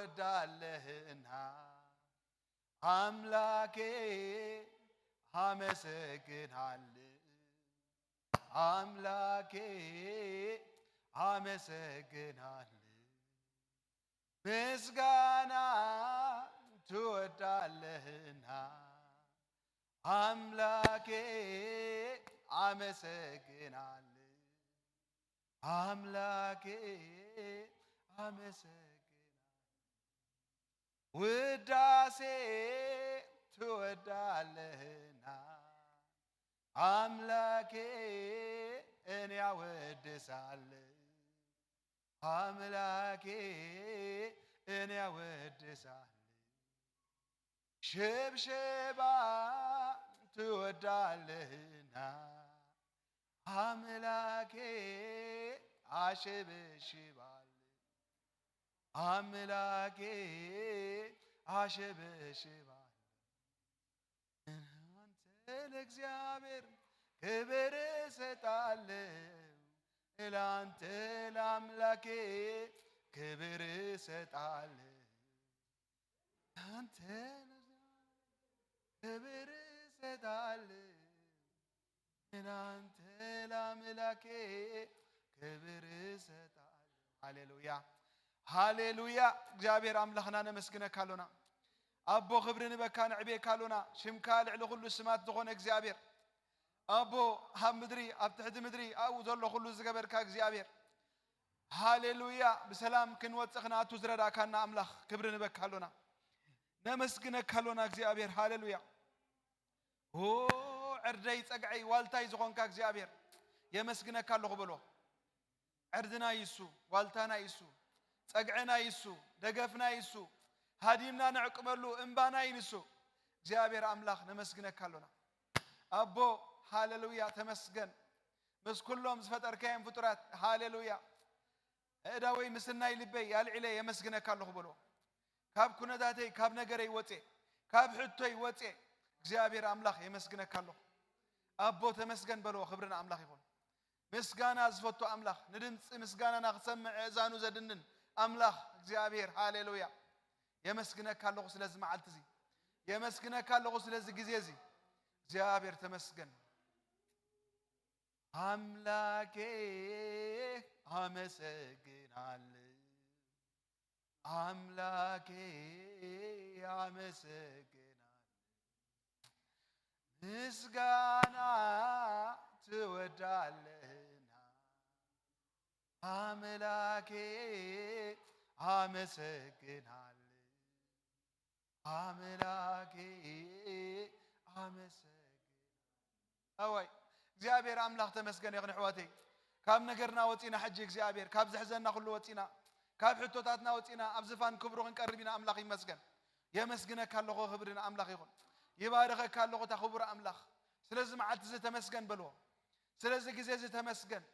ትወዳለህና ኣምላኬ ኣመሰግናለሁ። ኣምላኬ ኣመሰግናለሁ። ምስጋና ትወዳለህና ኣምላኬ ኣመሰግናለሁ። ኣምላኬ ኣመሰግናለሁ። ውዳሴ ትወዳለህና ኣምላኬ እኔ ኣወድሳለሁ። ኣምላኬ እኔ ኣወድሳለሁ። ሽብሸባ ትወዳለህና ኣምላኬ ኣሸበሽባለሁ። ኣምላኬ ኣሸበሽባለሁ። እናንተ ለእግዚአብሔር ክብር እሰጣለሁ። ላንተ ለአምላኬ ክብር እሰጣለሁ። ላንተ ለእግዚአብሔር ክብር እሰጣለሁ። እናንተ ለአምላኬ ክብር እሰጣለሁ። ሃሌሉያ፣ ሃሌሉያ። እግዚኣብሔር ኣምላኽና ነመስግነካ ኣሎና። ኣቦ ክብሪ ንበካ፣ ነዕብየካ ኣሎና። ሽምካ ልዕሊ ኩሉ ስማት ዝኾነ እግዚኣብሔር፣ ኣቦ ኣብ ምድሪ፣ ኣብ ትሕቲ ምድሪ ኣብኡ ዘሎ ኩሉ ዝገበርካ እግዚኣብሔር፣ ሃሌሉያ። ብሰላም ክንወፅእ ክንኣቱ ዝረዳእካና ኣምላኽ ክብሪ ንበካ ኣሎና። ነመስግነካ ኣሎና እግዚኣብሔር። ሃሌሉያ። ኦ፣ ዕርደይ፣ ጸግዐይ፣ ዋልታይ ዝኾንካ እግዚኣብሔር፣ የመስግነካ ኣለኹ በሎ። ዕርድና ይሱ፣ ዋልታና ይሱ፣ ጸግዐና ይሱ፣ ደገፍና ይሱ፣ ሃዲምና ነዕቅበሉ እምባና ይንሱ። እግዚኣብሔር ኣምላኽ ነመስግነካ ኣሎና። ኣቦ፣ ሃሌሉያ፣ ተመስገን። ምስ ኩሎም ዝፈጠርካዮም ፍጡራት፣ ሃሌሉያ። ኣእዳወይ ምስናይ ልበይ ኣልዒለ የመስግነካ ኣለኹ በሎ። ካብ ኩነታተይ፣ ካብ ነገረይ ወጼ፣ ካብ ሕቶይ ወጼ፣ እግዚኣብሔር ኣምላኽ የመስግነካ ኣለኹ። ኣቦ ተመስገን በሎ። ክብሪ ንኣምላኽ ይኹን። ምስጋና ዝፈቱ ኣምላኽ፣ ንድምፂ ምስጋናና ክሰምዕ ኣእዛኑ ዘድንን ኣምላኽ እግዚኣብሔር፣ ሃሌሉያ። የመስግነካ ኣለኹ ስለዚ መዓልቲ እዚ። የመስግነካ ኣለኹ ስለዚ ግዜ እዚ። እግዚኣብሔር ተመስገን። ኣምላኬ ኣመሰግናለሁ። ኣምላኬ ኣመሰግናለሁ። ምስጋና ትወዳለህና ኣምላኬ ኣመሰግናለሁ። ኣምላኬ ኣመሰግን። ኣዋይ እግዚኣብሔር ኣምላኽ ተመስገን ይኹን ኣሕዋተይ። ካብ ነገርና ወፂና ሕጂ እግዚኣብሔር ካብ ዘሕዘና ኩሉ ወፂና ካብ ሕቶታትና ወፂና ኣብ ዝፋን ክብሩ ክንቀርብ ኢና። ኣምላኽ ይመስገን። የመስግነካ ኣለኹ ክብሪ ንኣምላኽ ይኹን። ይባርኸካ ኣለኹ እታ ክቡር ኣምላኽ ስለዚ መዓልቲ እዚ ተመስገን በልዎ። ስለዚ ግዜ እዚ ተመስገን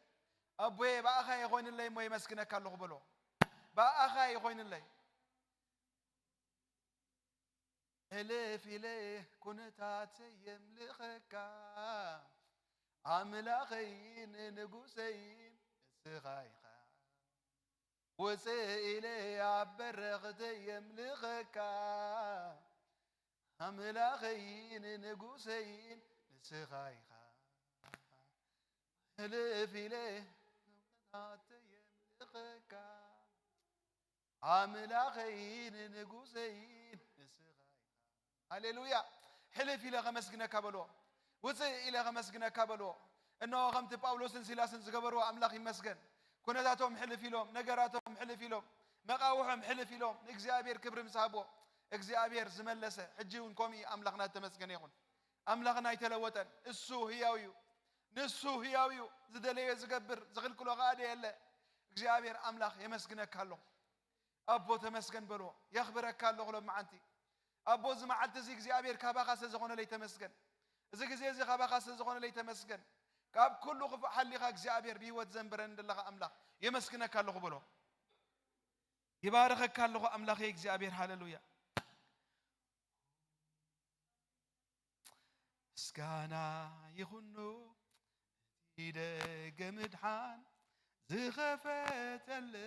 ኣቦየ ብኣኻ ይኾይንለይ እሞ የመስግነካ ኣለኹ በልዎ። ብኣኻ ይኾይንለይ። ሕልፍ ኢለ ኩነታተይ የምልኸካ ኣምላኸይን ንጉሰይን ንስኻ ኢኻ። ውፅእ ኢለ ኣብ በረኽተይ የምልኸካ ኣምላኸይን ንጉሰይን ንስኻ ኢኻ። ሕልፍ ኢለ ኩነታተይ የምልኸካ ኣምላኸይን ንጉሰይን ንስኻ ኢኻ። ሃሌሉያ። ሕልፍ ኢለ ከመስግነካ በልዎ። ውፅእ ኢለ ከመስግነካ በልዎ። እነሆ ከምቲ ጳውሎስን ሲላስን ዝገበርዎ ኣምላኽ ይመስገን። ኩነታቶም ሕልፍ ኢሎም፣ ነገራቶም ሕልፍ ኢሎም፣ መቓውሖም ሕልፍ ኢሎም ንእግዚኣብሔር ክብሪ ምስ ሃብዎ እግዚኣብሔር ዝመለሰ ሕጂ እውን ከምኡ እዩ። ኣምላኽና ዝተመስገነ ይኹን። ኣምላኽና ኣይተለወጠን። እሱ ህያው እዩ። ንሱ ህያው እዩ። ዝደለዮ ዝገብር ዝኽልክሎ ከኣ ደየለ። እግዚኣብሔር ኣምላኽ የመስግነካ ኣለኹ። ኣቦ ተመስገን በልዎ። የኽብረካ ኣለኹ ሎመዓንቲ። ኣቦ እዚ መዓልቲ እዚ እግዚኣብሔር ካባኻ ስለ ዝኾነለይ ተመስገን። እዚ ግዜ እዚ ካባኻ ስለ ዝኾነለይ ተመስገን። ካብ ኩሉ ክፉእ ሓሊኻ እግዚኣብሔር ብህይወት ዘንበረኒ ዘለኻ ኣምላኽ የመስግነካ ኣለኹ በሎ። ይባርኸካ ኣለኹ ኣምላኸይ እግዚኣብሔር። ሃሌሉያ። ምስጋና ይኹኖ እቲ ደገ ምድሓን ዝኸፈተለይ።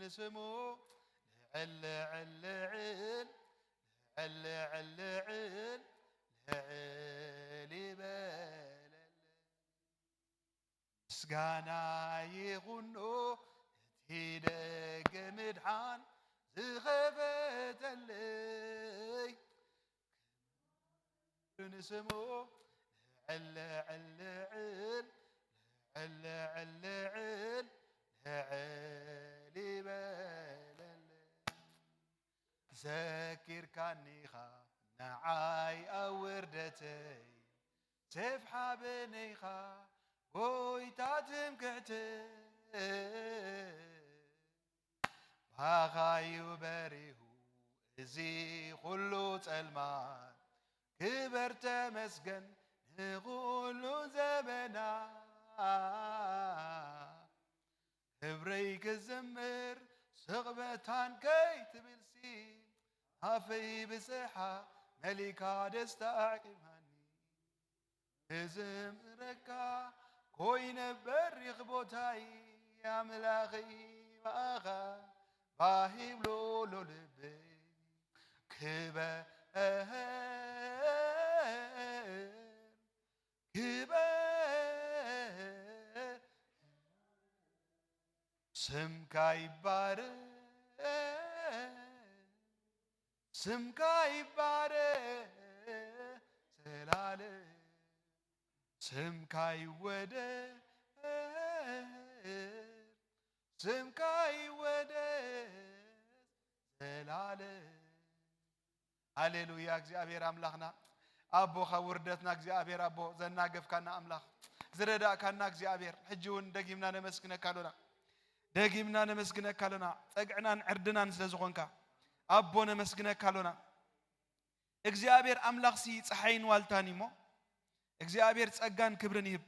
ንስሙ ልዕል ልዕል ልዕል ልዕል ልዕል ልዕል ይበለለይ። ምስጋና ይኹኖ እቲ ደገ ምድሓን ዝኸፈተለይ። ንስሙ ልዕል ልዕል ልዕል ልዕል ልዕል ልዕል ይበለለይ። ዘኪርካኒኻ ንዓይ ኣብ ውርደተይ፣ ሴፍ ሓበነይኻ ጎይታ ትምክሕተይ። ባኻዩ በሪሁ እዚ ኩሉ ጸልማት፣ ክበር ተመስገን ንኹሉ ዘመና። ክብረይ ክዝምር ስቕበታን ከይትብልሲ፣ ኣፈይ ብጽሓ መሊካ ደስታ ኣዕቂብሃኒ። ክዝምረካ ኮይነ በሪኽ ቦታይ፣ ኣምላኸይ ብኣኻ ባሂብሎ ሎ ልበይ። ክበር ክበር ስምካ ይባረክ፣ ስምካ ይባረክ ዘላለም። ስምካ ይወደስ፣ ስምካ ይወደስ ዘላለም። ሃሌሉያ። እግዚኣብሔር ኣምላኽና ኣቦ፣ ካብ ውርደትና እግዚኣብሔር ኣቦ ዘናገፍካና ኣምላኽ፣ ዝረዳእካና እግዚኣብሔር፣ ሕጂ እውን ደጊምና ነመስግነካ ኣሎና። ደጊምና ነመስግነካ ኣሎና። ጸግዕናን ዕርድናን ስለ ዝኾንካ ኣቦ ነመስግነካ ኣሎና። እግዚኣብሔር ኣምላኽሲ ጸሓይን ዋልታን እዩ እሞ፣ እግዚኣብሔር ጸጋን ክብርን ይህብ።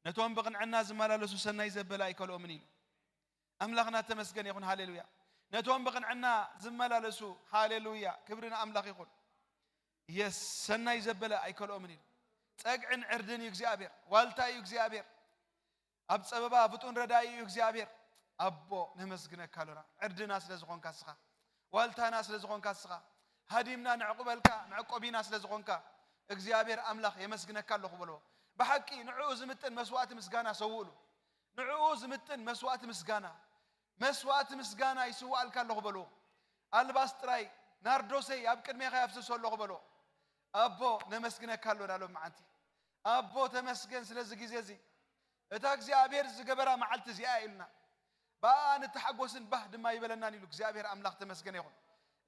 ነቶም ብቕንዕና ዝመላለሱ ሰናይ ዘበለ ኣይከልኦምን ኢሉ። ኣምላኽና ተመስገን ይኹን። ሃሌሉያ። ነቶም ብቕንዕና ዝመላለሱ፣ ሃሌሉያ፣ ክብሪ ንኣምላኽ ይኹን። የስ፣ ሰናይ ዘበለ ኣይከልኦምን ኢሉ። ጸግዕን ዕርድን እዩ እግዚኣብሔር፣ ዋልታ እዩ እግዚኣብሔር። ኣብ ጸበባ ፍጡን ረዳኢ እዩ እግዚኣብሔር። ኣቦ ነመስግነካ ኣሎና፣ ዕርድና ስለ ዝኾንካ እስኻ፣ ዋልታና ስለ ዝኾንካ እስኻ፣ ሃዲምና ነዕቁበልካ መዕቆቢና ስለ ዝኾንካ እግዚኣብሔር ኣምላኽ የመስግነካ ኣለኹ በልዎ። ብሓቂ ንዕኡ ዝምጥን መስዋእቲ ምስጋና ሰውእሉ። ንዕኡ ዝምጥን መስዋእቲ ምስጋና፣ መስዋእቲ ምስጋና ይስዋእልካ ኣለኹ በልዎ። ኣልባስ ጥራይ ናርዶሰይ ኣብ ቅድሜኻ የፍስሶ ኣለኹ በልዎ። ኣቦ ነመስግነካ ኣሎና ሎም መዓንቲ። ኣቦ ተመስገን ስለዚ ግዜ እዚ፣ እታ እግዚኣብሔር ዝገበራ መዓልቲ እዚኣ ኢልና ብኣ ንተሓጎስን ባህ ድማ ይበለናን ኢሉ እግዚኣብሔር ኣምላኽ ተመስገን ይኹን።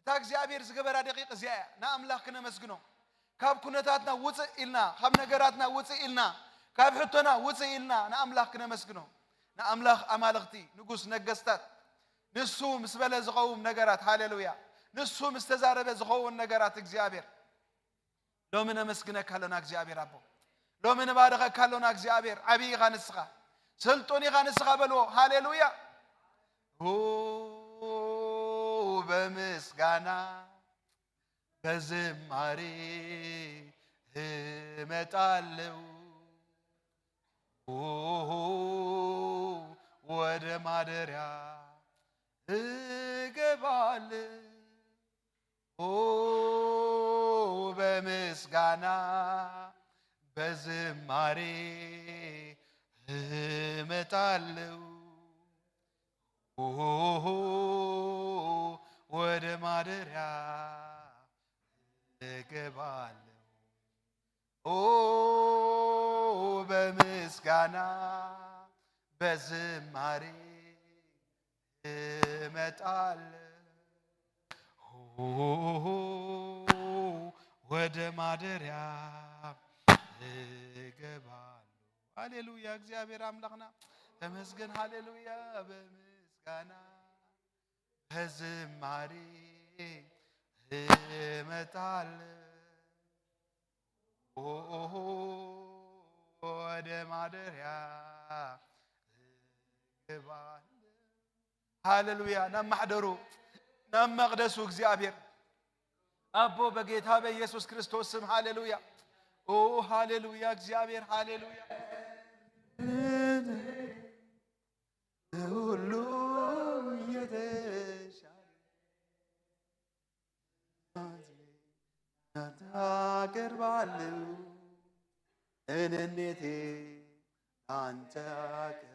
እታ እግዚኣብሔር ዝገበራ ደቂቕ እዚኣ እያ። ንኣምላኽ ክነመስግኖ፣ ካብ ኩነታትና ውፅእ ኢልና፣ ካብ ነገራትና ውፅእ ኢልና፣ ካብ ሕቶና ውፅእ ኢልና ንኣምላኽ ክነመስግኖ። ንኣምላኽ ኣማልኽቲ፣ ንጉስ ነገስታት፣ ንሱ ምስ በለ ዝኸውን ነገራት፣ ሃሌሉያ፣ ንሱ ምስ ተዛረበ ዝኸውን ነገራት እግዚኣብሔር። ሎሚ ነመስግነካ ኣሎና እግዚኣብሔር ኣቦ። ሎሚ ንባርኸካ ኣሎና እግዚኣብሔር። ዓብዪ ኢኻ ንስኻ፣ ስልጡን ኢኻ ንስኻ በልዎ። ሃሌሉያ። ኡ፣ በምስጋና በዝማሬ እመጣለሁ። ኡ፣ ወደ ማደሪያ እገባለሁ። ኦ፣ በምስጋና በዝማሬ እመጣለሁ። ኦ፣ ወደ ማደሪያ እገባለሁ። ኦ፣ በምስጋና በዝማሬ እመጣለሁ። ወደ ማደሪያ እገባለሁ። ሃሌሉያ፣ እግዚኣብሔር ኣምላኽና ተመስገን። ሃሌሉያ፣ በምስጋና በዝማሬ እመጣለሁ። ኦሆ፣ ወደ ማደሪያ እገባለሁ። ሃሌሉያ። ናብ ማሕደሩ፣ ናብ መቕደሱ እግዚኣብሔር ኣቦ በጌታ በኢየሱስ ክርስቶስ ስም። ሃሌሉያ። ኦ፣ ሃሌሉያ፣ እግዚኣብሔር፣ ሃሌሉያ። ሁሉ አለው። እኔነቴ ላንተ አቀርባለሁ።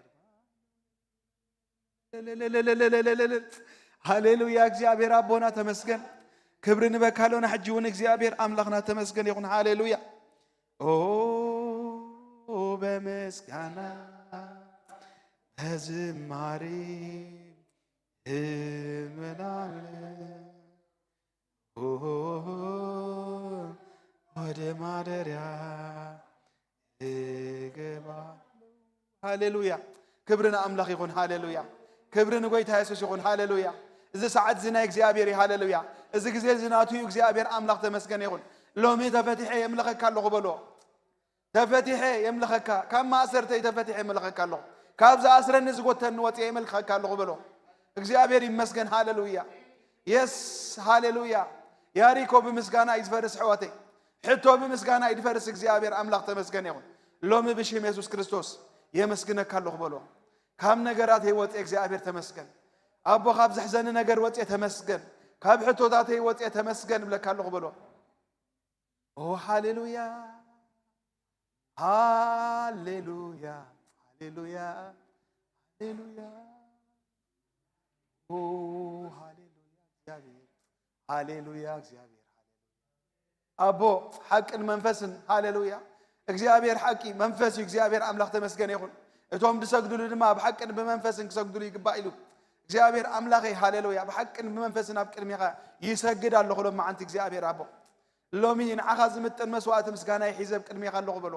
ሃሌሉያ። እግዚኣብሔር ኣቦና ተመስገን። ክብሪ ንበካሎና ሕጂ እውን እግዚኣብሔር ኣምላኽና ተመስገን ይኹን። ሃሌሉያ። ኦ በምስጋና በዝማሬ እምላለሁ። ኦ ወደ ማደሪያ እገባለሁ። ሃሌሉያ። ክብሪ ንኣምላኽ ይኹን። ሃሌሉያ። ክብሪ ንጎይታ የሱስ ይኹን። ሃሌሉያ። እዚ ሰዓት እዚ ናይ እግዚኣብሔር እዩ። ሃሌሉያ። እዚ ግዜ እዚ ናቱ እዩ። እግዚኣብሔር ኣምላኽ ተመስገን ይኹን። ሎሚ ተፈቲሐ የምልኸካ ኣለኹ በሎ። ተፈቲሐ የምልኸካ፣ ካብ ማእሰርተይ ተፈቲሐ የምልኸካ ኣለኹ። ካብ ዝኣስረኒ ዝጎተኒ ወፅየ የምልኸካ ኣለኹ በሎ። እግዚኣብሔር ይመስገን። ሃሌሉያ። የስ። ሃሌሉያ። ያሪኮ ብምስጋና እዩ ዝፈርስ ኣሕዋተይ። ሕቶ ብምስጋና እዩ ዝፈርስ። እግዚኣብሔር ኣምላኽ ተመስገን ይኹን። ሎሚ ብሽም የሱስ ክርስቶስ የመስግነካ ኣለኹ በሎ። ካብ ነገራተይ ወፅየ እግዚኣብሔር ተመስገን። ኣቦ ካብ ዘሕዘኒ ነገር ወፅየ ተመስገን። ካብ ሕቶታተይ ወፅየ ተመስገን እብለካ ኣለኹ በሎ። ኦ ሃሌሉያ። ሃሌሉያ። ሃሌሉያ። ሃሌሉያ። ኦ ሃሌሉያ። እግዚኣብሔር። ሃሌሉያ። እግዚኣብሔር። ኣቦ ሓቅን መንፈስን። ሃሌሉያ። እግዚኣብሔር ሓቂ መንፈስ እዩ። እግዚኣብሔር ኣምላኽ ተመስገን ይኹን። እቶም ዝሰግድሉ ድማ ብሓቅን ብመንፈስን ክሰግድሉ ይግባእ ኢሉ። እግዚኣብሔር ኣምላኸይ። ሃሌሉያ። ብሓቅን ብመንፈስን ኣብ ቅድሜኻ ይሰግድ ኣለኹ ሎመዓንቲ እግዚኣብሔር ኣቦ። ሎሚ ንዓኻ ዝምጥን መስዋዕቲ ምስጋና ሒዘ ኣብ ቅድሜኻ ኣለኹ በሎ።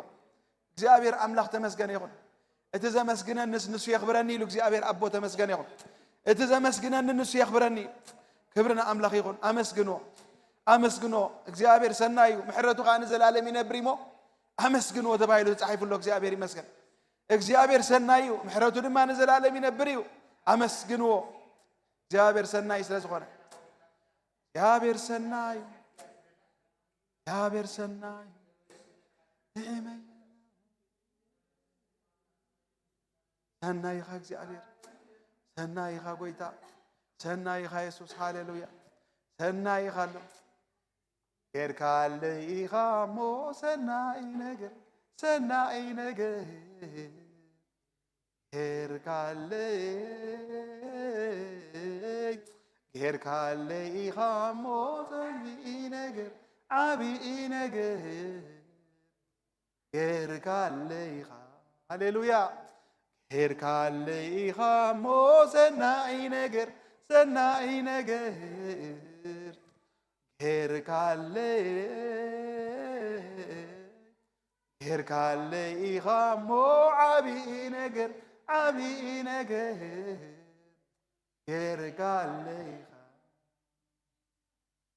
እግዚኣብሔር ኣምላኽ ተመስገን ይኹን። እቲ ዘመስግነንስ ንሱ የኽብረኒ ኢሉ እግዚኣብሔር ኣቦ ተመስገን ይኹን። እቲ ዘመስግነኒ ንሱ የኽብረኒ። ክብሪ ንኣምላኽ ይኹን። ኣመስግኖ፣ ኣመስግኖ። እግዚኣብሔር ሰናይ እዩ፣ ምሕረቱ ኸዓ ንዘላለም ይነብር እሞ ኣመስግንዎ ተባሂሉ ተጻሒፉ ኣሎ። እግዚኣብሔር ይመስገን። እግዚኣብሔር ሰናይ እዩ፣ ምሕረቱ ድማ ንዘላለም ይነብር እዩ። ኣመስግንዎ፣ እግዚኣብሔር ሰናይ ስለ ዝኾነ። እግዚኣብሔር ሰናይ እዩ። እግዚኣብሔር ሰናይ እዩ። ንዕመይ ሰናይ ኢኻ እግዚኣብሔር፣ ሰናይ ኢኻ ጎይታ፣ ሰናይ ኢኻ የሱስ። ሃሌሉያ። ሰናይ ኢኻ ኣሎ። ጌርካለይ ኢኻ እሞ ሰናይ ነገር፣ ሰናይ ነገር። ጌርካለይ፣ ጌርካለይ ኢኻ እሞ ሰናይ ነገር፣ ዓብዪ ነገር። ጌርካለይ ኢኻ። ሃሌሉያ። ጌርካለይ ኢኻ እሞ ሰናይ ነገር፣ ሰናይ ነገር። ጌርካለይ፣ ጌርካለይ ኢኻ እሞ ዓብዪ ነገር፣ ዓብዪ ነገር። ጌርካለይ ኢኻ።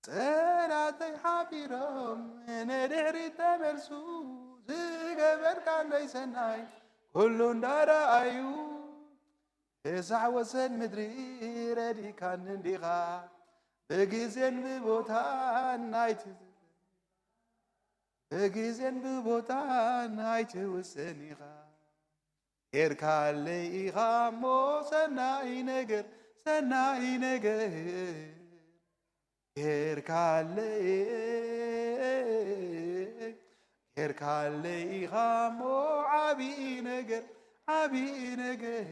ጸላእተይ ሓፊሮም ንድሕሪት ተመልሱ፣ ዝገበርካለይ ሰናይ ኩሉ እንዳረኣዩ። ክሳዕ ወሰን ምድሪ ረዲካኒ እንዲኻ፣ ብግዜን ብቦታን ኣይትውሰን፣ ብግዜን ብቦታን ኣይትውሰን ኢኻ። ጌርካለይ ኢኻ እሞ ሰናይ ነገር፣ ሰናይ ነገር። ጌርካለይ፣ ጌርካለይ ኢኻ እሞ ዓብዪ ነገር፣ ዓብዪ ነገር።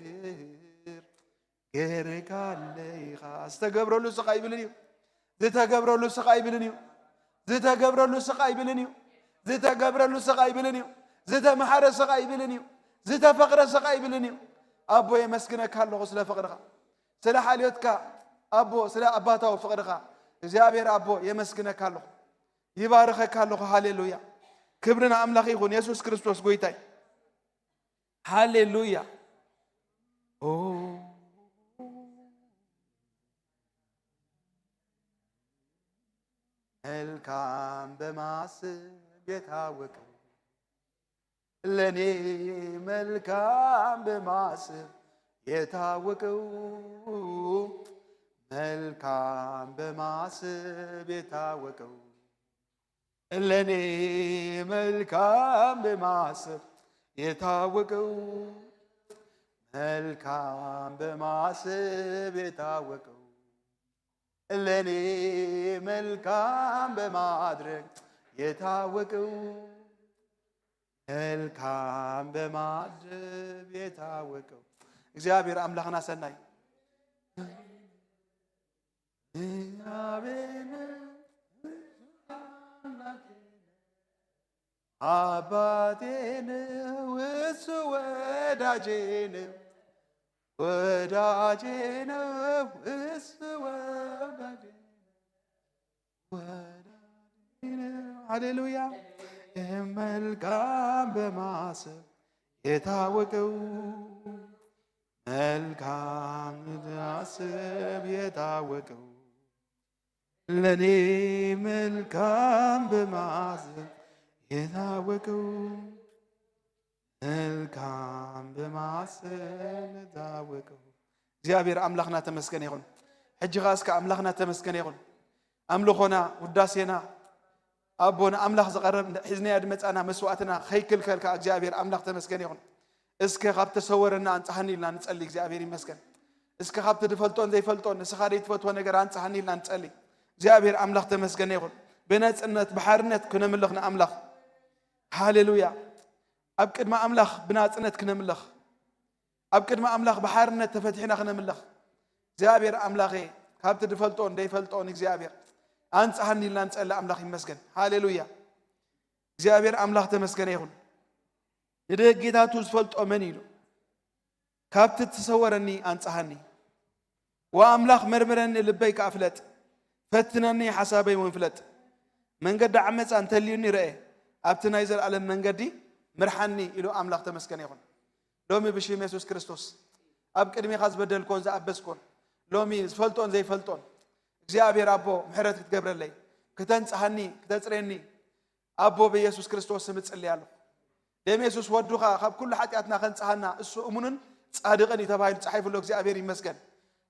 ጌርካለይ ኢኻ። ዝተገብረሉ ስቕ ኣይብልን እዩ። ዝተገብረሉ ስቕ ኣይብልን እዩ። ዝተገብረሉ ስቕ ኣይብልን እዩ። ዝተገብረሉ ስቕ ኣይብልን እዩ። ዝተመሓረ ስቕ ኣይብልን እዩ። ዝተፈቕረ ስቕ ኣይብልን እዩ። ኣቦ የመስግነካ ኣለኹ ስለ ፍቕርኻ፣ ስለ ሓልዮትካ፣ ኣቦ ስለ ኣባታዊ ፍቕርኻ እግዚኣብሔር ኣቦ የመስግነካ ኣለኹ። ይባርኸካ ኣለኹ። ሃሌሉያ። ክብሪ ንኣምላኽ ይኹን። የሱስ ክርስቶስ ጎይታይ። ሃሌሉያ። ኦ መልካም በማሰብ የታወቀው፣ ለኔ መልካም በማሰብ የታወቀው፣ መልካም በማሰብ የታወቀው፣ ለኔ መልካም በማሰብ የታወቀው፣ መልካም በማሰብ የታወቀው፣ ለኔ መልካም በማድረግ የታወቀው፣ መልካም በማድረግ የታወቀው። እግዚአብሔር አምላክና ሰናይ። እግዚአብሔር አባቴ ነው፣ እሱ ወዳጄ ነው፣ ወዳጄ ነው፣ እሱ ወዳጄ ነው፣ ወዳጄ ነው። ሃሌሉያ። መልካም በማሰብ የታወቀው፣ መልካም በማሰብ የታወቀው፣ ለኔ መልካም በማሰብ የታወቀው፣ መልካም በማሰብ የታወቀው። እግዚኣብሔር ኣምላኽና ተመስገን ይኹን። ሕጂ ኸኣ እስከ ኣምላኽና ተመስገን ይኹን። ኣምልኾና፣ ውዳሴና፣ ኣቦ ንኣምላኽ ዝቐረብ ሒዝናዮ ዝመጻና መስዋእትና ኸይክልከል ከኣ እግዚኣብሔር ኣምላኽ ተመስገን ይኹን። እስከ ካብ ተሰወረና ኣንጽሃኒ ኢልና ንጸሊ። እግዚኣብሔር ይመስገን። እስከ ካብቲ ዝፈልጦን ዘይፈልጦን ንስኻ ዘይትፈትዎ ነገር ኣንጽሃኒ ኢልና ንጸሊ። እግዚኣብሔር ኣምላኽ ተመስገን ይኹን። ብነጽነት ብሓርነት ክነምልኽ ንኣምላኽ። ሃሌሉያ። ኣብ ቅድሚ ኣምላኽ ብናጽነት ክነምልኽ፣ ኣብ ቅድሚ ኣምላኽ ብሓርነት ተፈቲሕና ክነምልኽ። እግዚኣብሔር ኣምላኸ፣ ካብቲ ዝፈልጦን ዘይፈልጦን እግዚኣብሔር ኣንጽሃኒ ኢልና ንጸሊ። ኣምላኽ ይመስገን። ሃሌሉያ። እግዚኣብሔር ኣምላኽ ተመስገነ ይኹን። ንደጌታቱ ዝፈልጦ መን ኢሉ? ካብቲ እተሰወረኒ ኣንጽሃኒ። ወኣምላኽ መርምረኒ ልበይ ከኣ ፍለጥ፣ ፈትነኒ ሓሳበይ እውን ፍለጥ። መንገዲ ዓመጻ እንተልዩኒ ርአ፣ ኣብቲ ናይ ዘለኣለም መንገዲ ምርሓኒ ኢሉ ኣምላኽ ተመስገነ ይኹን። ሎሚ ብሽም የሱስ ክርስቶስ ኣብ ቅድሜኻ ዝበደልኮን ዝኣበስኮን ሎሚ ዝፈልጦን ዘይፈልጦን እግዚኣብሔር ኣቦ ምሕረት ክትገብረለይ፣ ክተንጽሃኒ፣ ክተጽሬኒ ኣቦ ብየሱስ ክርስቶስ ስም እጽሊ ኣለኹ። ደም የሱስ ወዱ ኸኣ ካብ ኩሉ ሓጢኣትና ከንጽሃና እሱ እሙንን ጻድቕን እዩ ተባሂሉ ጻሒፉ ኣሎ። እግዚኣብሔር ይመስገን።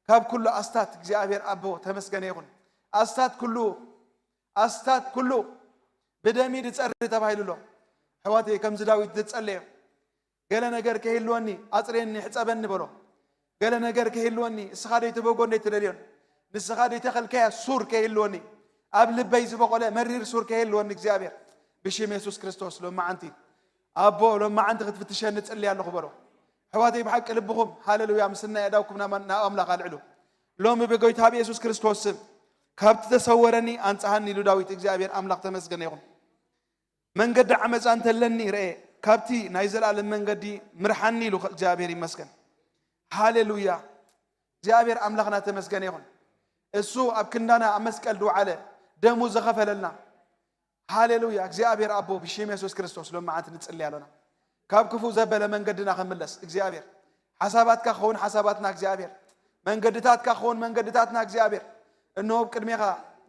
ካብ ኩሉ ኣስታት እግዚኣብሔር ኣቦ ተመስገነ ይኹን። ኣስታት ኩሉ፣ ኣስታት ኩሉ ብደሚ ድጸሪ ተባሂሉ ኣሎ። ኣሕዋተይ ከምዚ ዳዊት ዝጸለየ ገለ ነገር ከይህልወኒ ኣጽርየኒ ሕጸበኒ በሎ። ገለ ነገር ከይህልወኒ እስኻ ደይትበጎን ደይትደልዮን ንስኻ ደይተኸልካያ ሱር ከይህልወኒ ኣብ ልበይ ዝበቖለ መሪር ሱር ከይህልወኒ እግዚኣብሔር ብሽም የሱስ ክርስቶስ ሎማዓንቲ ኣቦ ሎማዓንቲ ክትፍትሸኒ ጽሊ ኣለኹ በሎ። ኣሕዋተይ ብሓቂ ልብኹም ሃሌሉያ ምስናይ ኣእዳውኩም ናብ ኣምላኽ ኣልዕሉ። ሎሚ ብጎይታ ብየሱስ ክርስቶስ ስም ካብቲ ተሰወረኒ ኣንጽሃኒ ኢሉ ዳዊት እግዚኣብሔር ኣምላኽ ተመስገነ ይኹን። መንገዲ ዓመፃ እንተለኒ ርአ ካብቲ ናይ ዘላለም መንገዲ ምርሓኒ ኢሉ እግዚኣብሔር ይመስገን። ሃሌሉያ። እግዚኣብሔር ኣምላኽና ተመስገነ ይኹን። እሱ ኣብ ክንዳና ኣብ መስቀል ድውዓለ ደሙ ዝኸፈለልና። ሃሌሉያ። እግዚኣብሔር ኣቦ ብሽም የሱስ ክርስቶስ ሎማዓንቲ ንጽሊ ኣሎና። ካብ ክፉ ዘበለ መንገድና ከምለስ እግዚኣብሔር ሓሳባትካ ክኸውን ሓሳባትና እግዚኣብሔር መንገድታትካ ክኸውን መንገድታትና እግዚኣብሔር እንሆ ኣብ ቅድሜኻ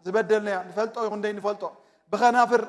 ዝበደልናዮ ንፈልጦ ይኹን ደይ ንፈልጦ ብኸናፍር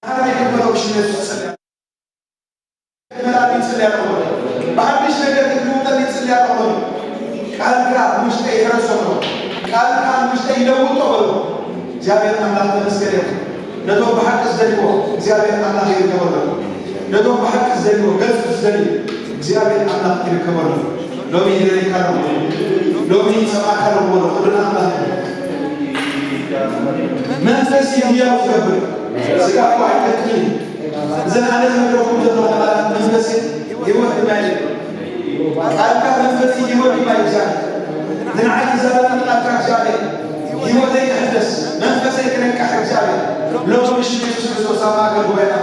ብሓመይ ክትመልኦ ብሽም የሱስ እጽሊ ኣለኹ። ክትመልኣኒ እጽሊ ኣለኹ። ብሓድሽ ነገር ክትልውጠኒ እጽሊ ኣለኹ። ቃልካ ውሽጠይ ይሕረሶ ኣሎ። ቃልካ ውሽጠይ ይለውጦ ኣሎ። እግዚኣብሔር ኣምላኽ ተመስገን ይኹን። ነቶም ብሓቂ ዝደልይዎ እግዚኣብሔር ኣምላኽ ይርከበሎም። ነቶም ብሓቂ ዝደልይዎ ገጹ ዝደልዩ እግዚኣብሔር ኣምላኽ ይርከበሎም። ሎሚ ይደልየካ ኣለኹ። ሎሚ ይጸማዕካ ኣለኹ በሎ። ክብሪ ንኣምላኽ ይኹን። መንፈስ እዩ ህያው ዝገብር። ስጋ እኮ ኣይጠቅምን እዩ። እዘን ኣነ ዝነግረኩም ዘለኹ ቃላት መንፈስ ህይወት ድማ እዩ። ቃልካ መንፈስ ህይወት ድማ እዩ። ንዓይ ትዛረብ ቃልካ እግዚኣብሔር ህይወተይ ክሕደስ መንፈሰይ ክነቅሕ እግዚኣብሔር ሎሚ ብሽም የሱስ ክርስቶስ ኣብ ማእከል ጉባኤና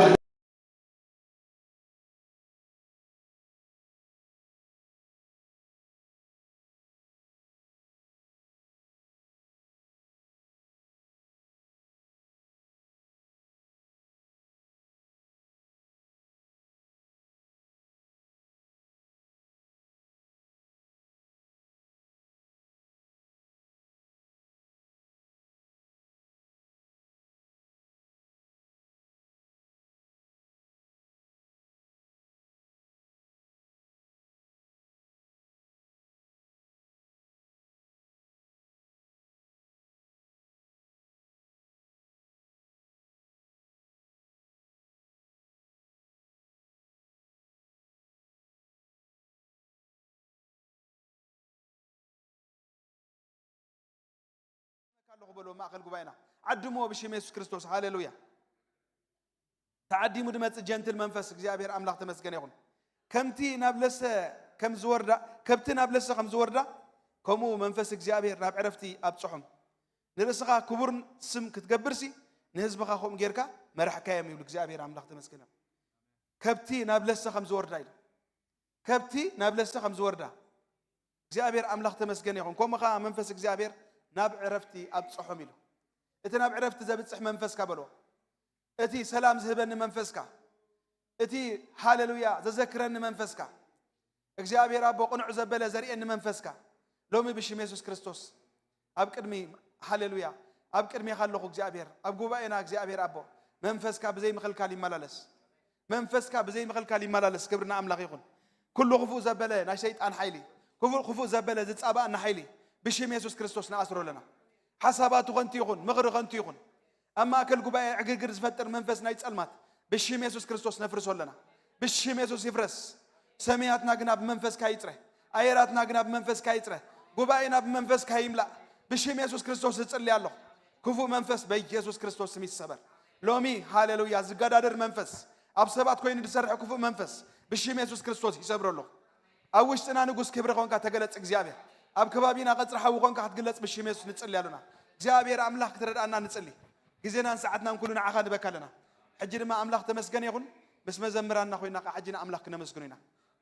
ኣለኹ በሎ ማእከል ጉባኤና ዓድሞ ብሽም የሱስ ክርስቶስ ሃሌሉያ። ተዓዲሙ ድመጽእ ጀንትል መንፈስ እግዚኣብሔር ኣምላኽ ተመስገነ ይኹን። ከምቲ ናብ ለሰ ከም ዝወርዳ ከብቲ ናብ ለሰ ከም ዝወርዳ ከምኡ መንፈስ እግዚኣብሔር ናብ ዕረፍቲ ኣብጽሖም። ንርእስኻ ክቡር ስም ክትገብርሲ ንህዝብኻ ከምኡ ጌርካ መራሕካዮም ይብሉ እግዚኣብሔር ኣምላኽ ተመስገነ። ከብቲ ናብ ለሰ ከም ዝወርዳ ኢሉ ከብቲ ናብ ለሰ ከም ዝወርዳ እግዚኣብሔር ኣምላኽ ተመስገነ ይኹን። ከምኡ ኸዓ መንፈስ እግዚኣብሔር ናብ ዕረፍቲ ኣብጽሖም ኢሉ። እቲ ናብ ዕረፍቲ ዘብጽሕ መንፈስካ በልዎ። እቲ ሰላም ዝህበኒ መንፈስካ፣ እቲ ሃሌሉያ ዘዘክረኒ መንፈስካ፣ እግዚኣብሔር ኣቦ ቅኑዕ ዘበለ ዘርእየኒ መንፈስካ፣ ሎሚ ብሽም የሱስ ክርስቶስ ኣብ ቅድሚ ሃሌሉያ ኣብ ቅድሜኻ ኣለኹ እግዚኣብሔር ኣብ ጉባኤና እግዚኣብሔር ኣቦ መንፈስካ ብዘይ ምኽልካል ይመላለስ። መንፈስካ ብዘይ ምኽልካል ይመላለስ። ክብሪ ንኣምላኽ ይኹን። ኩሉ ክፉእ ዘበለ ናይ ሰይጣን ሓይሊ፣ ክፉእ ክፉእ ዘበለ ዝጻባኣና ሓይሊ ብሽም የሱስ ክርስቶስ ንኣስሮ ኣለና። ሓሳባቱ ከንቱ ይኹን፣ ምኽሪ ከንቱ ይኹን። ኣብ ማእከል ጉባኤ ዕግርግር ዝፈጥር መንፈስ ናይ ጸልማት ብሽም የሱስ ክርስቶስ ነፍርሶ ኣለና። ብሽም የሱስ ይፍረስ። ሰማያትና ግና ብመንፈስካ ይጽረ። ኣየራትና ግና ብመንፈስካ ይጽረ። ጉባኤና ብመንፈስካ ይምላእ። ብሽም የሱስ ክርስቶስ እጽሊ ኣለኹ። ክፉእ መንፈስ በኢየሱስ ክርስቶስ ስም ይሰበር። ሎሚ ሃሌሉያ ዝገዳደር መንፈስ፣ ኣብ ሰባት ኮይኑ ዝሰርሕ ክፉእ መንፈስ ብሽም የሱስ ክርስቶስ ይሰብሮ ኣለኹ። ኣብ ውሽጥና ንጉስ ክብሪ ኾንካ ተገለጽ እግዚኣብሔር። ኣብ ከባቢና ቀጽሪ ሓዊ ኾንካ ክትግለጽ ብሽም የሱስ ንጽሊ ኣለና። እግዚኣብሔር ኣምላኽ ክትረድኣና ንጽሊ። ግዜናን ሰዓትናን ኩሉ ንዓኻ ንበካ ኣለና። ሕጂ ድማ ኣምላኽ ተመስገን ይኹን። ምስ መዘምራንና ኮይና ከዓ ሕጂ ንኣምላኽ ክነመስግኖ ኢና።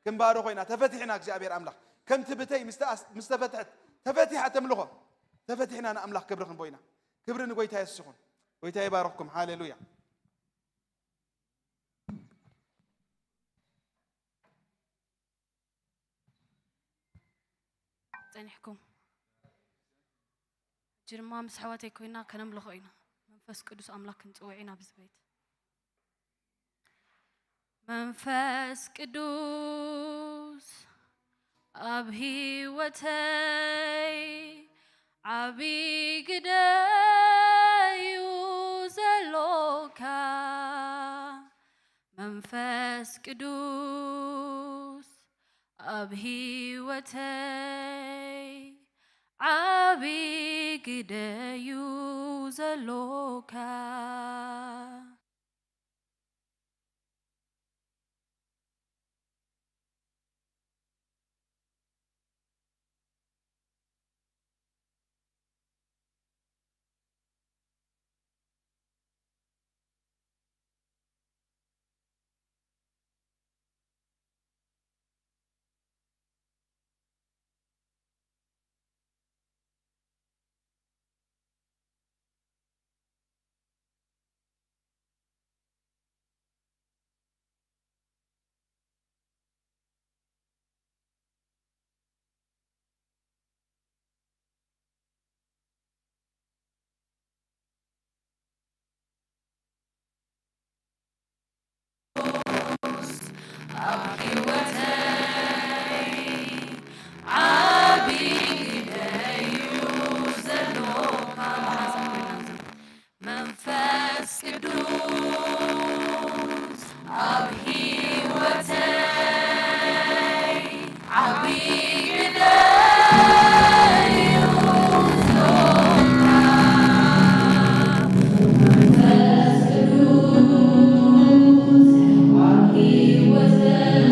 ክንባሮ ኮይና ተፈቲሕና እግዚኣብሔር ኣምላኽ ከምቲ ብተይ ምስ ተኣስ-፣ ምስ ተፈትሐት ተፈቲሓ ተምልኾ ተፈቲሕና ንኣምላኽ ክብሪ ክንቦ ኢና። ክብሪ ንጎይታ የሱስ ይኹን። ጎይታ ይባርኽኩም። ሃሌሉያ። ጸኒሕኩም። ሕጂ ድማ ምስ ኣሕዋተይ ኮይና ከነምልኾ ኢና። መንፈስ ቅዱስ ኣምላኽ ክንጽውዕ ኢና ኣብዚ ቤት። መንፈስ ቅዱስ ኣብ ህይወተይ ዓቢ ግደ እዩ ዘሎካ። መንፈስ ቅዱስ ኣብ ህይወተይ ዓቢ ግደ እዩ ዘሎካ። ኣብ ህይወተይ ዓቢ ግደ እዩ ዘሎካ። መንፈስ ቅዱስ ኣብ ህይወተይ ዓቢ ግደ እዩ ዘሎካ። መንፈስ ቅዱስ ኣብ ህይወተይ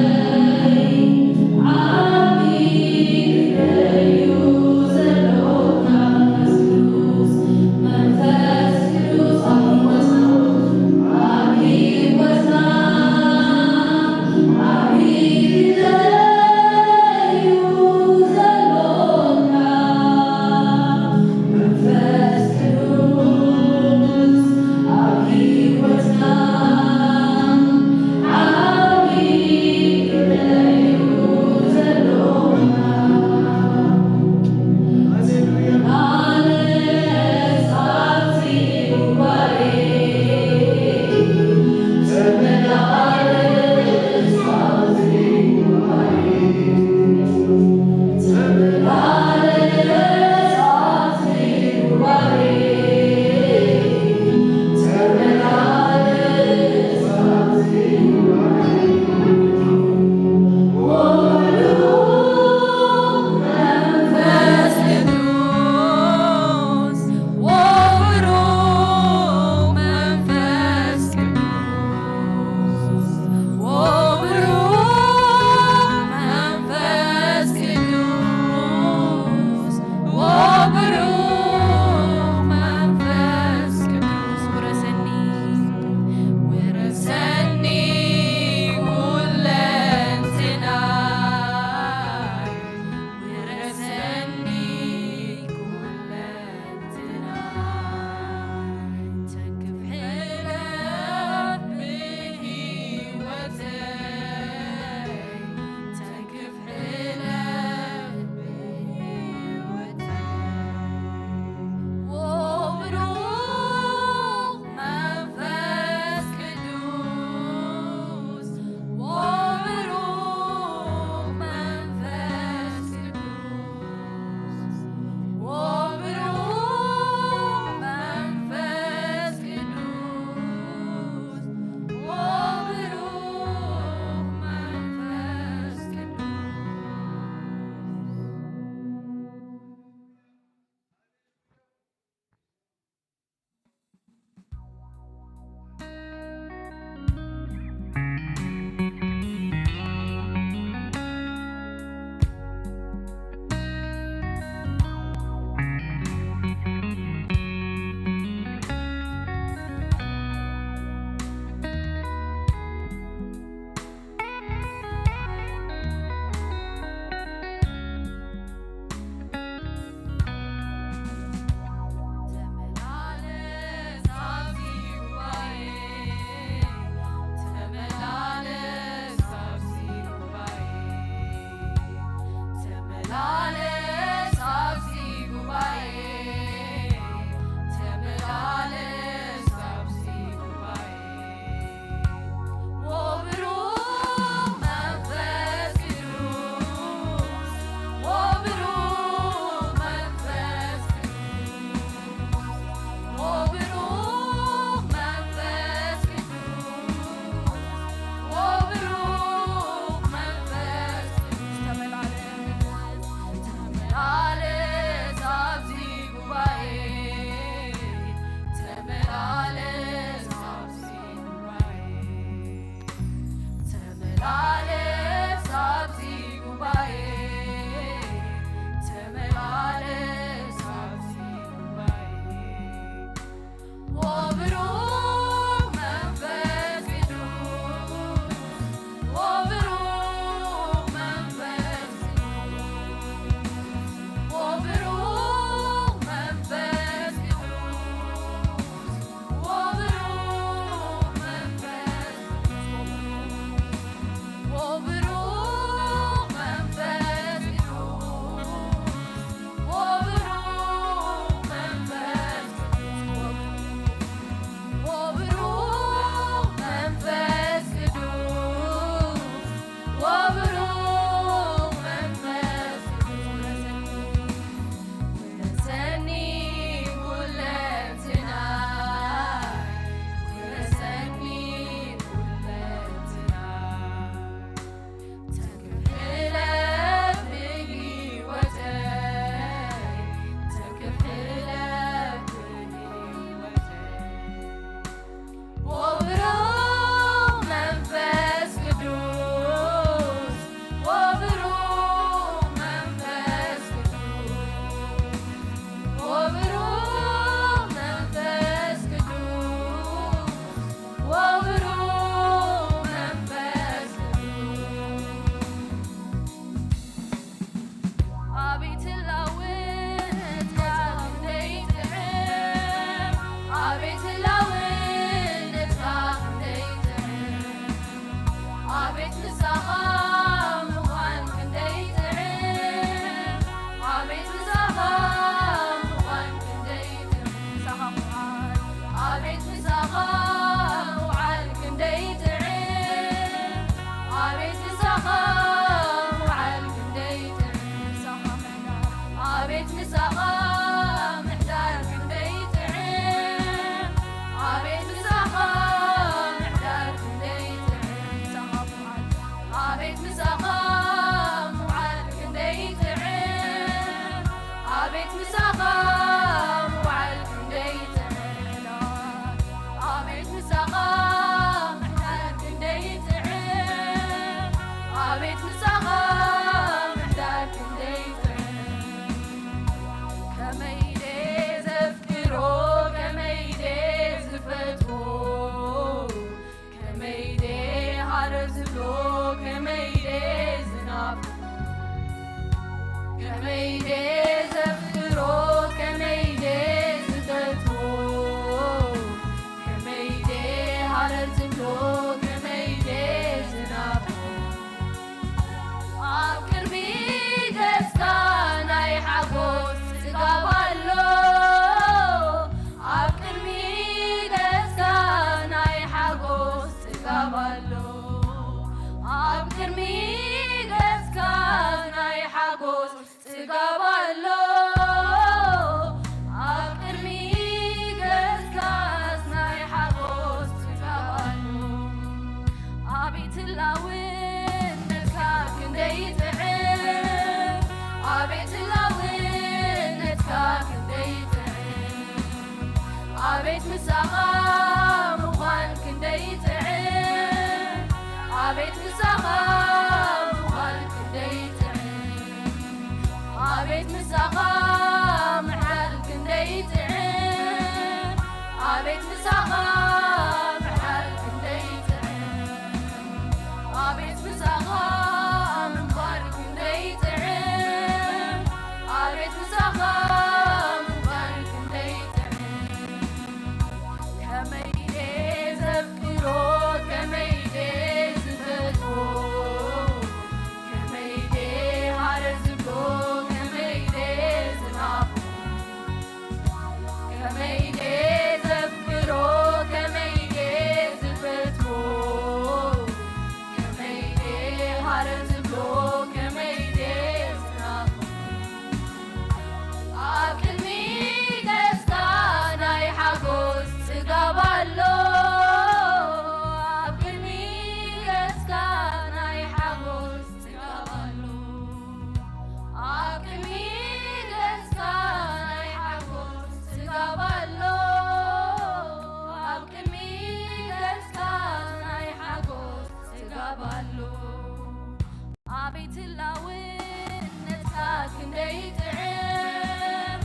ምሳኻ ምሕዳር ክንደይ ጥዕም፣ ኣቤት ምሳኻ ምሕዳር ክንደይ ጥዕም፣ ምሳኻ ምውዓል፣ ኣቤት ምሳኻ ምውዓል ክንደይ ጥዕም፣ ኣቤት ምሳኻ ምውዓል ክንደይ ጥዕም፣ ኣቤት ምሳኻ ምሕዳር ክንደይ ጥዕም፣ ኣቤት ምሳኻ ምሕዳር ክንደይ ጥዕም። ከመይ ደ ዘፍቅሮ፣ ከመይ ደ ዝፈትዎ፣ ከመይ ደ ሃረር ዝብሎ፣ ከመይ ደ ዝናፍቆ፣ ከመይ ደ ዘፍቅሮ፣ ከመይ ደ ዝፈትዎ፣ ከመይ ደ ሃረር ዝብሎ፣ ከመይ ደ ዝናፍቆ። ኣብ ቅድሚ ገጽካ ናይ ሓጎስ ጽጋብ ኣሎ። ኣብ ቅድሚ ገጽካ ናይ ሓጎስ ጽጋብ ኣሎ። ኣብ ቅድሚ ገጽካ ናይ ሓጎስ ጽጋብ ኣሎ። ኣብ ቅድሚ ገጽካስ ናይ ሓጎስ ጽጋብ ኣሎ። ኣቤት ህላውነትካ ክንደይ ይጥዕም፣ ኣቤት ህላውነትካ ክንደይ ይጥዕም፣ ኣቤት ምሳኻ ምዃን ክንደይ ይጥዕም፣ ኣቤት ምሳኻ ምዃን ክንደይ ይጥዕም፣ ኣቤት ምሳኻ ምሕዳር ክንደይ ይጥዕም፣ ኣቤት ምሳኻ ምሕዳር ክንደይ ይጥዕም፣ ኣቤት ምሳኻ ምንባር ክንደይ ይጥዕም፣ ኣቤት ምሳኻ ምንባር ክንደይ ይጥዕም። ከመይ ደ ዘፍቅሮ፣ ከመይ ደ ዝፈትዎ፣ ከመይ ደ ሃረር ዝብሎ፣ ከመይ ደ ዝናፍቆ፣ ከመይ ደ ዘፍቅሮ፣ ከመይ ደ ዝፈትዎ፣ ከመይ ደ ሃረር ዝብሎ፣ ከመይ ደ ዝናፍቆ። ኣብ ቅድሚ ገጽካ ናይ ሓጎስ ጽጋብ ኣሎ። ኣብ ቅድሚ ገጽካ ናይ ሓጎስ ጽጋብ ኣሎ። ኣብ ቅድሚ ገጽካ ናይ ሓጎስ ጽጋብ ኣሎ። ኣብ ቅድሚ ገጽካ ናይ ሓጎስ ጽጋብ ኣሎ። ኣቤት ህላውነትካ ክንደይ ጥዕም፣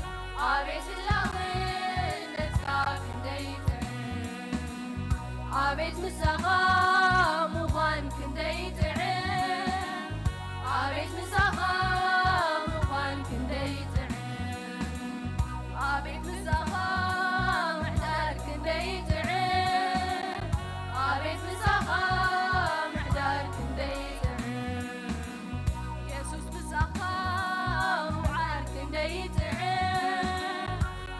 ኣቤት ህላውነትካ ክንደይ ጥዕም፣ ኣቤት ምሳኻ ምዃን ክንደይ ጥዕም፣ ኣቤት ምሳኻ ምዃን ክንደይ ጥዕም፣ ኣቤት ምሳኻ ምሕዳር ክንደይ ጥዕም፣ ኣቤት ምሳኻ ምሕዳር ክንደይ ጥዕም። የሱስ ምሳኻ ምውዓል ክንደይ ጥዕም፣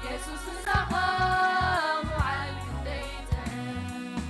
የሱስ ምሳኻ ምውዓል ክንደይ ጥዕም።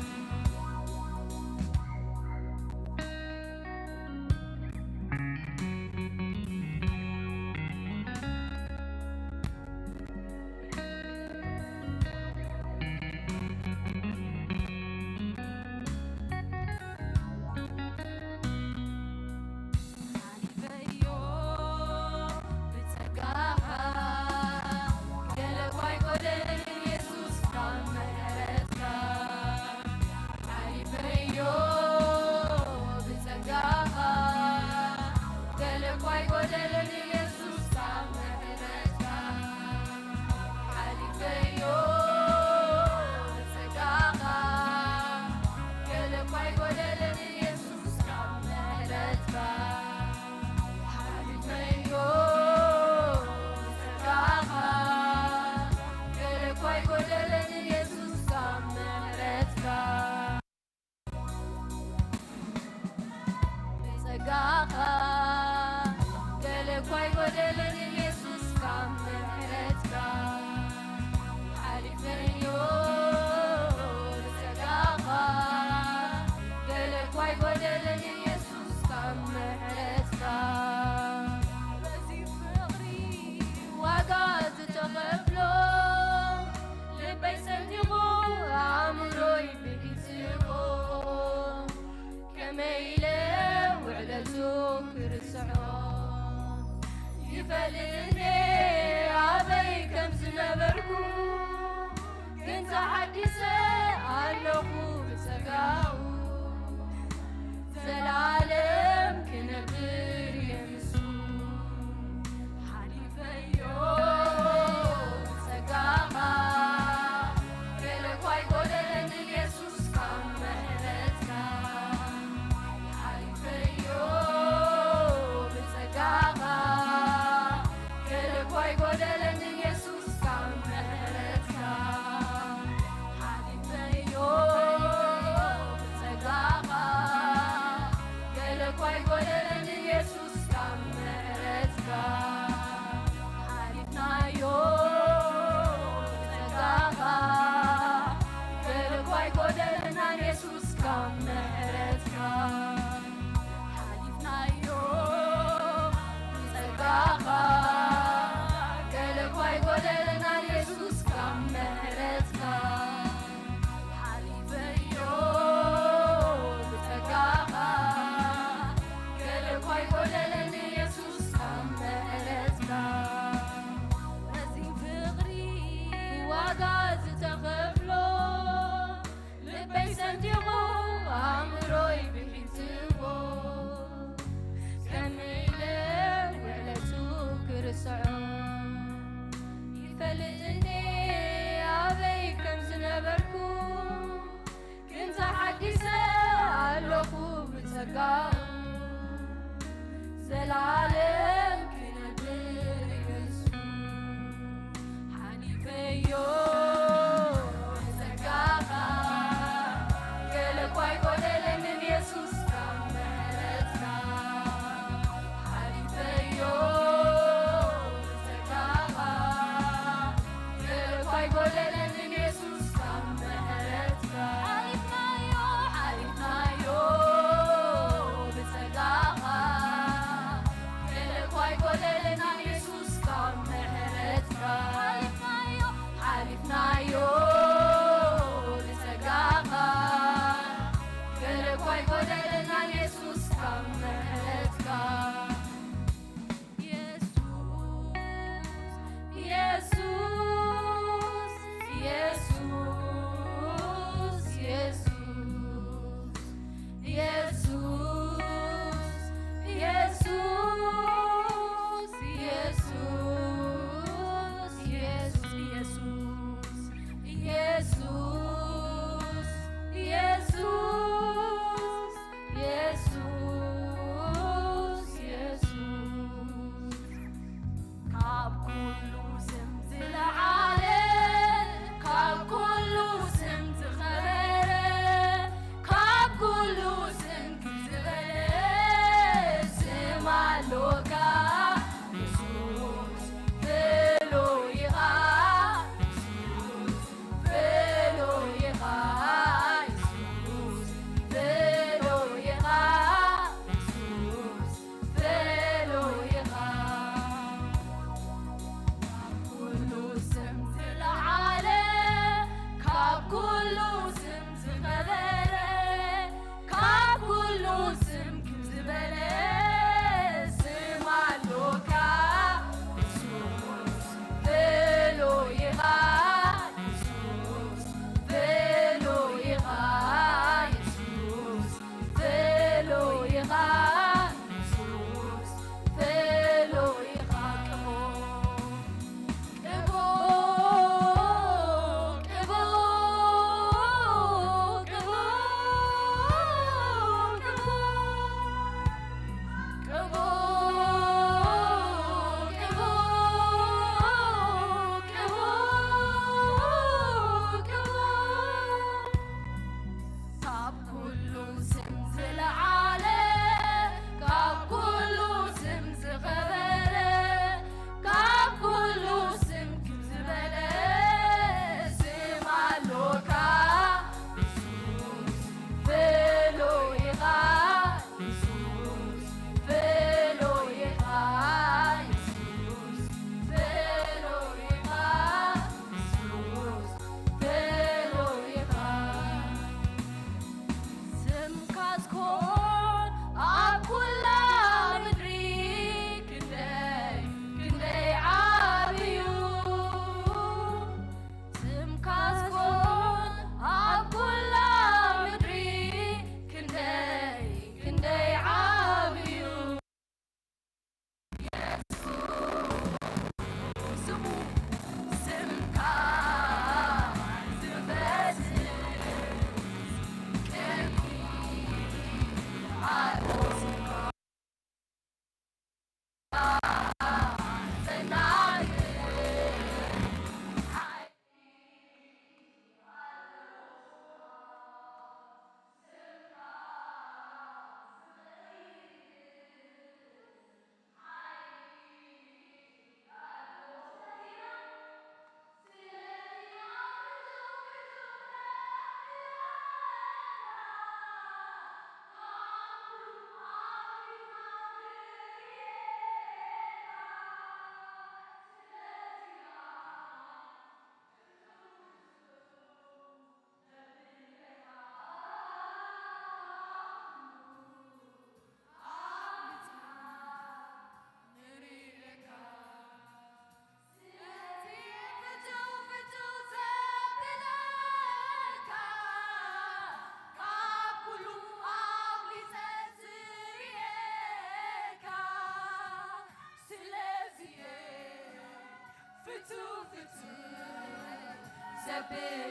ፈልጥኒ ኣበይ ከም ዝነበርኩ፣ ግን ተሓዲሰ ኣለኹ ብጸጋኡ። ዘላለም ክነብር የምሱ ሓሊፈዮ ብጸጋኻ። ገለ እኳ ኣይጎደለንን የሱስ ካብ ምሕረትካ። ሓሊፈዮ ብጸጋኻ።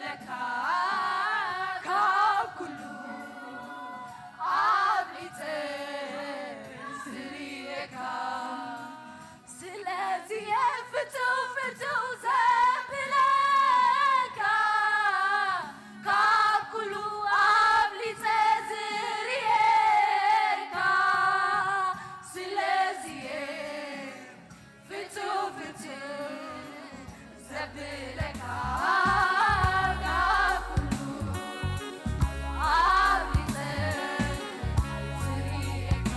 ለካ ካብ ኩሉ ኣብሊፀ ዝርእየካ። ስለዚ ፍትው ፍትው ዘብለካ ካብ ኩሉ ኣብሊፀ ዝርእየካ። ስለዚ ፍትው ፍትው ዘብለካ ካብ ኩሉ ኣብሊፀ ዝርእየካ።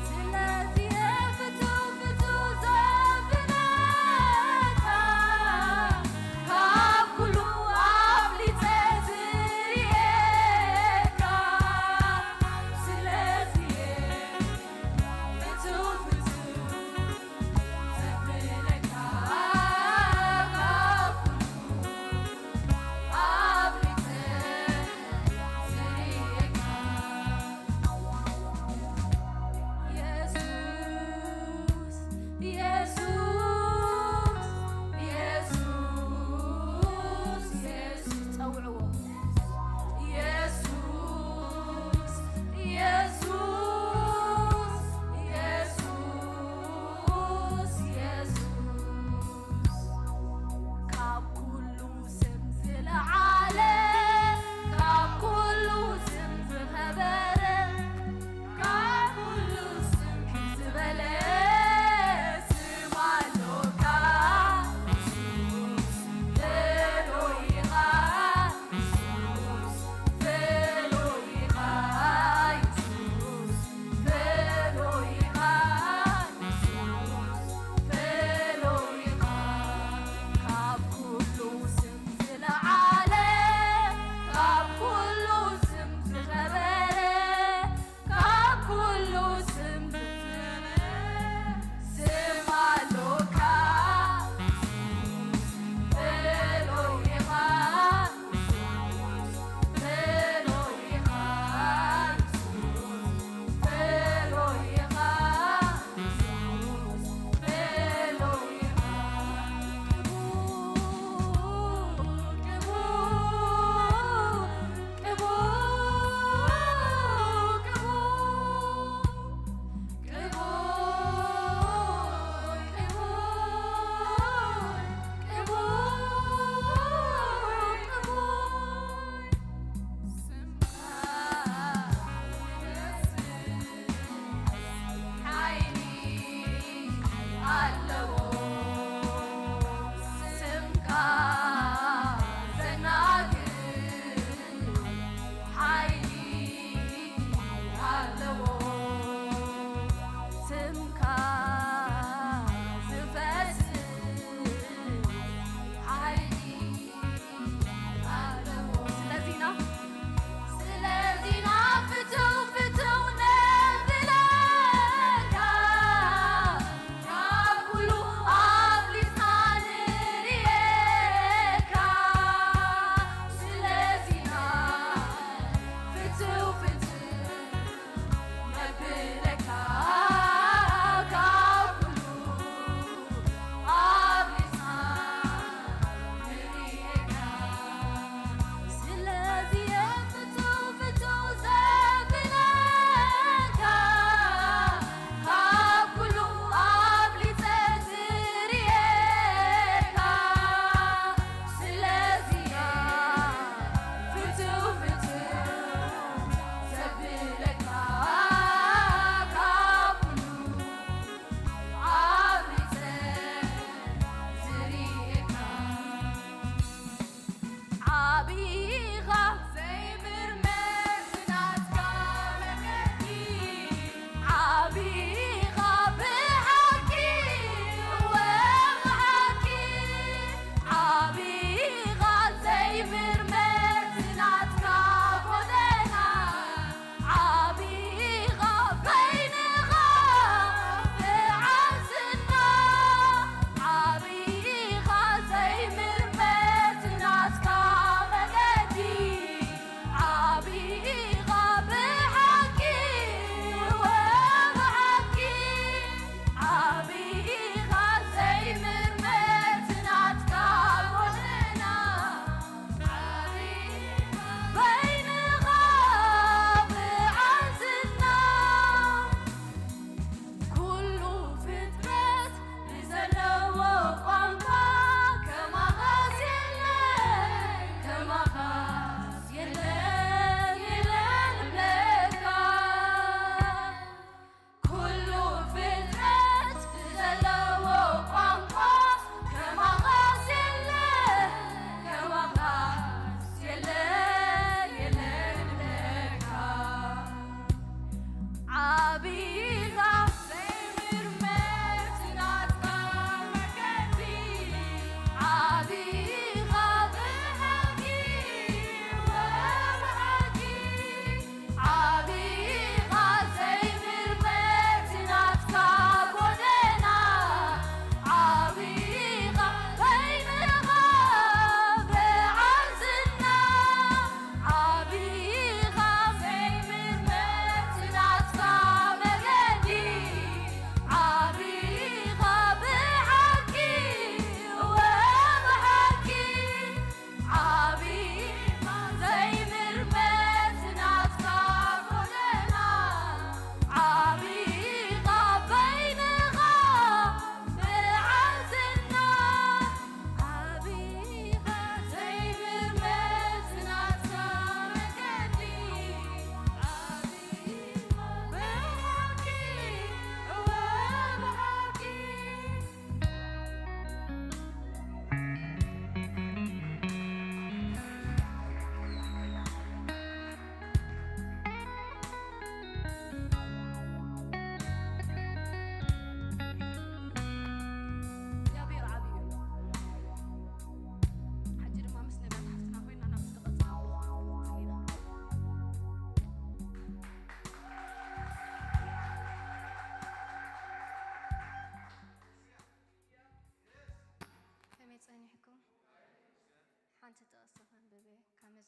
ስለዚ ፍትው ፍትው ዘብለካ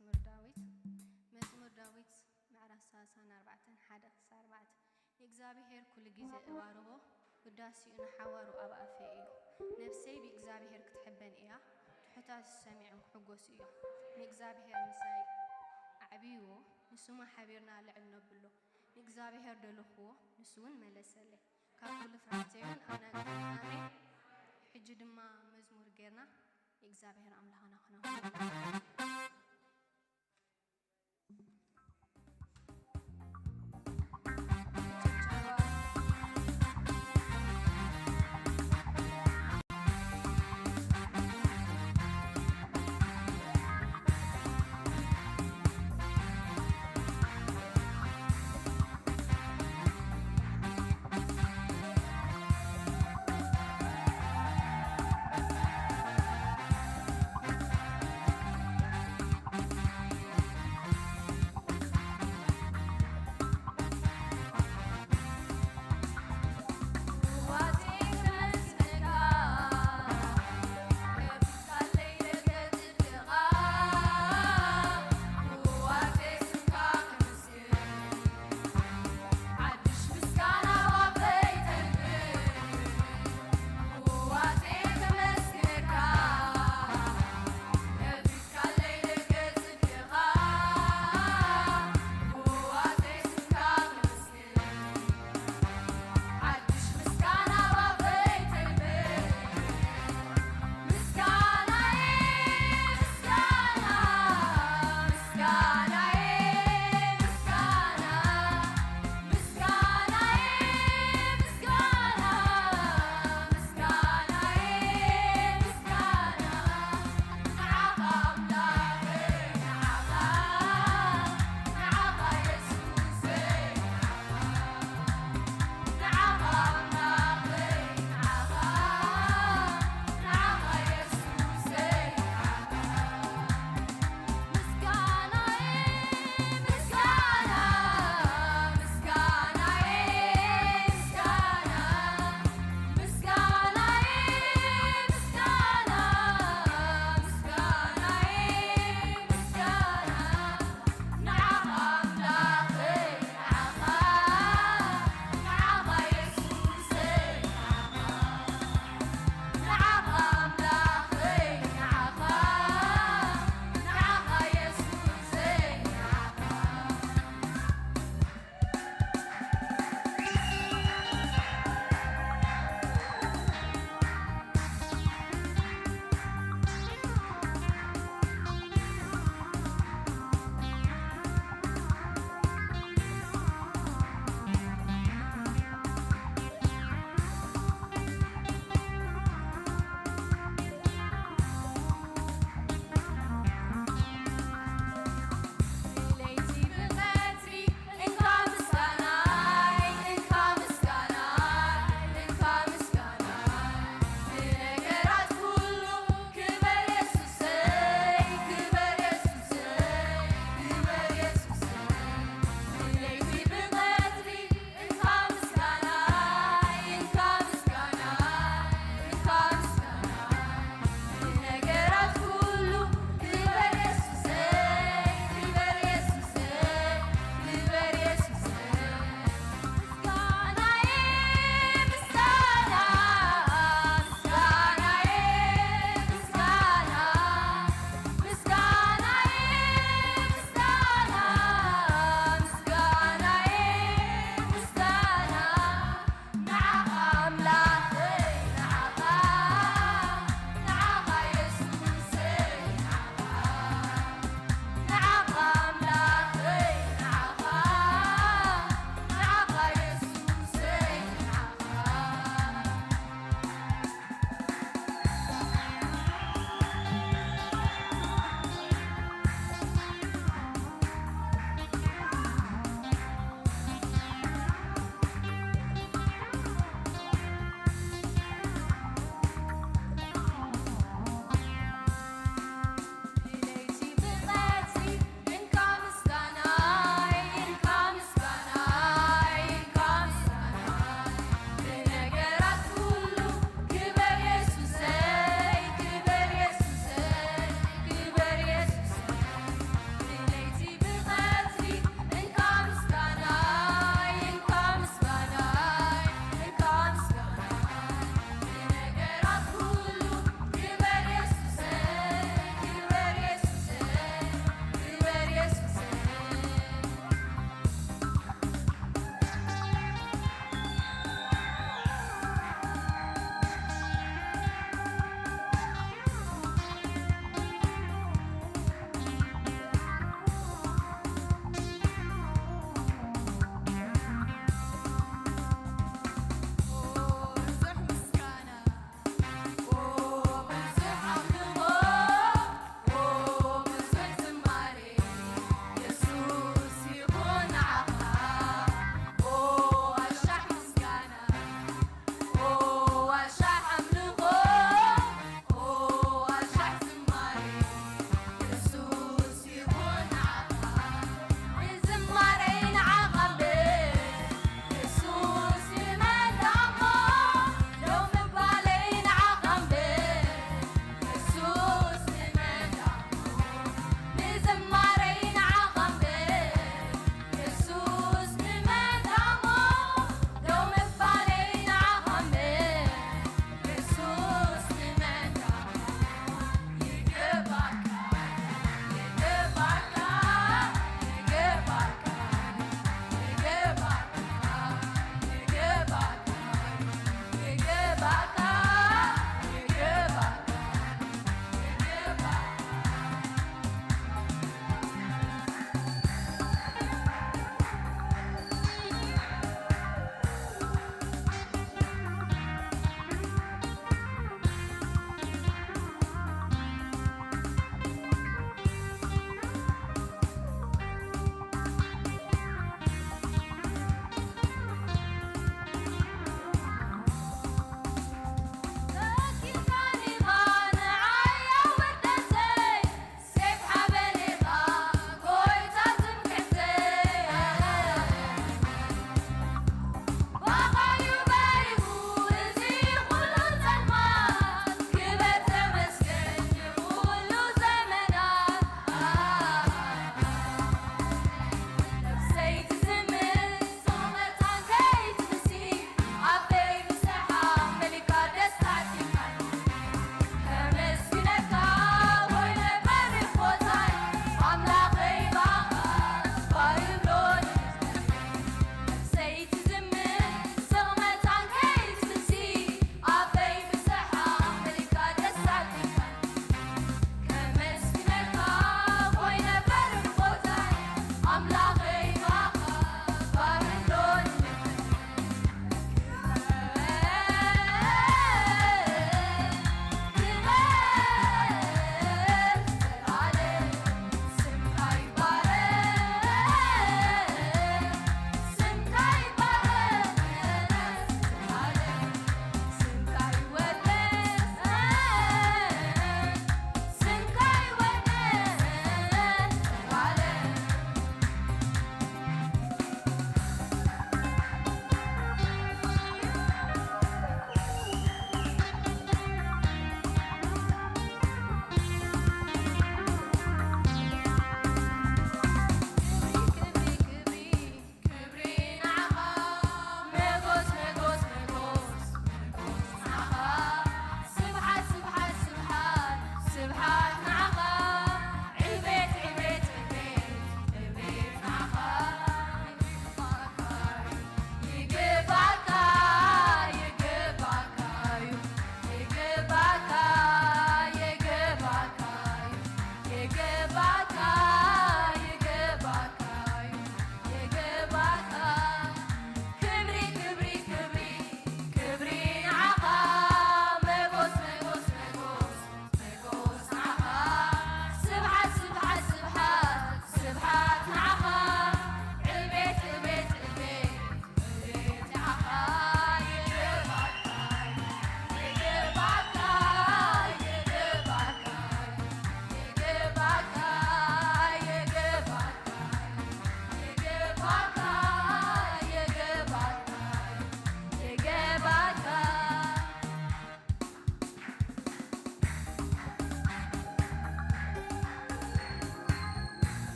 መዝሙር ዳዊት፣ መዝሙር ዳዊት ምዕራፍ ሰላሳን ኣርባዕተን፣ ሓደ ክሳብ ኣርባዕተ። ንእግዚኣብሔር ኩሉ ግዜ እባርኾ፣ ውዳሴኡ ንሓዋሩ ኣብ ኣፈይ እዩ። ነፍሰይ ብእግዚኣብሔር ክትሕበን እያ፣ ትሑታት ሰሚዖም ክሕጎሱ እዮም። ንእግዚኣብሔር ምሳይ ኣዕብይዎ፣ ንስሙ ሓቢርና ልዕል ነብሎ። ንእግዚኣብሔር ደለኽዎ፣ ንሱ እውን መለሰለይ። ካብ ኩሉ ፍርሃተይ እውን ኣናግፈኒ። ኣሜን። ሕጂ ድማ መዝሙር ጌርና ንእግዚኣብሔር ኣምላኽና ክነመስግኖ።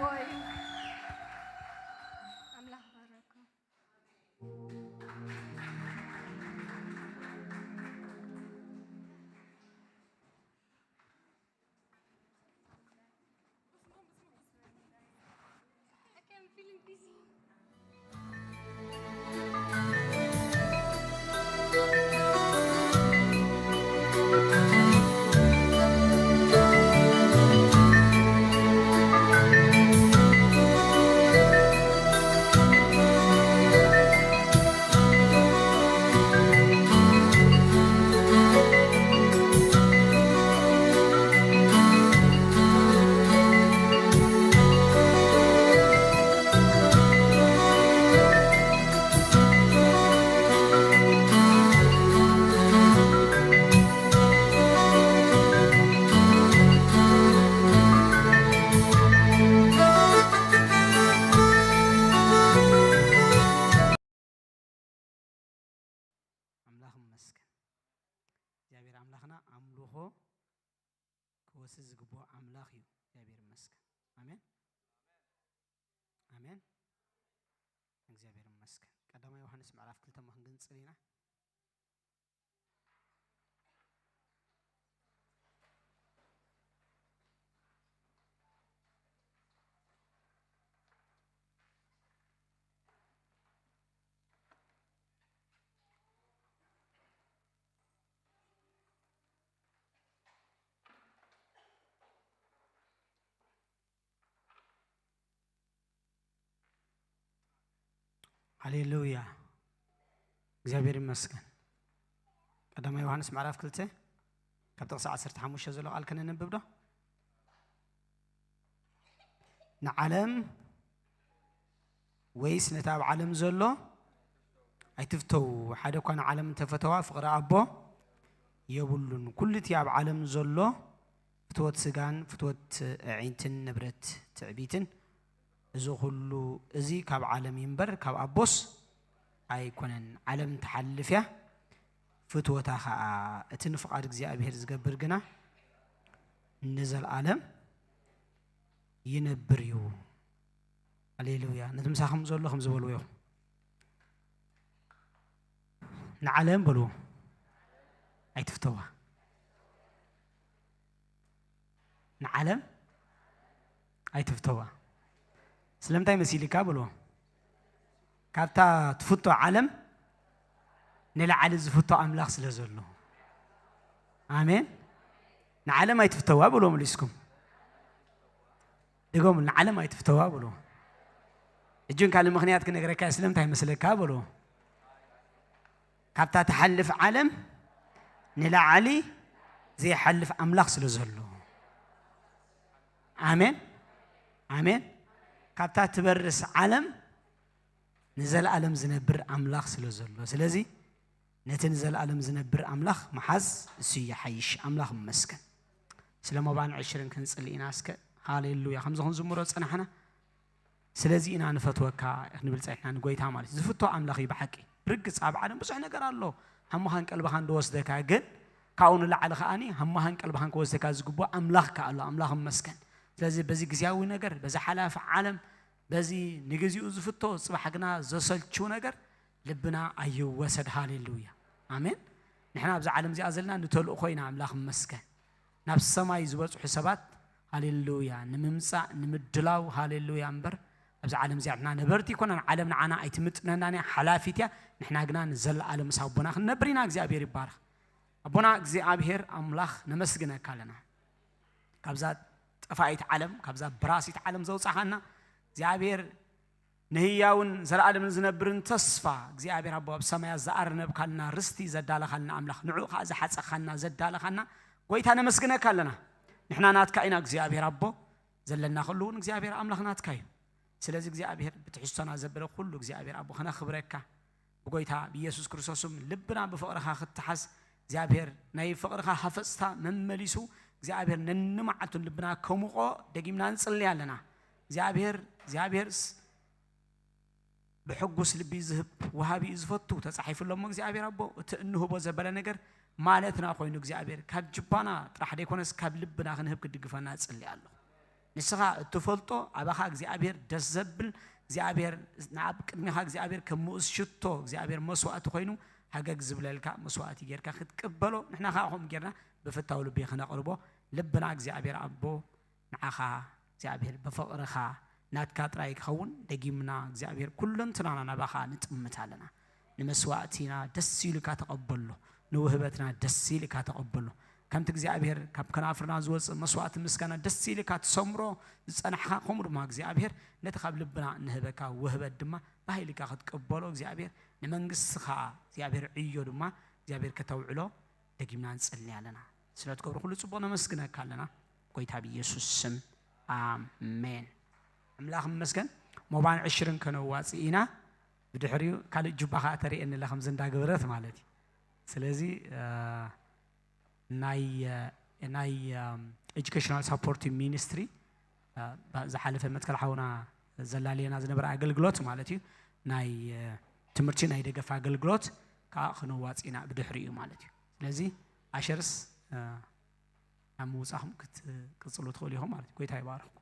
ሆይ ኣምላኽ ባረኩም። ኣምላኽ ይመስገን። እግዚኣብሔር ኣምላኽና ኣምልኾ ክወስድ ዝግብኦ ኣምላኽ እዩ። እግዚኣብሔር ይመስገን። ኣሜን፣ ኣሜን። እግዚኣብሔር ይመስገን። ቀዳማይ ዮሃንስ ምዕራፍ ክልተ እሞ ክንጽል ኢና። ሃሌሉያ። እግዚኣብሔር ይመስገን። ቀዳማይ ዮሃንስ ምዕራፍ ክልተ ካብ ጥቕሲ ዓሰርተ ሓሙሽተ ዘሎ ቃል ከነንብብ ዶ? ንዓለም ወይስ ነቲ ኣብ ዓለም ዘሎ ኣይትፍተዉ። ሓደ እኳ ንዓለም እንተፈተዋ ፍቕሪ ኣቦ የብሉን። ኩሉ እቲ ኣብ ዓለም ዘሎ ፍትወት ስጋን ፍትወት ኣዒንትን ንብረት ትዕቢትን፣ እዚ ኩሉ እዚ ካብ ዓለም እዩ እምበር ካብ ኣቦስ ኣይኮነን። ዓለም ትሓልፍ እያ፣ ፍትወታ ኸኣ። እቲ ንፍቓድ እግዚኣብሔር ዝገብር ግና ንዘለኣለም ይነብር እዩ። ሃሌሉያ። ነቲ ምሳኹም ዘሎ ከም ዝበልዎ ኢኹም። ንዓለም በልዎ ኣይትፍተዋ። ንዓለም ኣይትፍተዋ። ስለምንታይ መሲልካ በልዎ። ካብታ ትፍቶ ዓለም ንላዕሊ ዝፍቶ ኣምላኽ ስለ ዘሎ። ኣሜን። ንዓለም ኣይትፍተዋ በልዎ መሊስኩም። ድገሙ፣ ንዓለም ኣይትፍተዋ በልዎ። እጅን ካልእ ምኽንያት ክነግረካ እየ፣ ስለምንታይ መስለካ በልዎ። ካብታ ትሓልፍ ዓለም ንላዕሊ ዘይሓልፍ ኣምላኽ ስለ ዘሎ። ኣሜን፣ ኣሜን። ካብታ ትበርስ ዓለም ንዘለኣለም ዝነብር ኣምላኽ ስለ ዘሎ። ስለዚ ነቲ ንዘለኣለም ዝነብር ኣምላኽ ምሓዝ እሱ ይሓይሽ። ኣምላኽ ይመስገን። ስለ ሞባን ዕሽርን ክንጽሊ ኢና እስከ። ሃሌሉያ። ከምዚ ክንዝምሮ ጸናሕና። ስለዚ ኢና ንፈትወካ ክንብል ጸኒሕና ንጎይታ ማለት እዩ። ዝፍቶ ኣምላኽ እዩ ብሓቂ። ርግጽ ኣብ ዓለም ብዙሕ ነገር ኣሎ። ሃምኻን ቀልብኻን ዝወስደካ፣ ግን ካብኡ ንላዕሊ ከኣኒ ሃምኻን ቀልብኻን ክወስደካ ዝግብኦ ኣምላኽ ከኣ ኣሎ። ኣምላኽ ይመስገን። ስለዚ በዚ ግዝያዊ ነገር፣ በዚ ሓላፊ ዓለም፣ በዚ ንግዚኡ ዝፍቶ ጽባሕ ግና ዘሰልችው ነገር ልብና ኣይወሰድ። ሃሌሉያ። ኣሜን። ንሕና ኣብዛ ዓለም እዚኣ ዘለና ንተልእኾ ኢና። ኣምላኽ ይመስገን። ናብ ሰማይ ዝበጽሑ ሰባት፣ ሃሌሉያ፣ ንምምጻእ፣ ንምድላው፣ ሃሌሉያ እምበር፣ ኣብዛ ዓለም እዚኣ ንሕና ነበርቲ ኣይኮናን። ዓለም ንዓና ኣይትምጥነናን እያ፣ ሓላፊት እያ። ንሕና ግና ንዘለኣለም ምስ ኣቦና ክንነብር ኢና። እግዚኣብሔር ይባረኽ። ኣቦና እግዚኣብሔር ኣምላኽ ነመስግነካ ኣለና። ካብዛ ጠፋኢት ዓለም፣ ካብዛ በራሲት ዓለም ዘውጻኻና እግዚኣብሔር ንህያውን ዘለኣለምን ዝነብርን ተስፋ እግዚኣብሔር ኣቦ ኣብ ሰማያት ዝኣርነብካልና ርስቲ ዘዳለኻልና ኣምላኽ፣ ንዕኡ ኸዓ ዝሓጸኻና ዘዳለኻና ጎይታ ነመስግነካ ኣለና። ንሕና ናትካ ኢና እግዚኣብሔር ኣቦ፣ ዘለና ኸሉ እውን እግዚኣብሔር ኣምላኽ ናትካ እዩ። ስለዚ እግዚኣብሔር ብትሕዝቶና ዘበለ ኩሉ እግዚኣብሔር ኣቦ ኸነኽብረካ፣ ብጎይታ ብኢየሱስ ክርስቶስም ልብና ብፍቕርኻ ኽተሓዝ እግዚኣብሔር ናይ ፍቕርኻ ሃፈጽታ መመሊሱ እግዚኣብሔር ነንመዓልቱን ልብና ከሙቖ ደጊምና ንጽሊ ኣለና። እግዚኣብሔር እግዚኣብሔርስ ብሕጉስ ልቢ ዝህብ ወሃቢ እዩ ዝፈቱ ተጻሒፉ ኣሎ እሞ እግዚኣብሔር ኣቦ እቲ እንህቦ ዘበለ ነገር ማለትና ኮይኑ እግዚኣብሔር ካብ ጅባና ጥራሕ ደይኮነስ ካብ ልብና ክንህብ ክድግፈና እጽሊ ኣለኹ። ንስኻ እትፈልጦ ኣባኻ እግዚኣብሔር ደስ ዘብል እግዚኣብሔር ናብ ቅድሚኻ እግዚኣብሔር ከም ምኡዝ ሽቶ እግዚኣብሔር መስዋእቲ ኮይኑ ሃገግ ዝብለልካ መስዋእቲ ጌርካ ክትቅበሎ ንሕና ከዓ ከምኡ ጌርና ብፍታው ልቢ ክነቕርቦ ልብና እግዚኣብሔር ኣቦ ንዓኻ እግዚኣብሔር ብፍቕርኻ ናትካ ጥራይ ክኸውን ደጊምና እግዚኣብሔር ኩለንትናና ናባኻ ንጥምት ኣለና። ንመስዋእቲና ደስ ኢልካ ተቐበሎ፣ ንውህበትና ደስ ኢልካ ተቐበሎ። ከምቲ እግዚኣብሔር ካብ ከናፍርና ዝወፅእ መስዋእቲ ምስጋና ደስ ኢልካ ትሰምሮ ዝፀናሕካ ከምኡ ድማ እግዚኣብሔር ነቲ ካብ ልብና እንህበካ ውህበት ድማ ባህሊካ ክትቅበሎ እግዚኣብሔር ንመንግስትኻ እግዚኣብሔር ዕዮ ድማ እግዚኣብሔር ከተውዕሎ ደጊምና ንጽሊ ኣለና። ስለ ትገብሮ ኩሉ ጽቡቕ ነመስግነካ ኣለና ጎይታ ብኢየሱስ ስም ኣሜን። ኣምላኽ ይመስገን። ሞባን ዕሽርን ከነዋጽእ ኢና። ብድሕሪኡ ካልእ ጁባ ከኣ ተርእየኒ ኣላ ከምዚ እንዳገበረት ማለት እዩ። ስለዚ ናይ ናይ ኤጁኬሽናል ሳፖርት ሚኒስትሪ ዝሓለፈ መትከል ሓውና ዘላልየና ዝነበረ ኣገልግሎት ማለት እዩ ናይ ትምህርቲ ናይ ደገፍ ኣገልግሎት ከዓ ክነዋፅ ኢና ብድሕሪኡ ማለት እዩ። ስለዚ ኣሸርስ ናብ ምውፃኹም ክትቅፅሉ ትኽእሉ ኢኹም ማለት እዩ። ጎይታ ይባርኽኩም።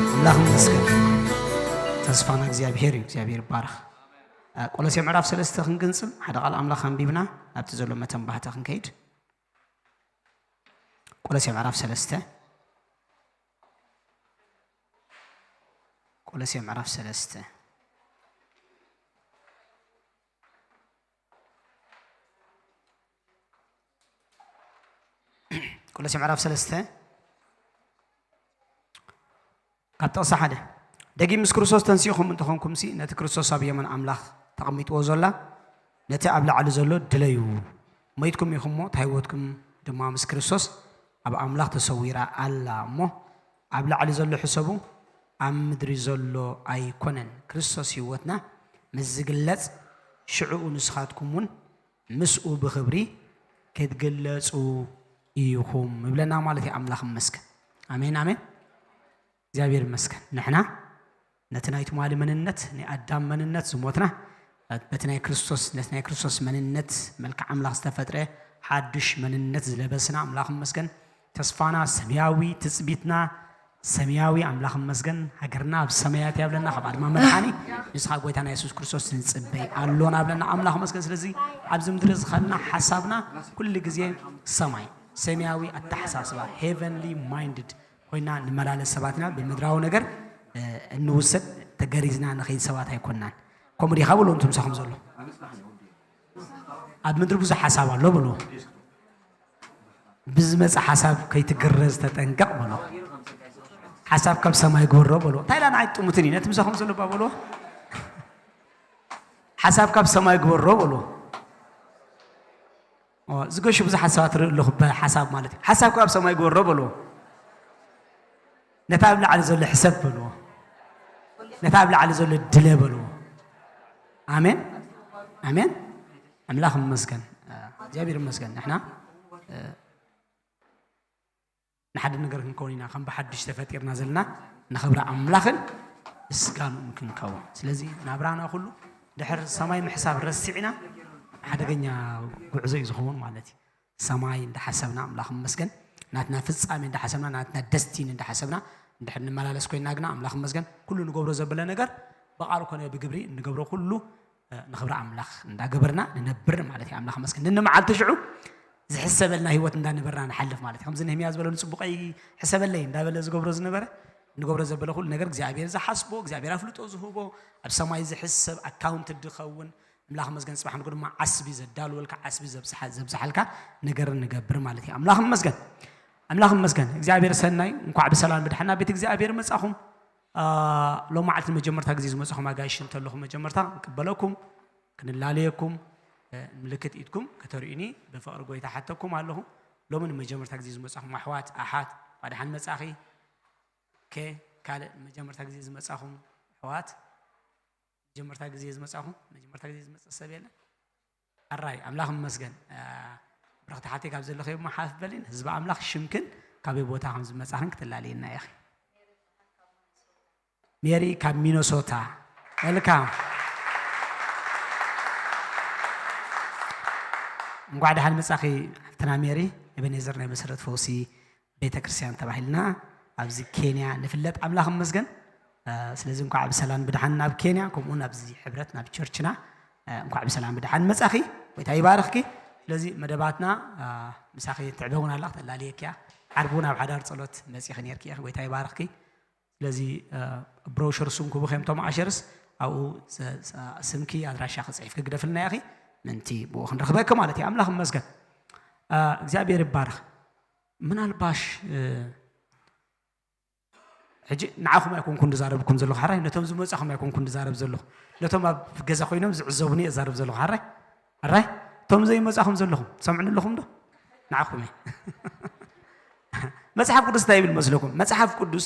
ኣምላኽ ይመስገን። ተስፋና እግዚኣብሔር እዩ። እግዚኣብሔር ይባረኽ። እ፣ ቆሎሴ ምዕራፍ ሰለስተ ክንግንጽል ሓደ ቃል ኣምላኽ ኣንቢብና ናብቲ ዘሎ መተንባህታ ክንከይድ። ቆሎሴ ምዕራፍ ሰለስተ። ቆሎሴ ምዕራፍ ሰለስተ። ቆሎሴ ምዕራፍ ሰለስተ ካብ ጥቕሲ ሓደ። ደጊም ምስ ክርስቶስ ተንሲእኹም እንተኾንኩምሲ፣ ነቲ ክርስቶስ ኣብ የማን ኣምላኽ ተቐሚጥዎ ዘላ ነቲ ኣብ ላዕሊ ዘሎ ድለዩ። ሞይትኩም ኢኹም እሞ፣ እታ ህይወትኩም ድማ ምስ ክርስቶስ ኣብ ኣምላኽ ተሰዊራ ኣላ። እሞ ኣብ ላዕሊ ዘሎ ሕሰቡ፣ ኣብ ምድሪ ዘሎ ኣይኮነን። ክርስቶስ ህይወትና ምስ ዝግለጽ፣ ሽዕኡ ንስኻትኩም እውን ምስኡ ብኽብሪ ክትግለጹ ኢኹም ይብለና ማለት እዩ። ኣምላኽ ይመስገን። ኣሜን፣ ኣሜን። እግዚኣብሔር ይመስገን። ንሕና ነቲ ናይ ትማሊ መንነት፣ ናይ ኣዳም መንነት ዝሞትና፣ በቲ ናይ ክርስቶስ፣ ነቲ ናይ ክርስቶስ መንነት፣ መልክዕ ኣምላኽ ዝተፈጥረ ሓዱሽ መንነት ዝለበስና፣ ኣምላኽ ይመስገን። ተስፋና ሰማያዊ፣ ትጽቢትና ሰማያዊ፣ ኣምላኽ ይመስገን። ሃገርና ኣብ ሰማያት እያ ብለና፣ ካብ ኣድማ መድሓኒ ንስኻ ጎይታና የሱስ ክርስቶስ ንጽበይ ኣሎና ብለና፣ ኣምላኽ ይመስገን። ስለዚ ኣብዚ ምድሪ ዝኸልና ሓሳብና ኩሉ ግዜ ሰማይ፣ ሰማያዊ ኣተሓሳስባ፣ ሄቨንሊ ማይንድድ ኮይና ንመላለስ ሰባት ኢና። ብምድራዊ ነገር፣ እ፣ እንውሰድ፣ ተገሪዝና ንኸይድ ሰባት ኣይኮንናን። ከምኡ ዲኻ በሎ፣ እንቱ ምሳኹም ዘሎ። ኣብ ምድሪ ብዙሕ ሓሳብ ኣሎ በሎ። ብዝመጽእ ሓሳብ ከይትግረዝ ተጠንቀቕ በሎ። ሓሳብ ካብ ሰማይ ግበሮ በሎ። እንታይ ኢላ ንዓይ ጥሙትን እዩ። ነቲ ምሳኹም ዘሎ እባ በሎ። ሓሳብ ካብ ሰማይ ግበሮ በሎ። ኦ፣ ዝገሹ ብዙሓት ሰባት ርኢ ኣለኹ፣ ብሓሳብ ማለት እዩ። ሓሳብ ካብ ሰማይ ግበሮ በሎ። ነታ ኣብ ላዕሊ ዘሎ ሕሰብ በሎ። ነታ ኣብ ላዕሊ ዘሎ ድለ በሎ። ኣሜን፣ ኣሜን። ኣምላኽ ይመስገን፣ እግዚኣብሔር ይመስገን። ንሕና፣ እ፣ ንሓደ ነገር ክንከውን ኢና፣ ከም ብሓድሽ ተፈጢርና ዘለና፣ ንኽብሪ ኣምላኽን ምስጋንኡን ክንከውን። ስለዚ ናብራና ኩሉ ድሕር ሰማይ ምሕሳብ ረሲዕና፣ ሓደገኛ ጉዕዞ እዩ ዝኸውን ማለት እዩ። ሰማይ እንዳሓሰብና፣ ኣምላኽ ይመስገን፣ ናትና ፍጻሜ እንዳሓሰብና፣ ናትና ደስቲኒ እንዳሓሰብና እንድሕር ንመላለስ ኮይና ግና፣ ኣምላኽ ይመስገን፣ ኩሉ ንገብሮ ዘበለ ነገር ብቓል ኮነ ብግብሪ እንገብሮ ኩሉ፣ እ፣ ንኽብሪ ኣምላኽ እንዳገበርና ንነብር ማለት እዩ። ኣምላኽ ይመስገን። ንንመዓልቲ ሽዑ ዝሕሰበልና ህይወት እንዳነበርና ንሓልፍ ማለት እዩ። ከምዚ ነህምያ ዝበሎ፣ "ንጽቡቐይ ሕሰበለይ" እንዳበለ ዝገብሮ ዝነበረ፣ ንገብሮ ዘበለ ኩሉ ነገር እግዚኣብሔር ዝሓስቦ፣ እግዚኣብሔር ኣፍልጦ ዝህቦ፣ ኣብ ሰማይ ዝሕሰብ፣ ኣካውንት ዝኸውን፣ ኣምላኽ ይመስገን። ጽባሕ ንግሆ ድማ ዓስቢ ዘዳልወልካ፣ ዓስቢ ዘብዝሓ-፣ ዘብዝሓልካ ነገር ንገብር ማለት እዩ። ኣምላኽ ይመስገን። ኣምላኽ ይመስገን። እግዚኣብሔር ሰናይ፣ እንኳዕ ብሰላም ብድሓን ናብ ቤት እግዚኣብሔር መጻኹም። አ፣ ሎም መዓልቲ ንመጀመርታ ግዜ ዝመጻኹም ኣጋይሽ እንተለኹም፣ መጀመርታ ክንቅበለኩም፣ ክንላለየኩም፣ እ፣ ምልክት ኢድኩም ከተርእዩኒ ብፍቕሪ ጎይታ ሓተኩም ኣለኹ። ሎሚ ንመጀመርታ ግዜ ዝመጻኹም ኣሕዋት፣ ኣሓት፣ እንኳዕ ደሓን መጻኺ። ኦኬ፣ ካልእ ንመጀመርታ ግዜ ዝመጻኹም ኣሕዋት፣ መጀመርታ ግዜ ዝመጻኹም፣ መጀመርታ ግዜ ዝመጸ ሰብ የለን? ኣራይ፣ ኣምላኽ ይመስገን። አ፣ ብረኽቲ ሓተይ ካብ ዘለኽዮ እሞ ሓፍ በሊን፣ ህዝቢ ኣምላኽ ሽምክን ካበይ ቦታ ከም ዝመጻኽን ክትላለየና ኢኺ። ሜሪ ካብ ሚነሶታ። ወልካም። እንኳዕ ደሓን መጻኺ ሓፍትና ሜሪ። ኤቤኔዘር ናይ መሰረት ፈውሲ ቤተ ክርስቲያን ተባሂልና ኣብዚ ኬንያ ንፍለጥ። ኣምላኽ ይመስገን። እ፣ ስለዚ እንኳዕ ብሰላም ብድሓን ናብ ኬንያ፣ ከምኡ እውን ኣብዚ ሕብረት ናብ ቸርችና፣ እ፣ እንኳዕ ብሰላም ብድሓን መጻኺ። ጎይታ ይባርኽኪ። ስለዚ መደባትና፣ እ፣ ምሳኺ ትዕበ እውን ኣላ፣ ክተላልየኪ እያ። ዓርቢ እውን ኣብ ሓዳር ጸሎት መጺኺ ነይርኪ ኢኺ። ጎይታ ይባርኽኪ። ስለዚ፣ እ፣ ብሮሸር ስም ክቡ ኸም ቶም ኣሸርስ ኣብኡ ስ-፣ ስ-፣ ስምኪ ኣድራሻኺ ጽሒፍኪ ግደፍልና ኢኺ። ምንቲ ብኡ ክንረኽበኪ ማለት እዩ። ኣምላኽ ይመስገን። እ፣ እግዚኣብሔር ይባረኽ። ምናልባሽ፣ እ፣ ሕጂ ንዓኹም ኣይኮንኩን ዝዛረብኩም ዘለኹ፣ ሓራይ፣ ነቶም ዝመጻኹም ኣይኮንኩን ዝዛረብ ዘለኹ። ነቶም ኣብ ገዛ ኮይኖም ዝዕዘቡኒ እየ ዝዛረብ ዘለኹ፣ ሓራይ። ሓራይ፣ እቶም ዘይመጻኹም ዘለኹም፣ ትሰምዑኒ ኣለኹም ዶ? ንዓኹም እየ። መጽሓፍ ቅዱስ እንታይ ይብል መስለኩም? መጽሓፍ ቅዱስ፣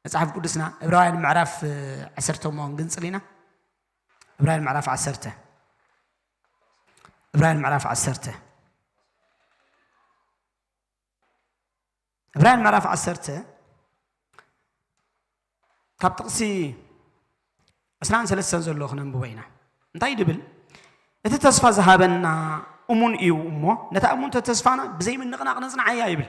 መጽሓፍ ቅዱስና ዕብራውያን ምዕራፍ፣ እ፣ ዓሰርተ እሞ ክንጽል ኢና። ዕብራውያን ምዕራፍ ዓሰርተ። ዕብራውያን ምዕራፍ ዓሰርተ። ዕብራውያን ምዕራፍ ዓሰርተ ካብ ጥቕሲ ዕስራን ሰለስተን ዘሎ ክነንብቦ ኢና። እንታይ ድብል? "እቲ ተስፋ ዝሃበና እሙን እዩ እሞ፣ ነታ እሙንተ ተስፋና ብዘይ ምንቕናቕ ነጽንዓያ" ይብል።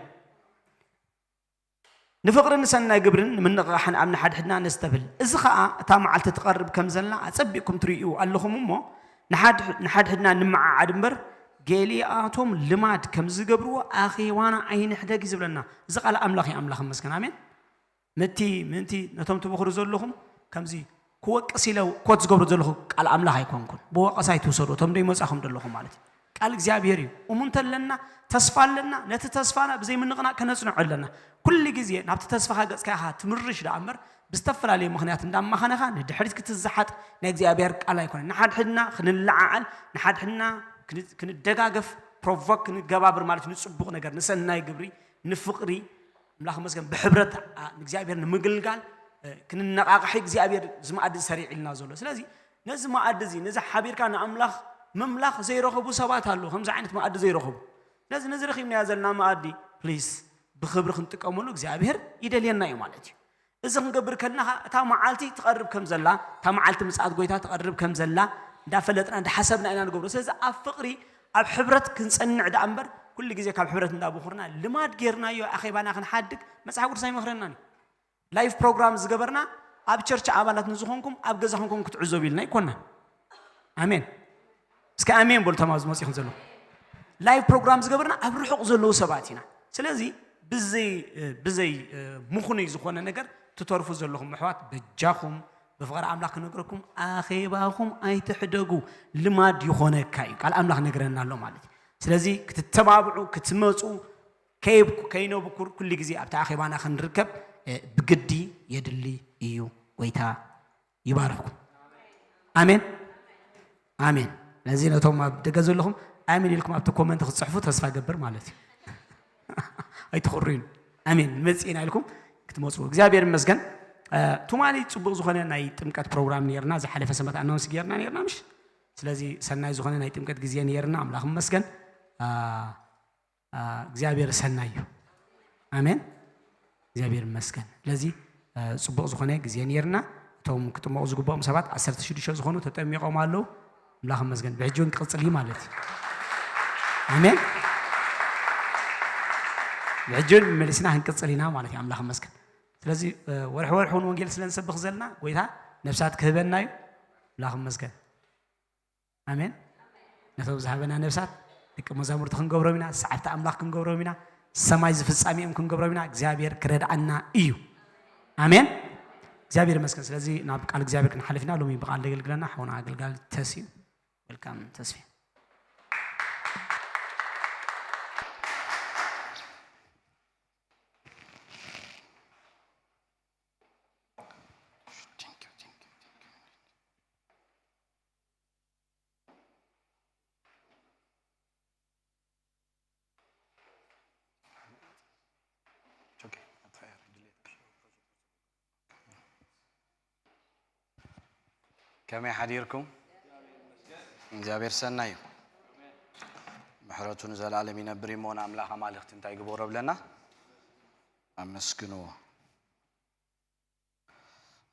"ንፍቕርን ንሰናይ ግብርን ንምንቕቓሕን ኣብ ንሓድሕድና ነስተብህል። እዚ ኸኣ እታ መዓልቲ ትቐርብ ከም ዘላ ኣጸቢቕኩም ትርእዩ ኣለኹም እሞ፣ ንሓድ-፣ ንሓድሕድና ንምዓዓድ እምበር፣ ገሊኣቶም ልማድ ከም ዝገብርዎ ኣኼባና ኣይንሕደግ" እዩ ዝብለና። እዚ ቃል ኣምላኽ እዩ፣ ኣምላኽ ይመስገን። ኣሜን። ምእንቲ፣ ምእንቲ ነቶም ትበኽሩ ዘለኹም ከምዚ ክወቅስ ኢለ ኮት ዝገብሮ ዘለኹ ቃል ኣምላኽ ኣይኮንኩን። ብወቐሳ ኣይትውሰዱ፣ እቶም ደይመጻኹም ዘለኹም ማለት እዩ። ቃል እግዚኣብሔር እዩ። እሙንተ ኣለና፣ ተስፋ ኣለና። ነቲ ተስፋና ብዘይ ምንቕናቕ ከነጽንዖ ኣለና። ኩሉ ግዜ ናብቲ ተስፋኻ ገጽካ ኢኻ ትምርሽ ደኣ እምበር፣ ብዝተፈላለየ ምኽንያት እንዳማኸነኻ ንድሕሪት ክትዝሓጥ ናይ እግዚኣብሔር ቃል ኣይኮነን። ንሓድሕድና ክንለዓዓል፣ ንሓድሕድና ክን- ክንደጋገፍ፣ ፕሮቮክ ክንገባብር ማለት ንጽቡቕ ነገር፣ ንሰናይ ግብሪ፣ ንፍቕሪ፣ ኣምላኽ መስገን ብሕብረት ንእግዚኣብሔር ንምግልጋል ክንነቓቕሒ እግዚኣብሔር ዝመኣዲ ሰሪዕ ኢልና ዘሎ። ስለዚ ነዚ መኣዲ እዚ ነዚ ሓቢርካ ንኣምላኽ ምምላኽ ዘይረኸቡ ሰባት ኣለዉ፣ ከምዚ ዓይነት መኣዲ ዘይረኸቡ። ስለዚ ነዚ ረኺብናዮ ዘለና መኣዲ ፕሊስ ብኽብሪ ክንጥቀመሉ እግዚኣብሔር ይደልየና እዩ ማለት እዩ። እዚ ክንገብር ከለና እታ መዓልቲ ትቐርብ ከም ዘላ፣ እታ መዓልቲ ምጽኣት ጎይታ ትቐርብ ከም ዘላ እንዳፈለጥና እንዳሓሰብና ኢና ንገብሮ። ስለዚ ኣብ ፍቕሪ ኣብ ሕብረት ክንጸንዕ ደኣ እምበር ኩሉ ግዜ ካብ ሕብረት እንዳበኹርና ልማድ ጌርናዮ ኣኼባና ክንሓድግ መጽሓፍ ቅዱስ ኣይመኽረናን እዩ። ላይፍ ፕሮግራም ዝገበርና ኣብ ቸርች ኣባላት ንዝኾንኩም ኣብ ገዛኹም ኮንኩም ክትዕዘቡ ኢልና ኣይኮናን። ኣሜን። እስከ ኣሜን በሉ ተማዝ መጺኹም ዘለኹም። ላይቭ ፕሮግራም ዝገበርና ኣብ ርሑቕ ዘለዉ ሰባት ኢና። ስለዚ ብዘይ ብዘይ ምኹኑይ ዝኾነ ነገር ትተርፉ ዘለኹም ኣሕዋት በጃኹም ብፍቕሪ ኣምላኽ ክነግረኩም ኣኼባኹም ኣይትሕደጉ። ልማድ ይኾነካ እዩ። ቃል ኣምላኽ ነግረና ኣሎ ማለት እዩ። ስለዚ ክትተባብዑ ክትመፁ ከይነብኩር ኩሉ ግዜ ኣብቲ ኣኼባና ክንርከብ ብግዲ የድሊ እዩ። ጎይታ ይባርኽኩም። ኣሜን ኣሜን። ነዚ ነቶም ኣብ ደገ ዘለኹም ኣሜን ኢልኩም ኣብቲ ኮመንት ክትፅሕፉ ተስፋ ገብር ማለት እዩ። ኣይትኽሩዩን። ኣሜን መፂእና ኢልኩም ክትመፁ እግዚኣብሔር ይመስገን። ትማሊ ፅቡቕ ዝኾነ ናይ ጥምቀት ፕሮግራም ነርና። ዝሓለፈ ሰንበት ኣናውንስ ጌርና ነርና ምሽ? ስለዚ ሰናይ ዝኾነ ናይ ጥምቀት ግዜ ነርና። ኣምላኽ ይመስገን። እግዚኣብሔር ሰናይ እዩ። ኣሜን። እግዚኣብሔር ይመስገን። ስለዚ ፅቡቕ ዝኾነ ግዜ ነርና። እቶም ክጥመቑ ዝግብኦም ሰባት ዓሰርተ ሽዱሽተ ዝኾኑ ተጠሚቖም ኣለዉ። ኣምላኽ ይመስገን። ብሕጂ እውን ክቕፅል እዩ ማለት እዩ። ኣሜን። ብሕጂ እውን መሊስና ክንቅፅል ኢና ማለት እዩ። ኣምላኽ ይመስገን። ስለዚ ወርሒ ወርሒ እውን ወንጌል ስለ ንሰብኽ ዘለና ጎይታ ነፍሳት ክህበና እዩ። ኣምላኽ ይመስገን። ኣሜን። ነቶም ዝሃበና ነፍሳት ደቂ መዛሙርቲ ክንገብሮም ኢና፣ ሰዓብቲ ኣምላኽ ክንገብሮም ኢና፣ ሰማይ ዝፍጻሜኦም ክንገብሮም ኢና። እግዚኣብሔር ክረድኣና እዩ። ኣሜን። እግዚኣብሔር ይመስገን። ስለዚ ናብ ቃል እግዚኣብሔር ክንሓልፍ ኢና። ሎሚ ብቃል ዘገልግለና ሓውና ኣገልጋሊ ተስዩ። ወልካም ተስፊ። ከመይ ሓዲርኩም? እግዚኣብሔር ሰናይ እዩ። ምሕረቱ ንዘለኣለም ይነብር እሞ ንኣምላኽ ኣማልኽቲ እንታይ ግበሮ ብለና? ኣመስግንዎ።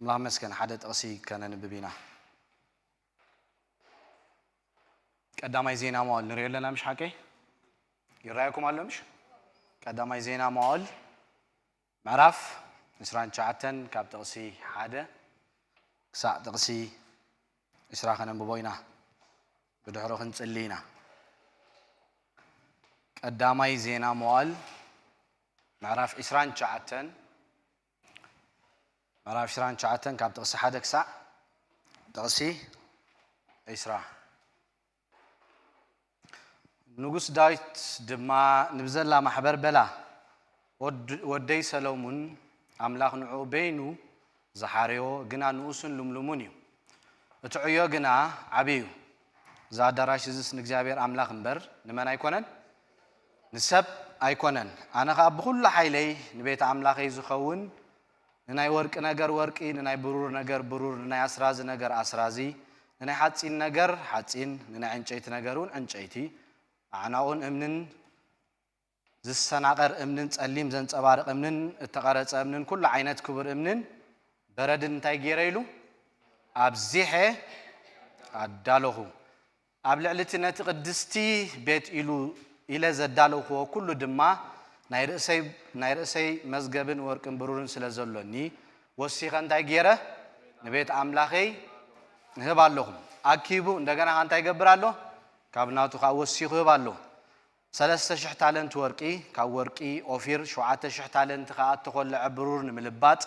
ኣምላኽ መስገን ሓደ ጥቕሲ ከነንብብ ኢና። ቀዳማይ ዜና መዋል ንሪኦ ኣለና ምሽ ሓቀይ? ይረኣየኩም ኣሎ ምሽ? ቀዳማይ ዜና መዋል ምዕራፍ ዕስራን ትሽዓተን ካብ ጥቕሲ ሓደ ክሳዕ ጥቕሲ ዕስራ ከነንብቦ ኢና። ብድሕሮ ክንጽሊ ኢና። ቀዳማይ ዜና መዋል ምዕራፍ ዕስራን ትሽዓተን ምዕራፍ ዕስራን ትሽዓተን ካብ ጥቕሲ ሓደ ክሳዕ ጥቕሲ ዕስራ። ንጉስ ዳዊት ድማ ንብዘላ ማሕበር በላ፣ "ወድ-፣ ወደይ ሰሎሙን ኣምላኽ ንዕኡ በይኑ ዝሓረዮ ግና ንኡስን ልምሉሙን እዩ። እቲ ዕዮ ግና ዓቢ እዩ። እዚ ኣዳራሽ እዝስ ንእግዚኣብሔር ኣምላኽ እምበር ንመን ኣይኮነን? ንሰብ ኣይኮነን። ኣነ ኸኣ ብኹሉ ሓይለይ ንቤት ኣምላኸይ ዝኸውን ንናይ ወርቂ ነገር ወርቂ፣ ንናይ ብሩር ነገር ብሩር፣ ንናይ ኣስራዚ ነገር ኣስራዚ፣ ንናይ ሓጺን ነገር ሓጺን፣ ንናይ ዕንጨይቲ ነገር እውን ዕንጨይቲ፣ ኣዕናቑን እምንን ዝሰናቐር እምንን ጸሊም ዘንጸባርቕ እምንን እተቐረጸ እምንን ኩሉ ዓይነት ክቡር እምንን በረድን እንታይ ገይረ?" ኢሉ፣ "ኣብዚሐ ኣዳለኹ። ኣብ ልዕሊ እቲ ነቲ ቅድስቲ ቤት ኢሉ፣ ኢለ ዘዳለውክዎ ኩሉ ድማ ናይ ርእሰይ፣ ናይ ርእሰይ መዝገብን ወርቅን ብሩርን ስለ ዘሎኒ፣ ወሲኸ እንታይ ገይረ? ንቤት ኣምላኸይ እህብ ኣለኹ።" ኣኪቡ እንደገና እንታይ ይገብር ኣሎ? ካብ ናቱ ኸዓ ወሲኹ ይህብ ኣሎ። ሰለስተ ሽሕ ታለንት ወርቂ ካብ ወርቂ ኦፊር፣ ሸውዓተ ሽሕ ታለንት ኸዓ እተኾልዐ ብሩር ንምልባጥ፣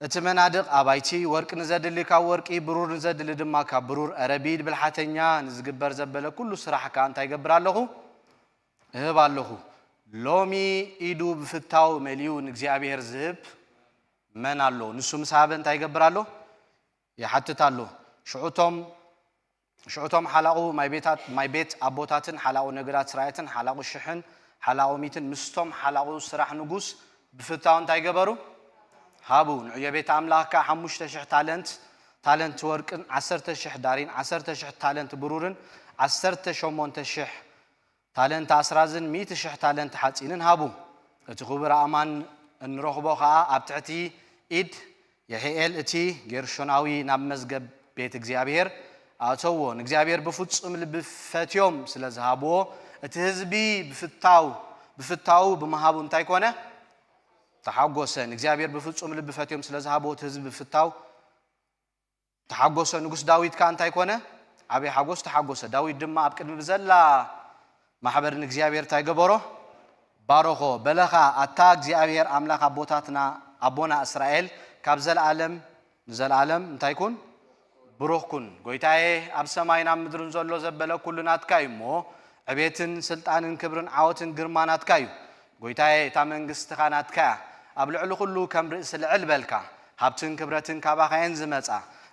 እቲ መናድቕ ኣባይቲ፣ ወርቂ ንዘድሊ ካብ ወርቂ፣ ብሩር ንዘድሊ ድማ ካብ ብሩር፣ ኧረ ብኢድ ብልሓተኛ ንዝግበር ዘበለ ኩሉ ስራሕ ከኣ እንታይ እገብር ኣለኹ? እህብ ኣለኹ። ሎሚ ኢዱ ብፍታው መሊኡ ንእግዚኣብሔር ዝህብ፣ መን ኣሎ? ንሱ ምስ ሃበ እንታይ ይገብር ኣሎ? ይሓትት ኣሎ። ሽዑቶም ሽዑቶም ሓላቑ ማይ ቤታት ማይ ቤት ኣቦታትን ሓላቑ ነገዳት እስራኤትን ሓላቑ ሽሕን ሓላቑ ሚትን ምስቶም ሓላቑ ስራሕ ንጉስ ብፍታው እንታይ ገበሩ? ሃቡ። ንዕዮ ቤት ኣምላኽ ከኣ ሓሙሽተ ሽሕ ታለንት ታለንት ወርቅን ዓሰርተ ሽሕ ዳሪን ዓሰርተ ሽሕ ታለንት ብሩርን ዓሰርተ ሸሞንተ ሽሕ ታለንት ኣስራዝን ሚእቲ ሽሕ ታለንት ሓጺንን ሃቡ። እቲ ክቡር ኣእማን እንረኽቦ ኸኣ ኣብ ትሕቲ ኢድ የሕኤል እቲ ጌርሾናዊ ናብ መዝገብ ቤት እግዚኣብሔር ኣእተዎ። ንእግዚኣብሔር ብፍጹም ልቢ ፈትዮም ስለ ዝሃብዎ፣ እቲ ህዝቢ ብፍታው ብፍታው ብምሃቡ እንታይ ኮነ? ተሓጎሰ። ንእግዚኣብሔር ብፍጹም ልቢ ፈትዮም ስለ ዝሃብዎ፣ እቲ ህዝቢ ብፍታው ተሓጎሰ። ንጉስ ዳዊት ከኣ እንታይ ኮነ? ዓብዪ ሓጎስ ተሓጎሰ። ዳዊት ድማ ኣብ ቅድሚ ብዘላ ማሕበር ንእግዚኣብሔር እንታይ ገበሮ? ባረኾ። በለኻ፣ ኣታ እግዚኣብሔር ኣምላኽ ኣቦታትና፣ ኣቦና እስራኤል፣ ካብ ዘለኣለም ንዘለኣለም እንታይ ኩን? ብሩኽ ኩን። ጎይታዬ፣ ኣብ ሰማይን ኣብ ምድርን ዘሎ ዘበለ ኩሉ ናትካ እዩ እሞ፣ ዕቤትን ስልጣንን ክብርን ዓወትን ግርማ ናትካ እዩ። ጎይታዬ፣ እታ መንግስትኻ ናትካ እያ። ኣብ ልዕሊ ኩሉ ከም ርእሲ ልዕል በልካ። ሃብትን ክብረትን ካባኻ እየን ዝመጻ።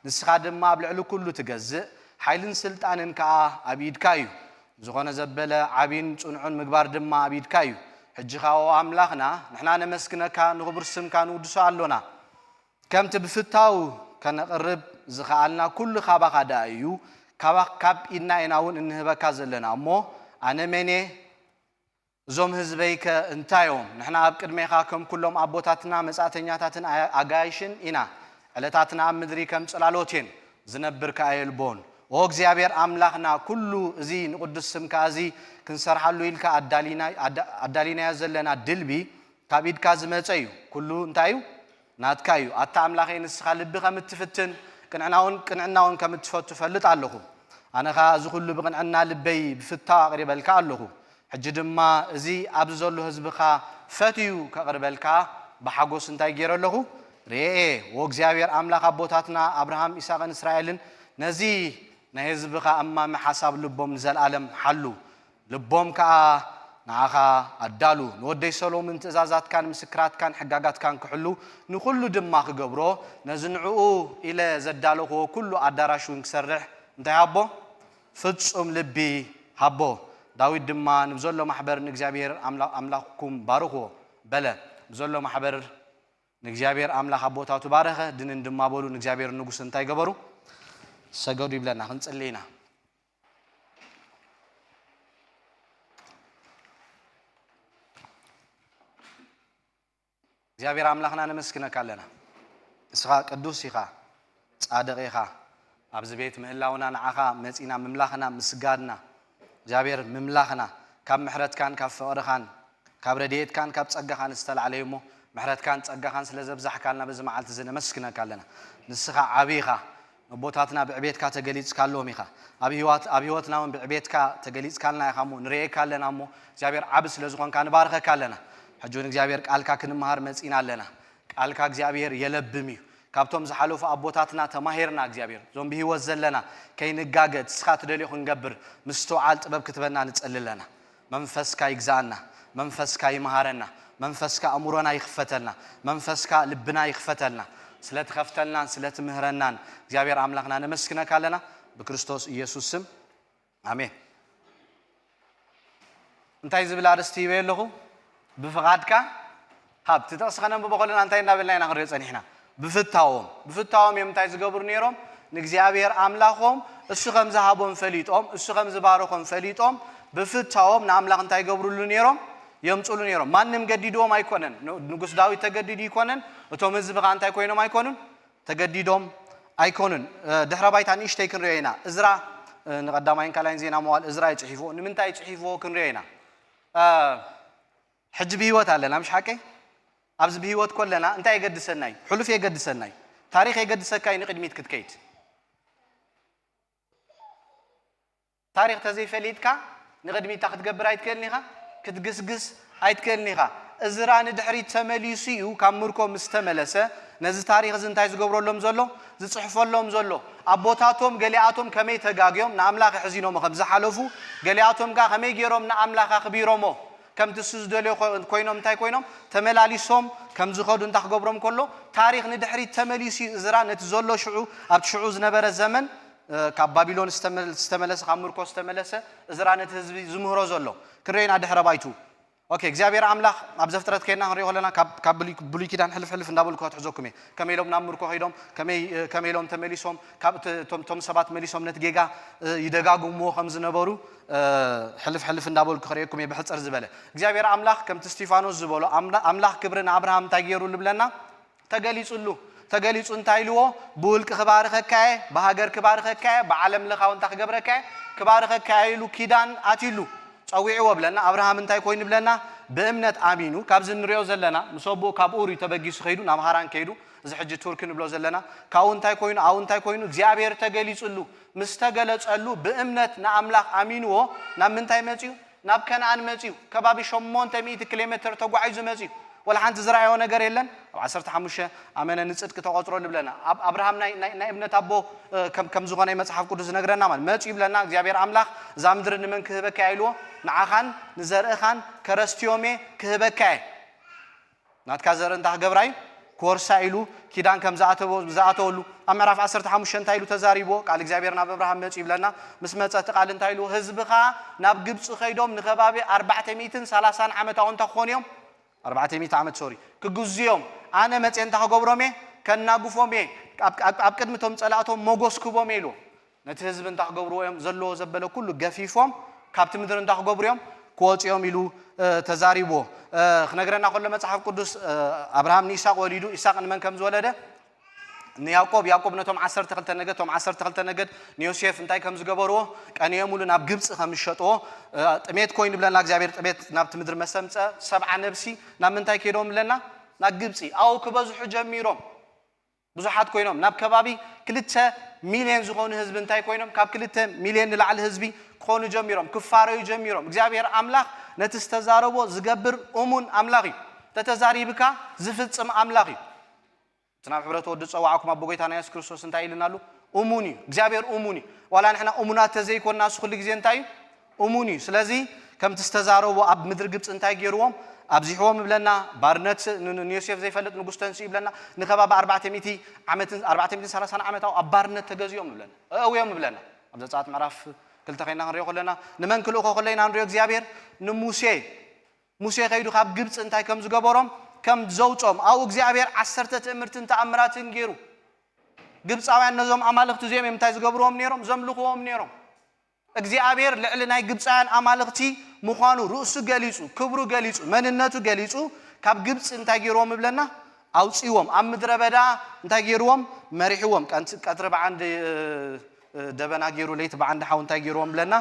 ንስኻ ድማ ኣብ ልዕሊ ኩሉ ትገዝእ። ሓይልን ስልጣንን ከኣ ኣብ ኢድካ እዩ። ዝኾነ ዘበለ ዓቢን ጽኑዕን ምግባር ድማ ኣብ ኢድካ እዩ። ሕጂ ኸኣ ኦ ኣምላኽና፣ ንሕና ነመስግነካ፣ ንኽቡር ስምካ ንውድሶ ኣሎና። ከምቲ ብፍታው ከነቕርብ ዝኸኣልና ኩሉ ካባኻ ደኣ እዩ። ካባ-፣ ካብ ኢድና ኢና እውን እንህበካ ዘለና እሞ፣ ኣነ መን እየ? እዞም ህዝበይከ እንታይ እዮም? ንሕና ኣብ ቅድሜኻ ከም ኩሎም ኣቦታትና መጻእተኛታትን ኣያ-፣ ኣጋይሽን ኢና። ዕለታትና ኣብ ምድሪ ከም ጽላሎት እየን፣ ዝነብር ከኣ የልቦን። ኦ እግዚኣብሔር ኣምላኽና፣ ኩሉ እዚ ንቕዱስ ስምካ እዚ ክንሰርሓሉ ኢልካ ኣዳሊና-፣ ኣዳ-፣ ኣዳሊናዮ ዘለና ድልቢ ካብ ኢድካ ዝመጸ እዩ። ኩሉ እንታይ እዩ? ናትካ እዩ። ኣታ ኣምላኸይ፣ ንስኻ ልቢ ከም እትፍትን፣ ቅንዕናውን፣ ቅንዕናውን ከም እትፈቱ እፈልጥ ኣለኹ። ኣነ ኸኣ እዚ ኹሉ ብቕንዕና ልበይ ብፍታው ኣቕሪበልካ ኣለኹ። ሕጂ ድማ እዚ ኣብዚ ዘሎ ህዝብኻ ፈትዩ ከቕርበልካ ብሓጎስ እንታይ ገይረ ኣለኹ? ርኤ። ወእግዚኣብሔር ኣምላኽ ኣቦታትና ኣብርሃም፣ ይስሐቅን እስራኤልን ነዚ ናይ ህዝብኻ እማመ ሓሳብ ልቦም ንዘለኣለም ሓሉ። ልቦም ከኣ ንዓኻ ኣዳሉ። ንወደይ ሰሎምን ትእዛዛትካን ምስክራትካን ሕጋጋትካን ክሕሉ፣ ንኹሉ ድማ ክገብሮ፣ ነዚ ንዕኡ ኢለ ዘዳለኽዎ ኩሉ ኣዳራሽ እውን ክሰርሕ እንታይ ሃቦ? ፍጹም ልቢ ሃቦ። ዳዊት ድማ ንብዘሎ ማሕበር ንእግዚኣብሔር ኣምላ-፣ ኣምላኽኩም ባርኽዎ በለ። ብዘሎ ማሕበር ንእግዚኣብሔር ኣምላኽ ኣቦታቱ ባረኸ። ድንን ድማ በሉ፣ ንእግዚኣብሔር ንጉስ እንታይ ገበሩ? ሰገዱ ይብለና። ክንጽሊ ኢና። እግዚኣብሔር ኣምላኽና ነመስግነካ ኣለና። ንስኻ ቅዱስ ኢኻ፣ ጻድቕ ኢኻ። ኣብዚ ቤት ምህላውና ንዓኻ መጺና ምምላኽና ምስጋድና፣ እግዚኣብሔር ምምላኽና ካብ ምሕረትካን ካብ ፍቕርኻን ካብ ረድኤትካን ካብ ጸጋኻን ዝተላዕለ እዩ እሞ፣ ምሕረትካን ጸጋኻን ስለ ዘብዛሕካልና በዚ መዓልቲ እዚ ነመስግነካ ኣለና። ንስኻ ዓቢ ኢኻ። ነቦታትና ብዕቤትካ ተገሊጽካሎም ኢኻ። ኣብ ህይወት-፣ ኣብ ህይወትና እውን ብዕቤትካ ተገሊጽካልና ኢኻ እሞ፣ ንርእየካ ኣለና እሞ፣ እግዚኣብሔር ዓቢ ስለ ዝኾንካ ንባርኸካ ኣለና። ሕጂ እውን እግዚኣብሔር ቃልካ ክንመሃር መጺና ኣለና። ቃልካ እግዚኣብሔር የለብም እዩ። ካብቶም ዝሓለፉ ኣቦታትና ተማሂርና እግዚኣብሔር፣ እዞም ብህይወት ዘለና ከይንጋገ፣ እቲ ንስኻ ትደልዮ ክንገብር ምስትውዓል ጥበብ ክትበና ንጸሊ ኣለና። መንፈስካ ይግዛኣና፣ መንፈስካ ይምሃረና፣ መንፈስካ ኣእምሮና ይኽፈተልና፣ መንፈስካ ልብና ይኽፈተልና። ስለ ትኸፍተልናን ስለ ትምህረናን እግዚኣብሔር ኣምላኽና ነመስግነካ ኣለና። ብክርስቶስ ኢየሱስ ስም፣ ኣሜን። እንታይ ዝብል ኣርእስቲ ሂበ ኣለኹ? ብፍቓድካ ሃብ። እቲ ጥቕሲ ከነንብቦ ከለና እንታይ እናበልና ኢና ክንሪኦ ጸኒሕና? ብፍታዎም። ብፍታዎም እዮም እንታይ ዝገብሩ ነይሮም? ንእግዚኣብሔር ኣምላኾም እሱ ከም ዝሃቦም ፈሊጦም፣ እሱ ከም ዝባረኾም ፈሊጦም፣ ብፍታዎም ንኣምላኽ እንታይ ይገብሩሉ ነይሮም? የምጽሉ ነይሮም። ማንም ገዲድዎም ኣይኮነን። ን-፣ ንጉስ ዳዊት ተገዲዱ ኣይኮነን። እቶም ህዝቢ ኸኣ እንታይ ኮይኖም ኣይኮኑን? ተገዲዶም ኣይኮኑን። እ፣ ድሕረ ባይታ ንእሽተይ ክንሪኦ ኢና። እዝራ፣ እ፣ ንቐዳማይን ካልኣይን ዜና መዋዕል እዝራ እዩ ጽሒፍዎ። ንምንታይ ጽሒፍዎ ክንሪኦ ኢና። እ፣ ሕጂ ብህይወት ኣለና፣ ምሽ ሓቀይ? ኣብዚ ብህይወት ኮለና እንታይ የገድሰና እዩ? ሕሉፍ የገድሰና እዩ። ታሪኽ የገድሰካ እዩ ንቕድሚት ክትከይድ። ታሪኽ ተዘይፈሊጥካ ንቕድሚት ክትገብር ኣይትክእልን ኢኻ፣ ክትግስግስ ኣይትክእልን ኢኻ። እዝራ ንድሕሪት ተመሊሱ እዩ፣ ካብ ምርኮ ምስ ተመለሰ፣ ነዚ ታሪኽ እዚ እንታይ ዝገብረሎም ዘሎ? ዝጽሕፈሎም ዘሎ። ኣቦታቶም ገሊኣቶም ከመይ ተጋግዮም ንኣምላኽ ኣሕዚኖሞ ከም ዝሓለፉ፣ ገሊኣቶም ከኣ ከመይ ገይሮም ንኣምላኽ ኣኽቢሮሞ፣ ከምቲ እሱ ዝደልዮ ኮ- ኮይኖም እንታይ ኮይኖም ተመላሊሶም ከም ዝኸዱ እንታይ ክገብሮም ከሎ ታሪኽ ንድሕሪት ተመሊሱ እዩ። እዝራ ነቲ ዘሎ ሽዑ ኣብቲ ሽዑ ዝነበረ ዘመን እ፣ ካብ ባቢሎን ዝተመል- ዝተመለሰ ካብ ምርኮ ዝተመለሰ እዝራ ነቲ ህዝቢ ዝምህሮ ዘሎ ክንሪኦ ኢና ድሕረ ባይቱ። ኦኬ እግዚኣብሔር ኣምላኽ ኣብ ዘፍጥረት ከይና ክንሪኦ ከለና ካብ ካብ ብሉይ ብሉይ ኪዳን ሕልፍ ሕልፍ እንዳበልኩ ከትሕዘኩም እየ። ከመይ ኢሎም ናብ ምርኮ ከይዶም ከመይ እ፣ ከመይ ኢሎም ተመሊሶም ካብ እቲ- እቶም እቶም ሰባት መሊሶም ነቲ ጌጋ እ፣ ይደጋግምዎ ከም ዝነበሩ እ፣ ሕልፍ ሕልፍ እንዳበልኩ ክርእየኩም እየ ብሕፅር ዝበለ እግዚኣብሔር ኣምላኽ ከምቲ እስቲፋኖስ ዝበሎ ኣምላ- ኣምላኽ ክብሪ ንኣብርሃም እንታይ ገይሩ ልብለና ተገሊጹሉ ተገሊጹ እንታይ ኢልዎ ብውልቂ ክባርኸካ እየ ብሃገር ክባርኸካ እየ ብዓለም ለኻዊ እንታይ ክገብረካ እየ ክባርኸካ እየ ኢሉ ኪዳን ኣትይሉ ጸዊዕዎ ብለና ኣብርሃም እንታይ ኮይኑ ብለና ብእምነት ኣሚኑ ካብዚ ንሪኦ ዘለና ምስ ኣቦኡ ካብ ኡር እዩ ተበጊሱ ከይዱ ናብ ሃራን ከይዱ እዚ ሕጂ ቱርኪ ንብሎ ዘለና ካብኡ እንታይ ኮይኑ ኣብኡ እንታይ ኮይኑ እግዚኣብሔር ተገሊጹሉ ምስ ተገለጸሉ ብእምነት ንኣምላኽ ኣሚንዎ ናብ ምንታይ መጺኡ ናብ ከነኣን መጺኡ ከባቢ ሸሞንተ ሚእቲ ኪሎ ሜትር ተጓዒዙ መጺኡ ወላ ሓንቲ ዝረኣዮ ነገር የለን ኣብ ዓሰርተ ሓሙሽተ ኣመነ ንጽድቂ ተቆጽሮ ልብለና ኣብ ኣብርሃም ናይ ናይ ናይ እምነት ኣቦ እ፣ ከም ከም ዝኾነ መጽሓፍ ቅዱስ ዝነግረና ማለት መጺኡ ይብለና እግዚኣብሔር ኣምላኽ እዛ ምድሪ ንመን ክህበካ እየ ኢልዎ ንዓኻን ንዘርእኻን ከረስትዮሜ ክህበካ እየ ናትካ ዘርኢ እንታ ክገብራ እዩ ክወርሳ ኢሉ ኪዳን ከም ዝኣተወ- ዝኣተወሉ ኣብ ምዕራፍ ዓሰርተ ሓሙሽተ እንታይ ኢሉ ተዛሪብዎ ቃል እግዚኣብሔር ናብ ኣብርሃም መጺኡ ይብለና ምስ መጸ እቲ ቃል እንታይ ኢሉ ህዝብኻ ናብ ግብፂ ከይዶም ንከባቢ ኣርባዕተ ሚእትን ሰላሳን ዓመት ኣው እንታይ ክኾኑ እዮም ኣርባዕተ ሚእቲ ዓመት ሶሪ ክግዝዮም ኣነ መፅየ እንታይ ክገብሮም እየ ከናግፎም እየ ኣብ- ኣብ- ኣብ ቅድሚ እቶም ፀላእቶም ሞጎስ ክቦም እየ ኢልዎ ነቲ ህዝቢ እንታይ ክገብርዎ እዮም ዘለዎ ዘበለ ኩሉ ገፊፎም ካብቲ ምድሪ እንታይ ክገብሩ እዮም ክወፅኦም ኢሉ እ፣ ተዛሪብዎ እ፣ ክነግረና ከሎ መፅሓፍ ቅዱስ እ፣ ኣብርሃም ንኢሳቅ ወሊዱ ኢሳቅ ንመን ከም ዝወለደ ንያዕቆብ ያዕቆብ ነቶም ዓሰርተ ክልተ ነገድ እቶም ዓሰርተ ክልተ ነገድ ንዮሴፍ እንታይ ከም ዝገበርዎ ቀንዮምሉ ናብ ግብፂ ከም ዝሸጥዎ እ፣ ጥሜት ኮይኑ ብለና እግዚኣብሔር ጥሜት ናብቲ ምድሪ መሰምፀ ሰብዓ ነብሲ ናብ ምንታይ ከይዶም ብለና ናብ ግብፂ ኣው ክበዝሑ ጀሚሮም ብዙሓት ኮይኖም ናብ ከባቢ ክልተ ሚልዮን ዝኾኑ ህዝቢ እንታይ ኮይኖም ካብ ክልተ ሚልዮን ንላዕሊ ህዝቢ ክኾኑ ጀሚሮም ክፋረዩ ጀሚሮም እግዚኣብሔር ኣምላኽ ነቲ ዝተዛረቦ ዝገብር እሙን ኣምላኽ እዩ ተተዛሪብካ ዝፍፅም ኣምላኽ እዩ እቲ ናብ ሕብረት ወዲ ዝፀዋዕኩም ኣቦ ጎይታና የሱስ ክርስቶስ እንታይ ኢልና ኣሉ እሙን እዩ እግዚኣብሔር እሙን እዩ ዋላ ንሕና እሙናት ተዘይኮንና እሱ ኩሉ ግዜ እንታይ እዩ እሙን እዩ ስለዚ ከምቲ ዝተዛረቦ ኣብ ምድሪ ግብፂ እንታይ ገይርዎም ኣብዚሕዎም ይብለና ባርነት ን- ን- ንዮሴፍ ዘይፈልጥ ንጉስ ተንስኡ ይብለና ንከባቢ ኣርባዕተ ሚእቲ ዓመትን ኣርባዕተ ሚእትን ሰላሳን ዓመት ኣብ ባርነት ተገዚኦም ይብለና እእውዮም ይብለና ኣብ ዘፃት ምዕራፍ ክልተ ኮይና ክንሪኦ ከለና ንመን ክልእኮ ከለና ንሪኦ እግዚኣብሔር ንሙሴ ሙሴ ከይዱ ካብ ግብፂ እንታይ ከም ዝገበሮም ከም ዘውፆም ኣብኡ እግዚኣብሔር ዓሰርተ ትእምርትን ተኣምራትን ገይሩ ግብፃውያን ነዞም ኣማልኽቲ እዚኦም እዮም እንታይ ዝገብርዎም ነይሮም ዘምልኽዎም ነይሮም እግዚኣብሔር ልዕሊ ናይ ግብፃውያን ኣማልኽቲ ምዃኑ ርእሱ ገሊፁ ክብሩ ገሊፁ መንነቱ ገሊፁ ካብ ግብፂ እንታይ ገይርዎም ይብለና ኣውፅዎም ኣብ ምድረ በዳ እንታይ ገይርዎም መሪሕዎም ቀንቲ- ቀትሪ ብዓንዲ እ፣ እ፣ ደበና ገይሩ ለይቲ ብዓንዲ ሓው እንታይ ገይርዎም ብለና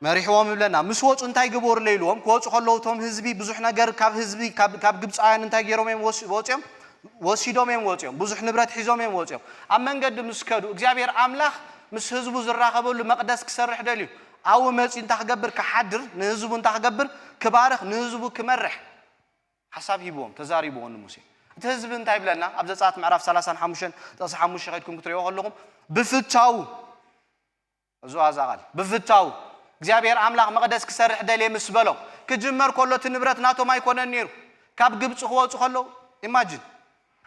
መሪሕዎም ይብለና ምስ ወፁ እንታይ ግበሩለ ኢልዎም ክወፁ ከለዉ እቶም ህዝቢ ብዙሕ ነገር ካብ ህዝቢ ካብ ካብ ግብፃውያን እንታይ ገይሮም እዮም ወስ- ወፅዮም ወሲዶም እዮም ወፅዮም ብዙሕ ንብረት ሒዞም እዮም ወፅዮም ኣብ መንገዲ ምስ ከዱ እግዚኣብሔር ኣምላኽ ምስ ህዝቡ ዝራኸበሉ መቕደስ ክሰርሕ ደልዩ ኣብኡ መፂኡ እንታይ ክገብር ክሓድር ንህዝቡ እንታይ ክገብር ክባርኽ ንህዝቡ ክመርሕ ሓሳብ ሂብዎም ተዛሪብዎ ንሙሴ እቲ ህዝቢ እንታይ ይብለና ኣብ ዘፃት ምዕራፍ ሰላሳን ሓሙሽተን ጥቕሲ ሓሙሽተ ከድኩም ክትሪኦ ከለኹም ብፍታው እዙ ኣዛ ቃል ብፍታው እግዚኣብሔር ኣምላኽ መቕደስ ክሰርሕ ደልየ ምስ በሎም ክጅመር ከሎ እቲ ንብረት ናቶም ኣይኮነን ነይሩ ካብ ግብፂ ክወፁ ከለዉ ኢማጅን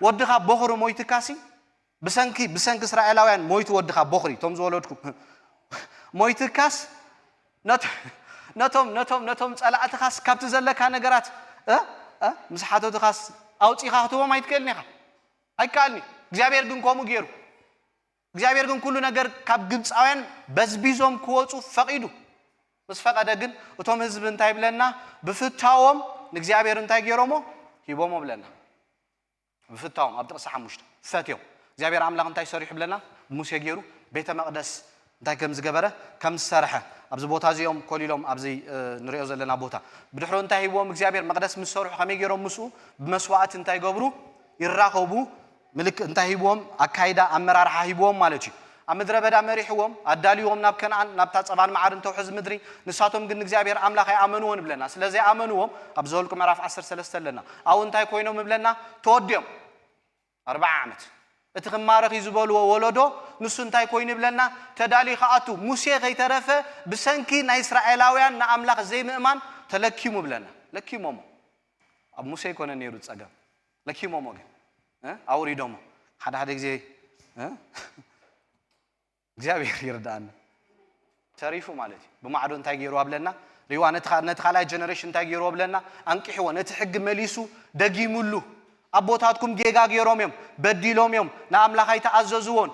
ወድኻ ቦኽሪ ሞይትካሲ ብሰንኪ ብሰንኪ እስራኤላውያን ሞይቱ ወድኻ ቦኽሪ እቶም ዝወለድኩም ሞይትካስ ነት- ነቶም ነቶም ነቶም ፀላእትኻስ ካብቲ ዘለካ ነገራት እ? እ? ምስ ሓተቱኻስ ኣውፂኻ ክትቦም ኣይትክእልን ኢኻ ኣይከኣልኒ እግዚኣብሔር ግን ከምኡ ገይሩ እግዚኣብሔር ግን ኩሉ ነገር ካብ ግብፃውያን በዝቢዞም ክወፁ ፈቒዱ ምስ ፈቐደ ግን እቶም ህዝቢ እንታይ ብለና ብፍታዎም ንእግዚኣብሔር እንታይ ገይሮሞ ሂቦሞ ብለና ብፍታዎም ኣብ ጥቕሲ ሓሙሽተ ፈትዮም እግዚኣብሔር ኣምላኽ እንታይ ሰሪሑ ብለና ሙሴ ገይሩ ቤተ መቕደስ እንታይ ከም ዝገበረ ከም ዝሰርሐ ኣብዚ ቦታ እዚኦም ኮሊሎም ኣብዚ ንሪኦ ዘለና ቦታ ብድሕሮ እንታይ ሂብዎም እግዚኣብሔር መቕደስ ምስ ሰርሑ ከመይ ገይሮም ምስኡ ብመስዋእቲ እንታይ ገብሩ ይራኸቡ ምልክ እንታይ ሂብዎም ኣካይዳ ኣመራርሓ ሂብዎም ማለት እዩ ኣብ ምድረ በዳ መሪሕዎም ኣዳልዎም ናብ ከነኣን ናብታ ፀባን መዓርን ተውሕዝ ምድሪ ንሳቶም ግን እግዚኣብሔር ኣምላኽ ኣይኣመንዎን ይብለና ስለ ዘይኣመንዎም ኣብ ዘወልቁ ምዕራፍ ዓሰርተ ሰለስተ ኣለና ኣብኡ እንታይ ኮይኖም ይብለና ተወዲኦም ኣርብዓ ዓመት እቲ ክማረኽ እዩ ዝበልዎ ወለዶ ንሱ እንታይ ኮይኑ ይብለና ተዳልዩ ከኣቱ ሙሴ ከይተረፈ ብሰንኪ ናይ እስራኤላውያን ንኣምላኽ ዘይምእማን ተለኪሙ ብለና። ለኪሞሞ። ኣብ ሙሴ ኣይኮነ ነይሩ ጸገም። ለኪሞሞ ግን፣ እ? ኣውሪዶሞ። ሓደ ሓደ ግዜ፣ እ? እግዚኣብሔር ይርዳኣና። ተሪፉ ማለት እዩ። ብማዕዶ እንታይ ገይሩ ኣብለና? ሪዋ ነቲ ኻ-፣ ነቲ ካልኣይ ጀነሬሽን እንታይ ገይሩ ኣብለና? ኣንቂሕዎ። ነቲ ሕጊ መሊሱ ደጊሙሉ። ኣቦታትኩም ጌጋ ገይሮም እዮም፣ በዲሎም እዮም፣ ንኣምላኽ ኣይተኣዘዝዎን፣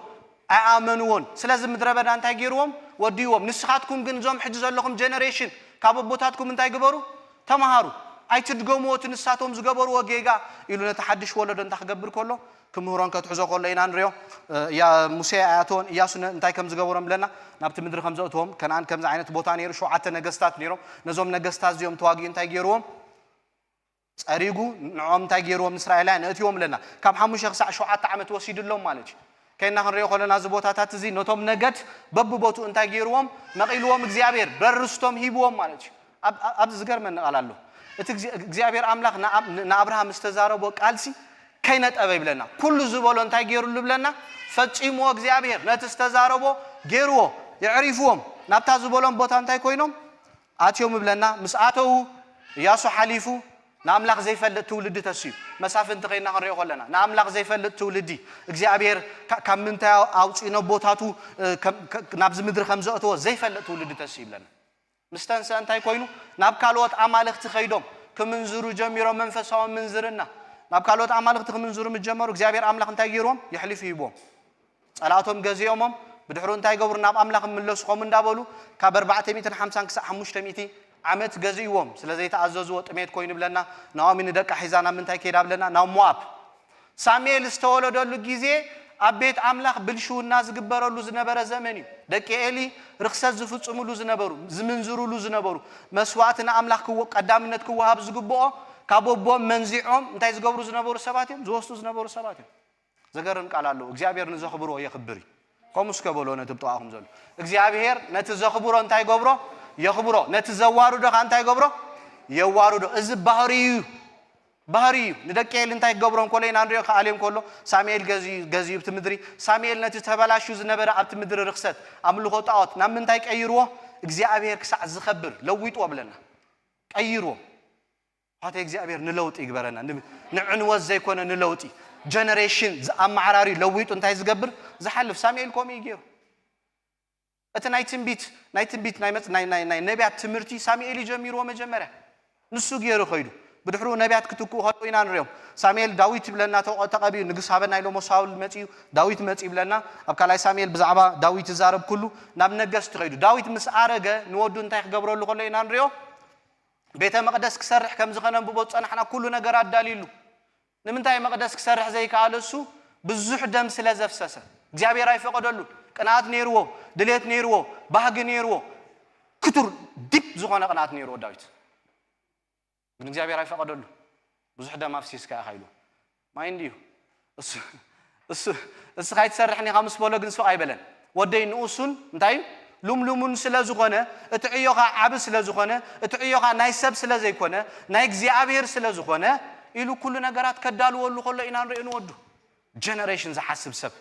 ኣይኣመንዎን። ስለዚ ምድረ በዳ እንታይ ገይርዎም? ወዲዎም። ንስኻትኩም ግን እዞም ሕጂ ዘለኹም ጀነሬሽን ካብ ኣቦታትኩም እንታይ ግበሩ? ተምሃሩ። ኣይትድገምዎ እቲ ንሳቶም ዝገበርዎ ጌጋ ኢሉ ነቲ ሓድሽ ወለዶ እንታይ ክገብር ከሎ? ክምህሮን ከትሕዞ ከሎ ኢና ንሪኦ። እ፣ እያ-፣ ሙሴ ኣያተወን እያሱ ነ-፣ እንታይ ከም ዝገበሮም ብለና? ናብቲ ምድሪ ከም ዘእትዎም፣ ከነኣን ከምዚ ዓይነት ቦታ ነይሩ፣ ሸውዓተ ነገስታት ነይሮም። ነዞም ነገስታት እዚኦም ተዋጊኡ እንታይ ገይርዎም? ጸሪጉ ንዕኦም እንታይ ገይርዎም? ንእስራኤላውያን ኣእትዎም ኣለና። ካብ ሓሙሽተ ክሳዕ ሸውዓተ ዓመት ወሲድሎም ማለት እዩ። ከይና ክንሪኦ ከለና እዚ ቦታታት እዚ ነቶም ነገድ በብቦትኡ እንታይ ገይርዎም? መቒልዎም እግዚኣብሔር፣ በሪ ርስቶም ሂብዎም ማለት እዩ። ኣብ-፣ ኣብ-፣ ኣብዚ ዝገርመኒ ቃል ኣሎ። እቲ እግዚኣብ-፣ እግዚኣብሔር ኣምላኽ ንኣብ-፣ ን-፣ ንኣብርሃም ዝተዛረቦ ቃልሲ ከይነጠበ ይብለና። ኩሉ ዝበሎ እንታይ ገይሩሉ ብለና? ፈጺምዎ እግዚኣብሔር። ነቲ ዝተዛረቦ ገይርዎ። የዕሪፍዎም። ናብታ ዝበሎም ቦታ እንታይ ኮይኖም? ኣትዮም ይብለና። ምስ ኣተዉ እያሱ ሓሊፉ ንኣምላኽ ዘይፈልጥ ትውልዲ ተስዩ። መሳፍንቲ ከይና ክንሪኦ ከለና ንኣምላኽ ዘይፈልጥ ትውልዲ እግዚኣብሔር ካ-፣ ካብ ምንታይ ኣውፅኡ ናብ ቦታቱ፣ እ፣ ከም-፣ ከ-፣ ናብዚ ምድሪ ከም ዘእተዎ ዘይፈልጥ ትውልዲ ተስዩ ይብለና። ምስ ተንስአ እንታይ ኮይኑ? ናብ ካልኦት ኣማልኽቲ ከይዶም ክምንዝሩ ጀሚሮም። መንፈሳዊ ምንዝርና። ናብ ካልኦት ኣማልኽቲ ክምንዝሩ ምስ ጀመሩ እግዚኣብሔር ኣምላኽ እንታይ ገይርዎም? የሕሊፉ ሂብዎም። ጸላእቶም ገዚኦሞም። ብድሕሩ እንታይ ገብሩ? ናብ ኣምላኽ ምለሱ። ከምኡ እንዳበሉ ካብ ኣርባዕተ ሚእትን ሓምሳን ክሳዕ ሓሙሽተ ሚእቲ ዓመት ገዚእዎም። ስለ ዘይተኣዘዝዎ ጥሜት ኮይኑ ብለና። ናኦሚ ንደቃ ሒዛ ናብ ምንታይ ከይዳ ብለና? ናብ ሞኣብ። ሳሙኤል ዝተወለደሉ ግዜ ኣብ ቤት ኣምላኽ ብልሽውና ዝግበረሉ ዝነበረ ዘመን እዩ። ደቂ ኤሊ ርኽሰት ዝፍጽሙሉ ዝነበሩ፣ ዝምንዝሩሉ ዝነበሩ፣ መስዋእቲ ንኣምላኽ ክወ-፣ ቀዳምነት ክወሃብ ዝግብኦ ካብ ኣቦም መንዚዖም እንታይ ዝገብሩ ዝነበሩ ሰባት እዮም? ዝወስዱ ዝነበሩ ሰባት እዮም። ዘገርም ቃል ኣለዎ። እግዚኣብሔር ንዘኽብሮ የኽብር እዩ። ከምኡ እስከ በሎ ነቲ ብጥቓኹም ዘሎ። እግዚኣብሔር ነቲ ዘኽብሮ እንታይ ገብሮ? የኽብሮ። ነቲ ዘዋርዶ ኸዓ እንታይ ገብሮ? የዋርዶ። እዚ ባህሪ እዩ። ባህሪ እዩ። ንደቂ ኤሊ እንታይ ክገብሮም ከሎ ኢና ንሪኦ። ክኣልዮም ከሎ ሳሙኤል ገዝዩ፣ ገዝዩ ኣብቲ ምድሪ። ሳሙኤል ነቲ ተበላሽዩ ዝነበረ ኣብቲ ምድሪ ርኽሰት፣ ኣምልኾ ጣዖት ናብ ምንታይ ቀይርዎ? እግዚኣብሔር ክሳዕ ዝኸብር ለዊጥዎ ብለና። ቀይርዎ። ኣሕዋተይ እግዚኣብሔር ንለውጢ ይግበረና። ን-፣ ንዕንወት ዘይኮነ ንለውጢ። ጀነሬሽን ዝኣመዓራሪ ለዊጡ እንታይ ዝገብር? ዝሓልፍ። ሳሙኤል ከምኡ እዩ ገይሩ። እቲ ናይ ትንቢት፣ ናይ ትንቢት፣ ናይ መጽ-፣ ናይ፣ ናይ፣ ናይ ነቢያት ትምህርቲ ሳሙኤል እዩ ጀሚርዎ መጀመርያ። ንሱ ገይሩ ኸይዱ። ብድሕሩ ነቢያት ክትክኡ ከለዉ ኢና ንሪኦም። ሳሙኤል ዳዊት ይብለና ተቐ-፣ ተቐቢኡ፣ ንግስ ሃበና ኢሎሞ ሳውል መጺኡ፣ ዳዊት መጺኡ ይብለና። ኣብ ካልኣይ ሳሙኤል ብዛዕባ ዳዊት ይዛረብ ኩሉ ናብ ነገስቲ ኸይዱ። ዳዊት ምስ ኣረገ ንወዱ እንታይ ክገብረሉ ከሎ ኢና ንሪኦ? ቤተ መቕደስ ክሰርሕ ከም ዝኸነንብቦ ዝጸናሕና ኩሉ ነገር ኣዳልዩሉ። ንምንታይ መቕደስ ክሰርሕ ዘይከኣለ? እሱ ብዙሕ ደም ስለ ዘፍሰሰ። እግዚኣብሔር ኣይፈቐደሉን። ቅንኣት ነይርዎ፣ ድሌት ነይርዎ፣ ባህጊ ነይርዎ፣ ክቱር ዲፕ ዝኾነ ቅንኣት ነይርዎ ዳዊት። ግን እግዚኣብሔር ኣይፈቐደሉን። ብዙሕ ደም ኣፍሲስካ ኢኻ ኢሉ። ማይንድ እዩ። እሱ፣ እሱ፣ እስኻ ኣይትሰርሕን ኢኻ ምስ በሎ ግን ስቕ ኣይበለን። ወደይ ንኡሱን እንታይ እዩ? ልምሉሙን ስለ ዝኾነ፣ እቲ ዕዮኻ ዓቢ ስለ ዝኾነ፣ እቲ ዕዮኻ ናይ ሰብ ስለ ዘይኮነ፣ ናይ እግዚኣብሔር ስለ ዝኾነ ኢሉ ኩሉ ነገራት ከዳልወሉ ከሎ ኢና ንሪኦ ንወዱ። ጀነሬሽን ዝሓስብ ሰብ፣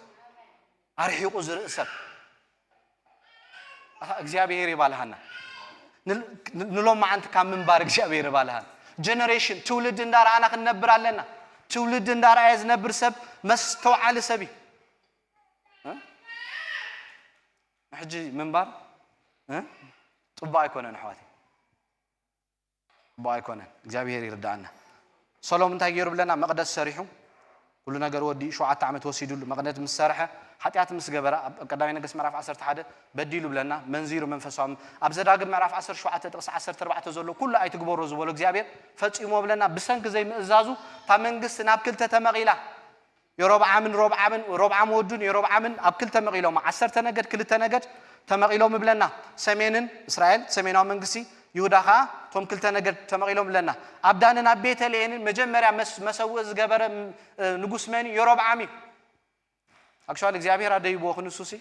ኣርሒቑ ዝርኢ ሰብ። ኣኻ እግዚኣብሔር ይባልሃና። ን-፣ ን-፣ ንሎማዓንቲ ካብ ምንባር እግዚኣብሔር ይባልሃና። ጀነሬሽን፣ ትውልዲ እንዳረኣና ክንነብር ኣለና። ትውልዲ እንዳረኣየ ዝነብር ሰብ መስተውዓሊ ሰብ እዩ። እ? ሕጂ ምንባር፣ እ? ጽቡቕ ኣይኮነን ኣሕዋተይ። ጽቡቕ ኣይኮነን። እግዚኣብሔር ይርዳኣና። ሰሎም እንታይ ገይሩ ብለና? መቕደስ ሰሪሑ፣ ኩሉ ነገር ወዲኡ፣ ሸውዓተ ዓመት ወሲዱሉ። መቕደስ ምስ ሰርሐ፣ ሓጢኣት ምስ ገበረ፣ ኣብ ቀዳማይ ነገስት ምዕራፍ ዓሰርተ ሓደ በዲሉ ብለና፣ መንዚሩ መንፈሳዊ። ኣብ ዘዳግም ምዕራፍ ዓሰርተ ሸውዓተ ጥቕሲ ዓሰርተ ኣርባዕተ ዘሎ፣ ኩሉ ኣይትግበሮ ዝበሎ እግዚኣብሔር ፈጺሞ ብለና፣ ብሰንኪ ዘይምእዛዙ፣ እታ መንግስቲ ናብ ክልተ ተመቒላ። የሮብዓምን ሮብዓምን፣ ሮብዓም ወዱን የሮብዓምን ኣብ ክልተ መቒሎም፣ ዓሰርተ ነገድ፣ ክልተ ነገድ ተመቒሎም ይብለና። ሰሜንን እስራኤል፣ ሰሜናዊ መንግስቲ፣ ይሁዳ ኸዓ እቶም ክልተ ነገድ ተመቒሎም ይብለና። ኣብ ዳንን ኣብ ቤተልሔምን መጀመርያ መስ-፣ መሰውኢ ዝገበረ፣ ም-፣ እ፣ ንጉስ መን እዩ? የሮብዓም እዩ። ኣክቹዋሊ እግዚኣብሔር ኣደይብዎ ክንሱ ሲ፣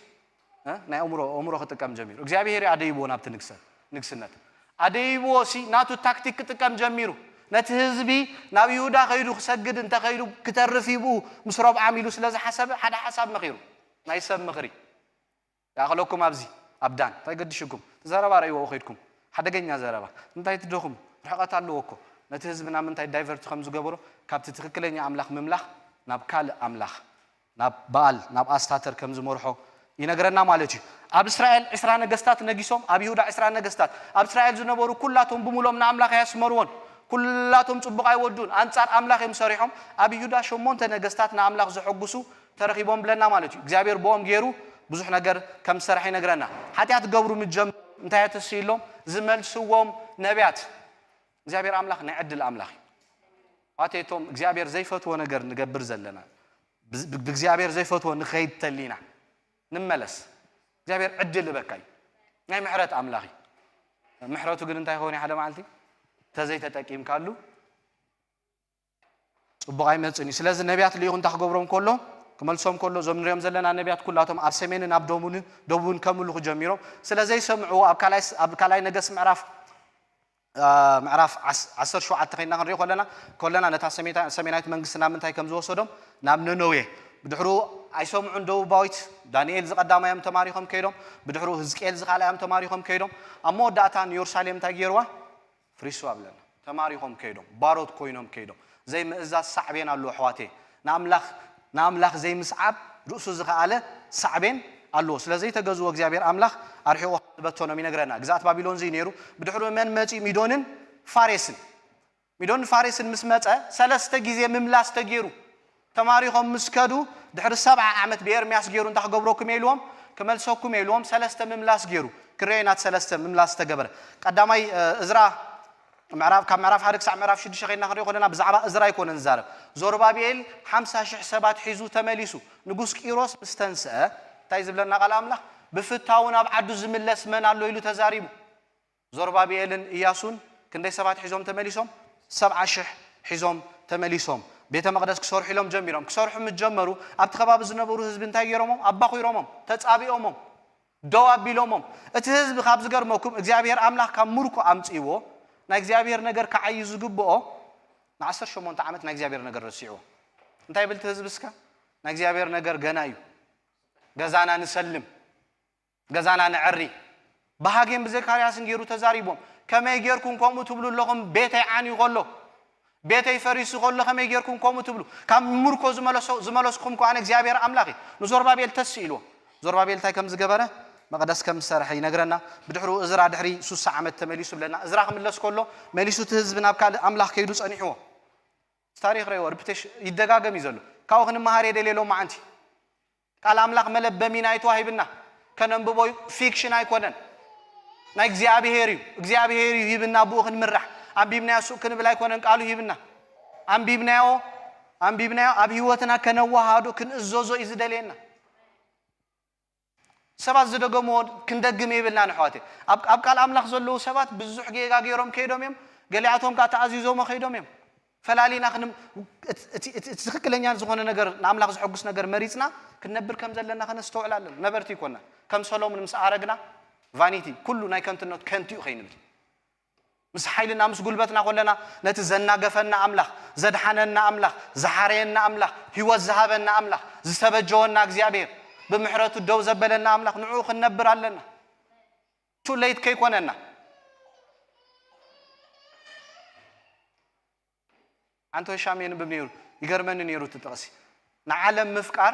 እ፣ ናይ ኣእምሮ፣ ኣእምሮ ክጥቀም ጀሚሩ። እግዚኣብሔር እዩ ኣደይብዎ ናብቲ ንግሰ-፣ ንግስነት። ኣደይብዎ ሲ ናቱ ታክቲክ ክጥቀም ጀሚሩ። ነቲ ህዝቢ ናብ ይሁዳ ከይዱ ክሰግድ እንተኸይዱ ክተርፍ እዩ ብኡ ምስ ሮብዓም ኢሉ ስለ ዝሓሰበ ሓደ ሓሳብ መኺሩ። ናይ ሰብ ምኽሪ። ይኣኽለኩም ኣብዚ ኣብ ዳን። እንታይ ገድሽኩም? እቲ ዘረባ ረእይዎ ከይድኩም። ሓደገኛ ዘረባ። እንታይ ትደኹም? ርሕቐት ኣለዎ እኮ። ነቲ ህዝቢ ናብ ምንታይ ዳይቨርት ከም ዝገበሮ፣ ካብቲ ትኽክለኛ ኣምላኽ ምምላኽ ናብ ካልእ ኣምላኽ፣ ናብ በኣል፣ ናብ ኣስታተር ከም ዝመርሖ ይነግረና ማለት እዩ። ኣብ እስራኤል ዕስራ ነገስታት ነጊሶም፣ ኣብ ይሁዳ ዕስራ ነገስታት። ኣብ እስራኤል ዝነበሩ ኩላቶም ብምሉኦም ንኣምላኽ ኣየስመርዎን። ኩላቶም ጽቡቕ ኣይወዱን፣ ኣንጻር ኣምላኽ እዮም ሰሪሖም። ኣብ ይሁዳ ሸሞንተ ነገስታት ንኣምላኽ ዘሐጉሱ ተረኺቦም ብለና ማለት እዩ። እግዚኣብሔር ብኦም ገይሩ ብዙሕ ነገር ከም ዝሰርሐ ይነግረና። ሓጢኣት ገብሩ ምጀም እንታይ ተስኢሎም ዝመልስዎም ነቢያት። እግዚኣብሔር ኣምላኽ ናይ ዕድል ኣምላኽ እዩ። ኣቴቶም እግዚኣብሔር ዘይፈትዎ ነገር ንገብር ዘለና፣ ብዝ-፣ ብእግዚኣብሔር ዘይፈትዎ ንኸይድ ተሊና፣ ንመለስ። እግዚኣብሔር ዕድል እበካ እዩ። ናይ ምሕረት ኣምላኽ እዩ። ምሕረቱ ግን እንታይ ይኸውን እዩ? ሓደ መዓልቲ ተዘይተጠቂምካሉ ጽቡቕ ኣይመጽእን እዩ። ስለዚ ነቢያት ልኢኹ እንታይ ክገብሮም ከሎ፣ ክመልሶም ከሎ፣ እዞም ንሪኦም ዘለና ነቢያት ኩላቶም ኣብ ሰሜንን ኣብ ደቡብን፣ ደቡብን ከምልኹ ጀሚሮም። ስለ ዘይሰምዕዎ ኣብ ካልኣይ ስ-፣ ኣብ ካልኣይ ነገስት ምዕራፍ፣ አ፣ ምዕራፍ ዓስ-፣ ዓሰርተ ሸውዓተ ኸይድና ክንሪኦ ከለና፣ ከለና ነታ ሰሜታ-፣ ሰሜናዊት መንግስቲ ናብ ምንታይ ከም ዝወሰዶም፣ ናብ ነነዌ። ብድሕሩ ኣይሰምዑን ደቡባዊት፣ ዳንኤል ዝቐዳማዮም ተማሪኾም ከይዶም፣ ብድሕሩ ህዝቅኤል ዝኻልኣዮም ተማሪኾም ከይዶም፣ ኣብ መወዳእታ ንየሩሳሌም እንታይ ገይርዋ? ፍሪሱ ኣብለና። ተማሪኾም ከይዶም፣ ባሮት ኮይኖም ከይዶም። ዘይምእዛዝ ሳዕቤን ኣለዎ ኣሕዋተይ። ንኣምላኽ፣ ንኣምላኽ ዘይምስዓብ ርእሱ ዝኸኣለ ሳዕቤን ኣለዎ። ስለ ዘይተገዝዎ እግዚኣብሔር ኣምላኽ ኣርሒቑ ዝበተኖም ይነግረና። ግዝኣት ባቢሎን እዚ ነይሩ። ብድሕሪኡ መን መጺኡ? ሚዶንን ፋሬስን። ሚዶንን ፋሬስን ምስ መጸ ሰለስተ ግዜ ምምላስ ተገይሩ። ተማሪኾም ምስ ከዱ ድሕሪ ሰብዓ ዓመት ብኤርምያስ ገይሩ እንታይ ክገብረኩም እየ ኢልዎም? ክመልሰኩም እየ ኢልዎም። ሰለስተ ምምላስ ገይሩ። ክረኤ ናት ሰለስተ ምምላስ ዝተገበረ። ቀዳማይ፣ እ፣ እዝራ ምዕራፍ፣ ካብ ምዕራፍ ሓደ ክሳዕ ምዕራፍ ሽዱሽተ ኸይድና ክንሪኦ ከለና ብዛዕባ እዝራ ኣይኮነን ዝዛረብ። ዞርባብኤል ሓምሳ ሽሕ ሰባት ሒዙ ተመሊሱ። ንጉስ ቂሮስ ምስ ተንስአ እንታይ ዝብለና ቃል ኣምላኽ? ብፍታው ናብ ዓዱ ዝምለስ መን ኣሎ ኢሉ ተዛሪቡ። ዞርባብኤልን ኢያሱን ክንደይ ሰባት ሒዞም ተመሊሶም? ሰብዓ ሽሕ ሒዞም ተመሊሶም። ቤተ መቕደስ ክሰርሑ ኢሎም ጀሚሮም። ክሰርሑ ምስ ጀመሩ ኣብቲ ከባቢ ዝነበሩ ህዝቢ እንታይ ገይሮሞም? ኣባኺሮሞም፣ ተጻቢኦሞም፣ ደው ኣቢሎሞም። እቲ ህዝቢ ካብ ዝገርመኩም እግዚኣብሔር ኣምላኽ ካብ ምርኮ ኣምጽእዎ ናይ እግዚኣብሔር ነገር ክዓዩ ዝግብኦ ንዓሰርተ ሸሞንተ ዓመት ናይ እግዚኣብሔር ነገር ረሲዕዎ። እንታይ ይብል እቲ ህዝቢ እስከ? ናይ እግዚኣብሔር ነገር ገና እዩ። ገዛና ንሰልም፣ ገዛና ነዐሪ። ብሃጌን ብዘካርያስን ገይሩ ተዛሪቦም። ከመይ ጌርኩም ከምኡ ትብሉ ኣለኹም? ቤተይ ዓንዩ ከሎ፣ ቤተይ ፈሪሱ ከሎ ከመይ ጌርኩም ከምኡ ትብሉ? ካብ ምርኮ ዝመለሶ-፣ ዝመለስኩም ከኣ እግዚኣብሔር ኣምላኽ እዩ። ንዞርባቤል ተስእ ኢልዎ። ዞርባቤል እንታይ ከም ዝገበረ መቕደስ ከም ዝሰርሐ ይነግረና። ብድሕሩ እዝራ ድሕሪ ሱሳ ዓመት ተመሊሱ ብለና። እዝራ ክምለስ ከሎ መሊሱ እቲ ህዝቢ ናብ ካልእ ኣምላኽ ከይዱ ጸኒሕዎ። ታሪኽ ረእይዎ፣ ሪፒቴሽን ይደጋገም እዩ ዘሎ። ካብኡ ክንመሃር የደልየ ሎማዓንቲ። ቃል ኣምላኽ መለበሚ ናይ ተዋሂብና። ከነንብቦ ፊክሽን ኣይኮነን። ናይ እግዚኣብሔር እዩ። እግዚኣብሔር እዩ ሂብና ብኡ ክንምራሕ። ኣንቢብናዮ ሱቕ ክንብል ኣይኮነን ቃሉ ሂብና። ኣንቢብናዮ፣ ኣንቢብናዮ ኣብ ህይወትና ከነወሃዶ ክንእዘዞ እዩ ዝደልየና። ሰባት ዝደገምዎ ክንደግም የብልናን ኣሕዋተይ። ኣብ፣ ኣብ ቃል ኣምላኽ ዘለዉ ሰባት ብዙሕ ጌጋ ገይሮም ከይዶም እዮም። ገሊኣቶም ከኣ ተኣዚዞሞ ከይዶም እዮም። ፈላሊና ክንም-፣ እቲ፣ እቲ፣ እቲ፣ እቲ ትኽክለኛ ዝኾነ ነገር፣ ንኣምላኽ ዘሐጉስ ነገር መሪጽና ክንነብር ከም ዘለና ከነስተውዕል ኣለና። ነበርቲ ይኮና። ከም ሰሎሞን ምስ ኣረግና ቫኒቲ፣ ኩሉ ናይ ከንቱነት ከንቱ እዩ ከይንብል። ምስ ሓይልና ምስ ጉልበትና ኮለና ነቲ ዘናገፈና ኣምላኽ፣ ዘድሓነና ኣምላኽ፣ ዝሓረየና ኣምላኽ፣ ህይወት ዝሃበና ኣምላኽ፣ ዝተበጀወና እግዚኣብሔር፣ ብምሕረቱ ደው ዘበለና ኣምላኽ ንዕኡ ክንነብር ኣለና። ቱ ሌት ከይኮነና። ኣንቶ ሻም የንብብ ነይሩ፣ ይገርመኒ ነይሩ እቲ ጥቕሲ። ንዓለም ምፍቃር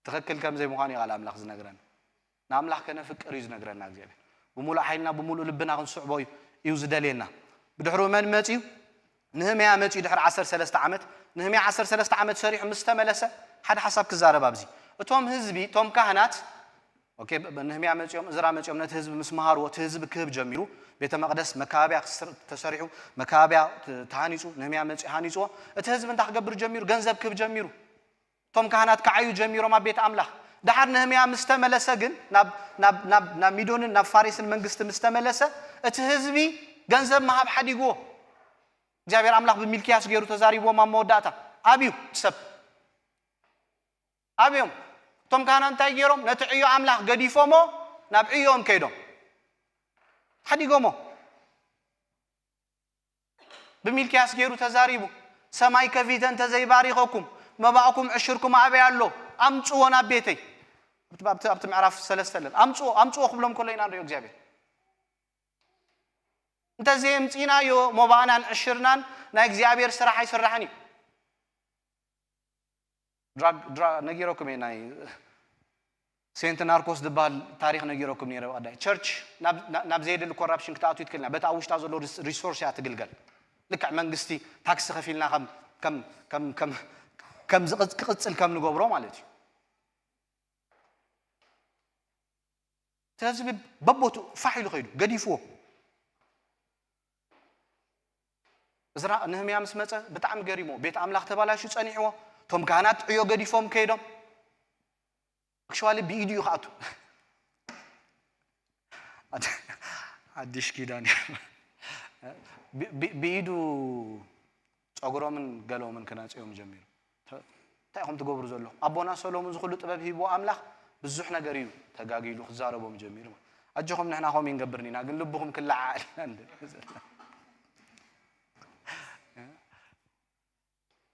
ትኽክል ከም ዘይምዃኑ እዩ ቃል ኣምላኽ ዝነግረና። ንኣምላኽ ከነፍቅር እዩ ዝነግረና እግዚኣብሔር። ብምሉእ ሓይልና፣ ብምሉእ ልብና ክንስዕቦ እዩ፣ እዩ ዝደልየና። ብድሕሪኡ መን መጺኡ? ንህምያ መጺኡ ድሕሪ ዓሰርተ ሰለስተ ዓመት። ንህምያ ዓሰርተ ሰለስተ ዓመት ሰሪሑ ምስ ተመለሰ፣ ሓደ ሓሳብ ክዛረብ ኣብዚ። እቶም ህዝቢ፣ እቶም ካህናት፣ ኦኬ፣ ብ-፣ ብ-፣ ንህምያ መጺኦም፣ እዝራ መጺኦም ነቲ ህዝቢ ምስ መሃርዎ፣ እቲ ህዝቢ ክህብ ጀሚሩ። ቤተ መቕደስ መካባብያ ክስር-፣ ተሰሪሑ፣ መካባብያ ት-፣ ተሃኒጹ፣ ንህምያ መጺኡ ሃኒጽዎ። እቲ ህዝቢ እንታይ ክገብር ጀሚሩ? ገንዘብ ክህብ ጀሚሩ። እቶም ካህናት ክዓዩ ጀሚሮም ኣብ ቤት ኣምላኽ። ደሓር ነህምያ ምስ ተመለሰ ግን፣ ናብ፣ ናብ፣ ናብ፣ ናብ ሚዶንን ናብ ፋሬስን መንግስቲ ምስ ተመለሰ፣ እቲ ህዝቢ ገንዘብ ምሃብ ሓዲግዎ። እግዚኣብሔር ኣምላኽ ብሚልክያስ ገይሩ ተዛሪብዎም ኣብ መወዳእታ። ኣብዩ እቲ ሰብ። ኣብዮም። እቶም ካህናት እንታይ ገይሮም? ነቲ ዕዮ ኣምላኽ ገዲፎሞ ናብ ዕዮኦም ከይዶም። ሓዲጎሞ። ብሚልክያስ ገይሩ ተዛሪቡ፣ "ሰማይ ከፊተ እንተ ዘይባሪኸኩም፣ መባእኩም ዕሽርኩም ኣበይ ኣሎ? ኣምጽዎ ናብ ቤተይ።" ኣብቲ፣ ኣብቲ፣ ኣብቲ ምዕራፍ ሰለስተ ኣለና። "ኣምጽዎ፣ ኣምጽዎ" ክብሎም ከሎ ኢና ንሪኦ እግዚኣብሔር። እንተዘየምፂናዮ መባእናን ዕሽርናን ናይ እግዚኣብሔር ስራሕ ኣይስራሕን እዩ። ድራግ ድራ ነጊረኩም እየ። ናይ ሴንት ናርኮስ ዝበሃል ታሪኽ ነጊረኩም ነይረ። ቀዳይ ቸርች ናብ ናብ- ናብ ዘየድሊ ኮራፕሽን ክትኣቱ ይትክልና። በቲ ኣብ ውሽጣ ዘሎ ሪስ- ሪሶርስ እያ ትግልገል። ልክዕ መንግስቲ ታክሲ ከፊልና ከም ከም ከም ከም ከም ዝቕጽ- ክቕጽል ከም ንገብሮ ማለት እዩ። እቲ ህዝቢ በቦቱ ፋሕ ኢሉ ከይዱ ገዲፍዎ። እዝራ ንህምያ ምስ መጸ ብጣዕሚ ገሪሞ። ቤት ኣምላኽ ተባላሹ ጸኒሕዎ። እቶም ካህናት ዕዮ ገዲፎም ከይዶም። ኣክሽዋሊ ብኢዱ እዩ ክኣቱ። ሓድሽ ኪዳን እዩ። ብ- ብ- ብኢዱ ጸጉሮምን ገሎምን ክነጽዮም ጀሚሩ። ተ- እንታይ ኢኹም ትገብሩ ዘለኹም? ኣቦና ሰሎሞን ዝኹሉ ጥበብ ሂብዎ ኣምላኽ ብዙሕ ነገር እዩ ተጋጊሉ ክዛረቦም ጀሚሩ። ኣጆኹም ንሕና ከምኡ ይንገብርን ኢና፣ ግን ልብኹም ክለዓዓል ኢና እንደ-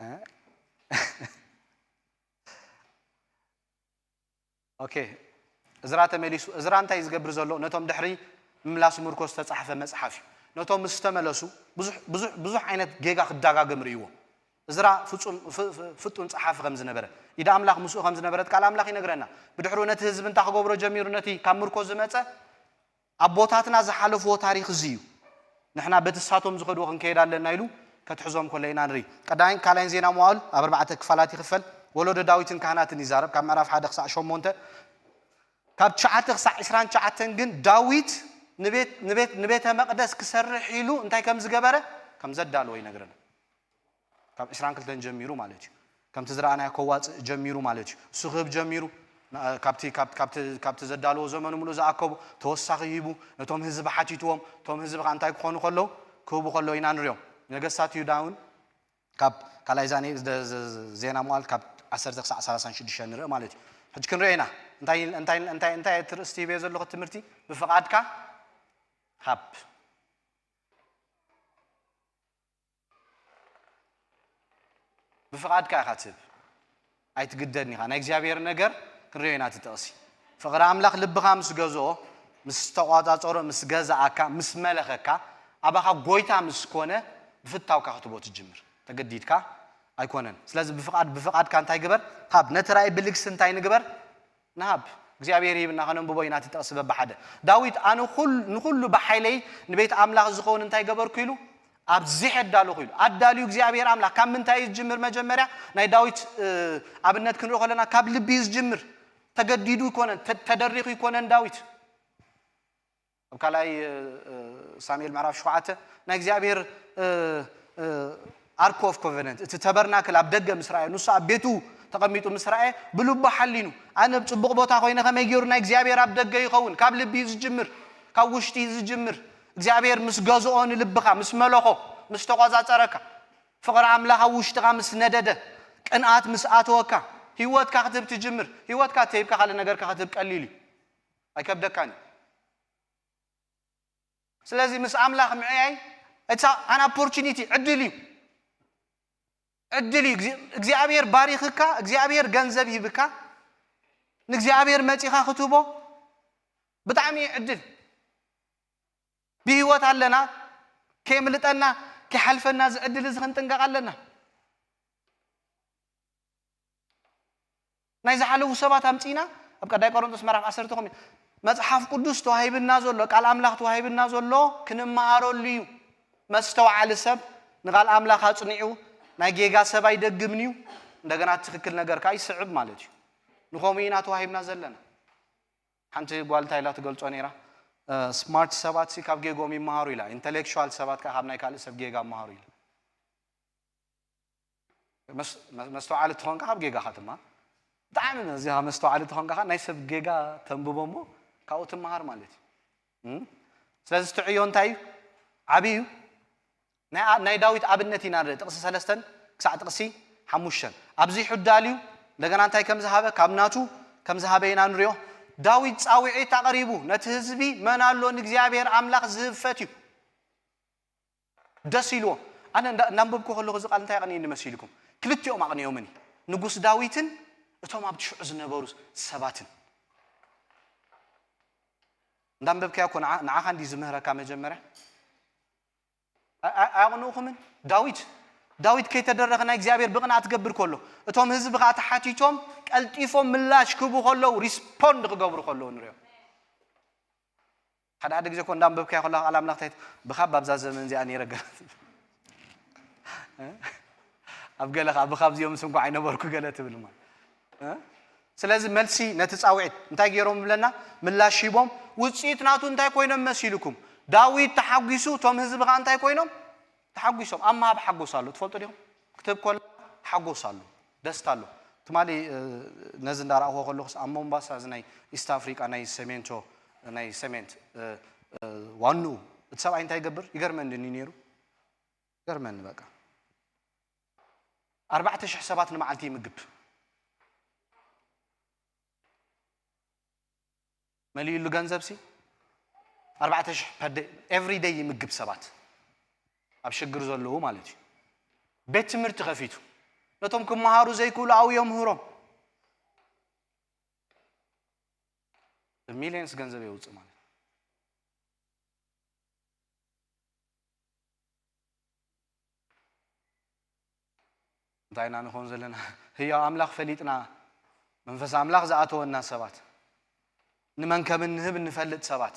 እ? ኦኬ፣ እዝራ ተመሊሱ። እዝራ እንታይ ዝገብር ዘሎ? ነቶም ድሕሪ ምምላስ ምርኮ ዝተጻሕፈ መጽሓፍ እዩ። ነቶም ምስ ተመለሱ ብዙሕ ብዙሕ ብዙሕ ዓይነት ጌጋ ክዳጋገም ርእይዎ። እዝራ ፍጹም ፍ- ፍ- ፍጡን ጸሓፊ ከም ዝነበረ፣ ኢድ ኣምላኽ ምስኡ ከም ዝነበረት ቃል ኣምላኽ ይነግረና። ብድሕሩ ነቲ ህዝቢ እንታይ ክገብሮ ጀሚሩ? ነቲ ካብ ምርኮ ዝመጸ ኣቦታትና ዝሓለፍዎ ታሪኽ እዚ እዩ። ንሕና በቲ ሳቶም ዝኸድዎ ክንከይድ ኣለና ኢሉ ከትሕዞም ከሎ ኢና ንርኢ። ቀዳማይን ካልኣይን ዜና መዋዕል ኣብ ኣርባዕተ ክፋላት ይኽፈል። ወለዶ ዳዊትን ካህናትን ይዛረብ፣ ካብ ምዕራፍ ሓደ ክሳዕ ሸሞንተ። ካብ ትሽዓተ ክሳዕ ዕስራን ትሽዓተን ግን ዳዊት ንቤት ንቤት ንቤተ መቕደስ ክሰርሕ ኢሉ እንታይ ከም ዝገበረ ከም ዘዳለወ ይነግረና። ካብ ዕስራን ክልተን ጀሚሩ ማለት እዩ። ከምቲ ዝረኣናዮ ከዋፅእ ጀሚሩ ማለት እዩ። እሱ ክህብ ጀሚሩ። ና- ካብቲ ካብ- ካብቲ ካብቲ ዘዳለዎ ዘመኑ ሙሉእ ዝኣከቡ ተወሳኺ ሂቡ ነቶም ህዝቢ ሓቲትዎም። እቶም ህዝቢ ከዓ እንታይ ክኾኑ ከለዉ ክህቡ ከለዉ ኢና ንሪኦም። ነገስታት ይሁዳ እውን ካብ ካልኣይ ዛኔ ደ- ዘ- ዘ- ዜና መዋዕል ካብ ዓሰርተ ክሳዕ ሰላሳን ሽዱሽተን ንርኢ ማለት እዩ። ሕጂ ክንሪኦ ኢና እንታይ እንታይ እንታይ እንታይ እቲ ርእስቲ ሂበዮ ዘለኹ ትምህርቲ ብፍቓድካ ሃብ ብፍቓድካ ኢኻ ትህብ። ኣይትግደድን ኢኻ። ናይ እግዚኣብሔር ነገር ክንሪኦ ኢና እቲ ጥቕሲ። ፍቕሪ ኣምላኽ ልብኻ ምስ ገዝኦ፣ ምስ ተቋጻጸሮ፣ ምስ ገዛኣካ፣ ምስ መለኸካ፣ ኣባኻ ጎይታ ምስ ኮነ፣ ብፍታውካ ክትቦ ትጅምር። ተገዲድካ ኣይኮነን። ስለዚ ብፍቓድ ብፍቓድካ እንታይ ግበር? ሃብ። ነቲ ራእይ ብልግሲ እንታይ ንግበር? ንሃብ። እግዚኣብሔር ይህብና። ከነንብቦ ኢና እቲ ጥቕሲ በብሓደ። ዳዊት ኣነ ኩል- ንኹሉ ብሓይለይ ንቤት ኣምላኽ ዝኸውን እንታይ ገበርኩ ኢሉ ኣብዚሐ ኣዳለኹ ኢሉ። ኣዳልዩ እግዚኣብሔር ኣምላኽ ካብ ምንታይ እዩ ዝጅምር? መጀመርያ ናይ ዳዊት እ፣ ኣብነት ክንሪኦ ከለና ካብ ልቢ እዩ ዝጅምር። ተገዲዱ ይኮነን፣ ተ- ተደሪኹ ይኮነን ዳዊት። ኣብ ካልኣይ ሳሙኤል ምዕራፍ ሸውዓተ ናይ እግዚኣብሔር ኣርክ ኦፍ ኮቨነንት እቲ ተበርናክል ኣብ ደገ ምስ ረኣየ ንሱ ኣብ ቤቱ ተቐሚጡ ምስ ረኣየ ብልቡ ሓሊኑ ኣነ ኣብ ፅቡቕ ቦታ ኮይነ ከመይ ገይሩ ናይ እግዚኣብሔር ኣብ ደገ ይኸውን? ካብ ልቢ እዩ ዝጅምር፣ ካብ ውሽጢ እዩ ዝጅምር። እግዚኣብሔር ምስ ገዝኦ ንልብኻ ምስ መለኾ ምስ ተቆፃፀረካ ፍቕሪ ኣምላኽ ኣብ ውሽጥኻ ምስ ነደደ ቅንኣት ምስ ኣተወካ ህይወትካ ክትህብ ትጅምር። ህይወትካ ተሂብካ ካልእ ነገርካ ክትህብ ቀሊል እዩ፣ ኣይከብደካን እዩ። ስለዚ ምስ ኣምላኽ ምዕያይ it's an opportunity ዕድል እዩ። ዕድል እዩ እግዚኣብሔር ባሪኽካ እግዚኣብሔር ገንዘብ ሂብካ ንእግዚኣብሔር መጺኻ ክትህቦ ብጣዕሚ እዩ ዕድል። ብህይወት ኣለና ከየምልጠና ከይሓልፈና እዚ ዕድል እዚ ክንጥንቀቕ ኣለና። ናይ ዝሓለፉ ሰባት ኣምፂና ኣብ ቀዳይ ቆሮንቶስ ምዕራፍ ዓሰርተ ኮም መፅሓፍ ቅዱስ ተዋሂብና ዘሎ ቃል ኣምላኽ ተዋሂብና ዘሎ ክንመሃረሉ እዩ። መስተውዓሊ ሰብ ንቃል ኣምላኽ ኣፅኒዑ ናይ ጌጋ ሰብ ኣይደግምን እዩ። እንደገና ትክክል ነገር ከዓ ይስዕብ ማለት እዩ። ንኸምኡ ኢና ተዋሂብና ዘለና። ሓንቲ ጓል እንታይ ኢላ ትገልፆ ነይራ? ስማርት ሰባት ሲ ካብ ጌጎም ይመሃሩ ኢላ፣ ኢንተሌክቹዋል ሰባት ከዓ ካብ ናይ ካልእ ሰብ ጌጋ ይመሃሩ ኢላ። መስተውዓሊ ትኾንካ ካብ ጌጋኻ ትመሃር። ብጣዕሚ እዚኻ መስተውዓሊ ትኾንካ ናይ ሰብ ጌጋ ተንብቦ እሞ ካብኡ ትመሃር ማለት እዩ። ስለዚ ትዕዮ እንታይ እዩ? ዓብዪ እዩ። ናይ ዳዊት ኣብነት ኢና ንርኢ። ጥቕሲ ሰለስተን ክሳዕ ጥቕሲ ሓሙሽተን ኣብዚ ሕዳል እዩ። እንደገና እንታይ ከም ዝሃበ ካብ ናቱ ከም ዝሃበ ኢና ንሪኦ። ዳዊት ፃውዒት ኣቕሪቡ ነቲ ህዝቢ መን ኣሎ ንእግዚኣብሔር ኣምላኽ ዝህብ ፈትዩ ደስ ኢልዎ። ኣነ እንዳንበብኩ ከለኹ እዚ ቃል እንታይ ኣቕንየኒ መሲልኩም? ክልቲኦም ኣቕንዮምኒ፣ ንጉስ ዳዊትን እቶም ኣብቲ ሽዑ ዝነበሩ ሰባትን። እንዳንበብካዮ እኮ ንዓኻ እንዲ ዝምህረካ መጀመርያ ኣቕንኡኹምን? ዳዊት ዳዊት ከይተደረኸ ናይ እግዚኣብሔር ብቕንኣት ትገብር ከሎ፣ እቶም ህዝቢ ከዓ ተሓቲቶም ቀልጢፎም ምላሽ ክህቡ ከለዉ፣ ሪስፖንድ ክገብሩ ከለዉ ንሪኦም። ሓደ ሓደ ግዜ እኮ እንዳንበብካዮ ከለኻ ቃል ኣምላኽ እንታይ ት- ብኻብ ኣብዛ ዘመን እዚኣ ነይረ ገለ ትብል። ኣብ ገለ ከዓ ብኻብ እዚኦም ስንኳ ኣይነበርኩ ገለ ትብል ማለት። ስለዚ መልሲ ነቲ ፃውዒት እንታይ ገይሮም ብለና? ምላሽ ሂቦም። ውፅኢት ናቱ እንታይ ኮይኖም መሲልኩም? ዳዊት ተሓጒሱ፣ እቶም ህዝቢ ከዓ እንታይ ኮይኖም? ተሓጒሶም። ኣብ ምሃብ ሓጎስ ኣሎ፣ ትፈልጡ ዲኹም? ክትህብ ከሎ ሓጎስ ኣሎ፣ ደስታ ኣሎ። ትማሊ ነዚ እንዳረኣኹዎ ከለኹስ ኣብ ሞምባሳ፣ እዚ ናይ ኢስት ኣፍሪቃ ናይ ሰሜንቶ ናይ ሰሜንት ዋንኡ፣ እቲ ሰብኣይ እንታይ ይገብር? ይገርመኒ ነይሩ፣ ይገርመኒ በቃ። ኣርባዕተ ሽሕ ሰባት ንመዓልቲ ይምግብ። መሊእሉ ገንዘብ ሲ ኣርባዕተ ሽሕ ኤቭሪ ደይ ይምግብ ሰባት፣ ኣብ ሽግር ዘለዉ ማለት እዩ። ቤት ትምህርቲ ከፊቱ፣ ነቶም ክመሃሩ ዘይክእሉ ኣብኡ የምህሮም። ሚሊየንስ ገንዘብ የውፅእ ማለት እዩ። እንታይ ኢና ንኾን ዘለና? ህያው ኣምላኽ ፈሊጥና፣ መንፈስ ኣምላኽ ዝኣተወና ሰባት፣ ንመን ከም እንህብ እንፈልጥ ሰባት።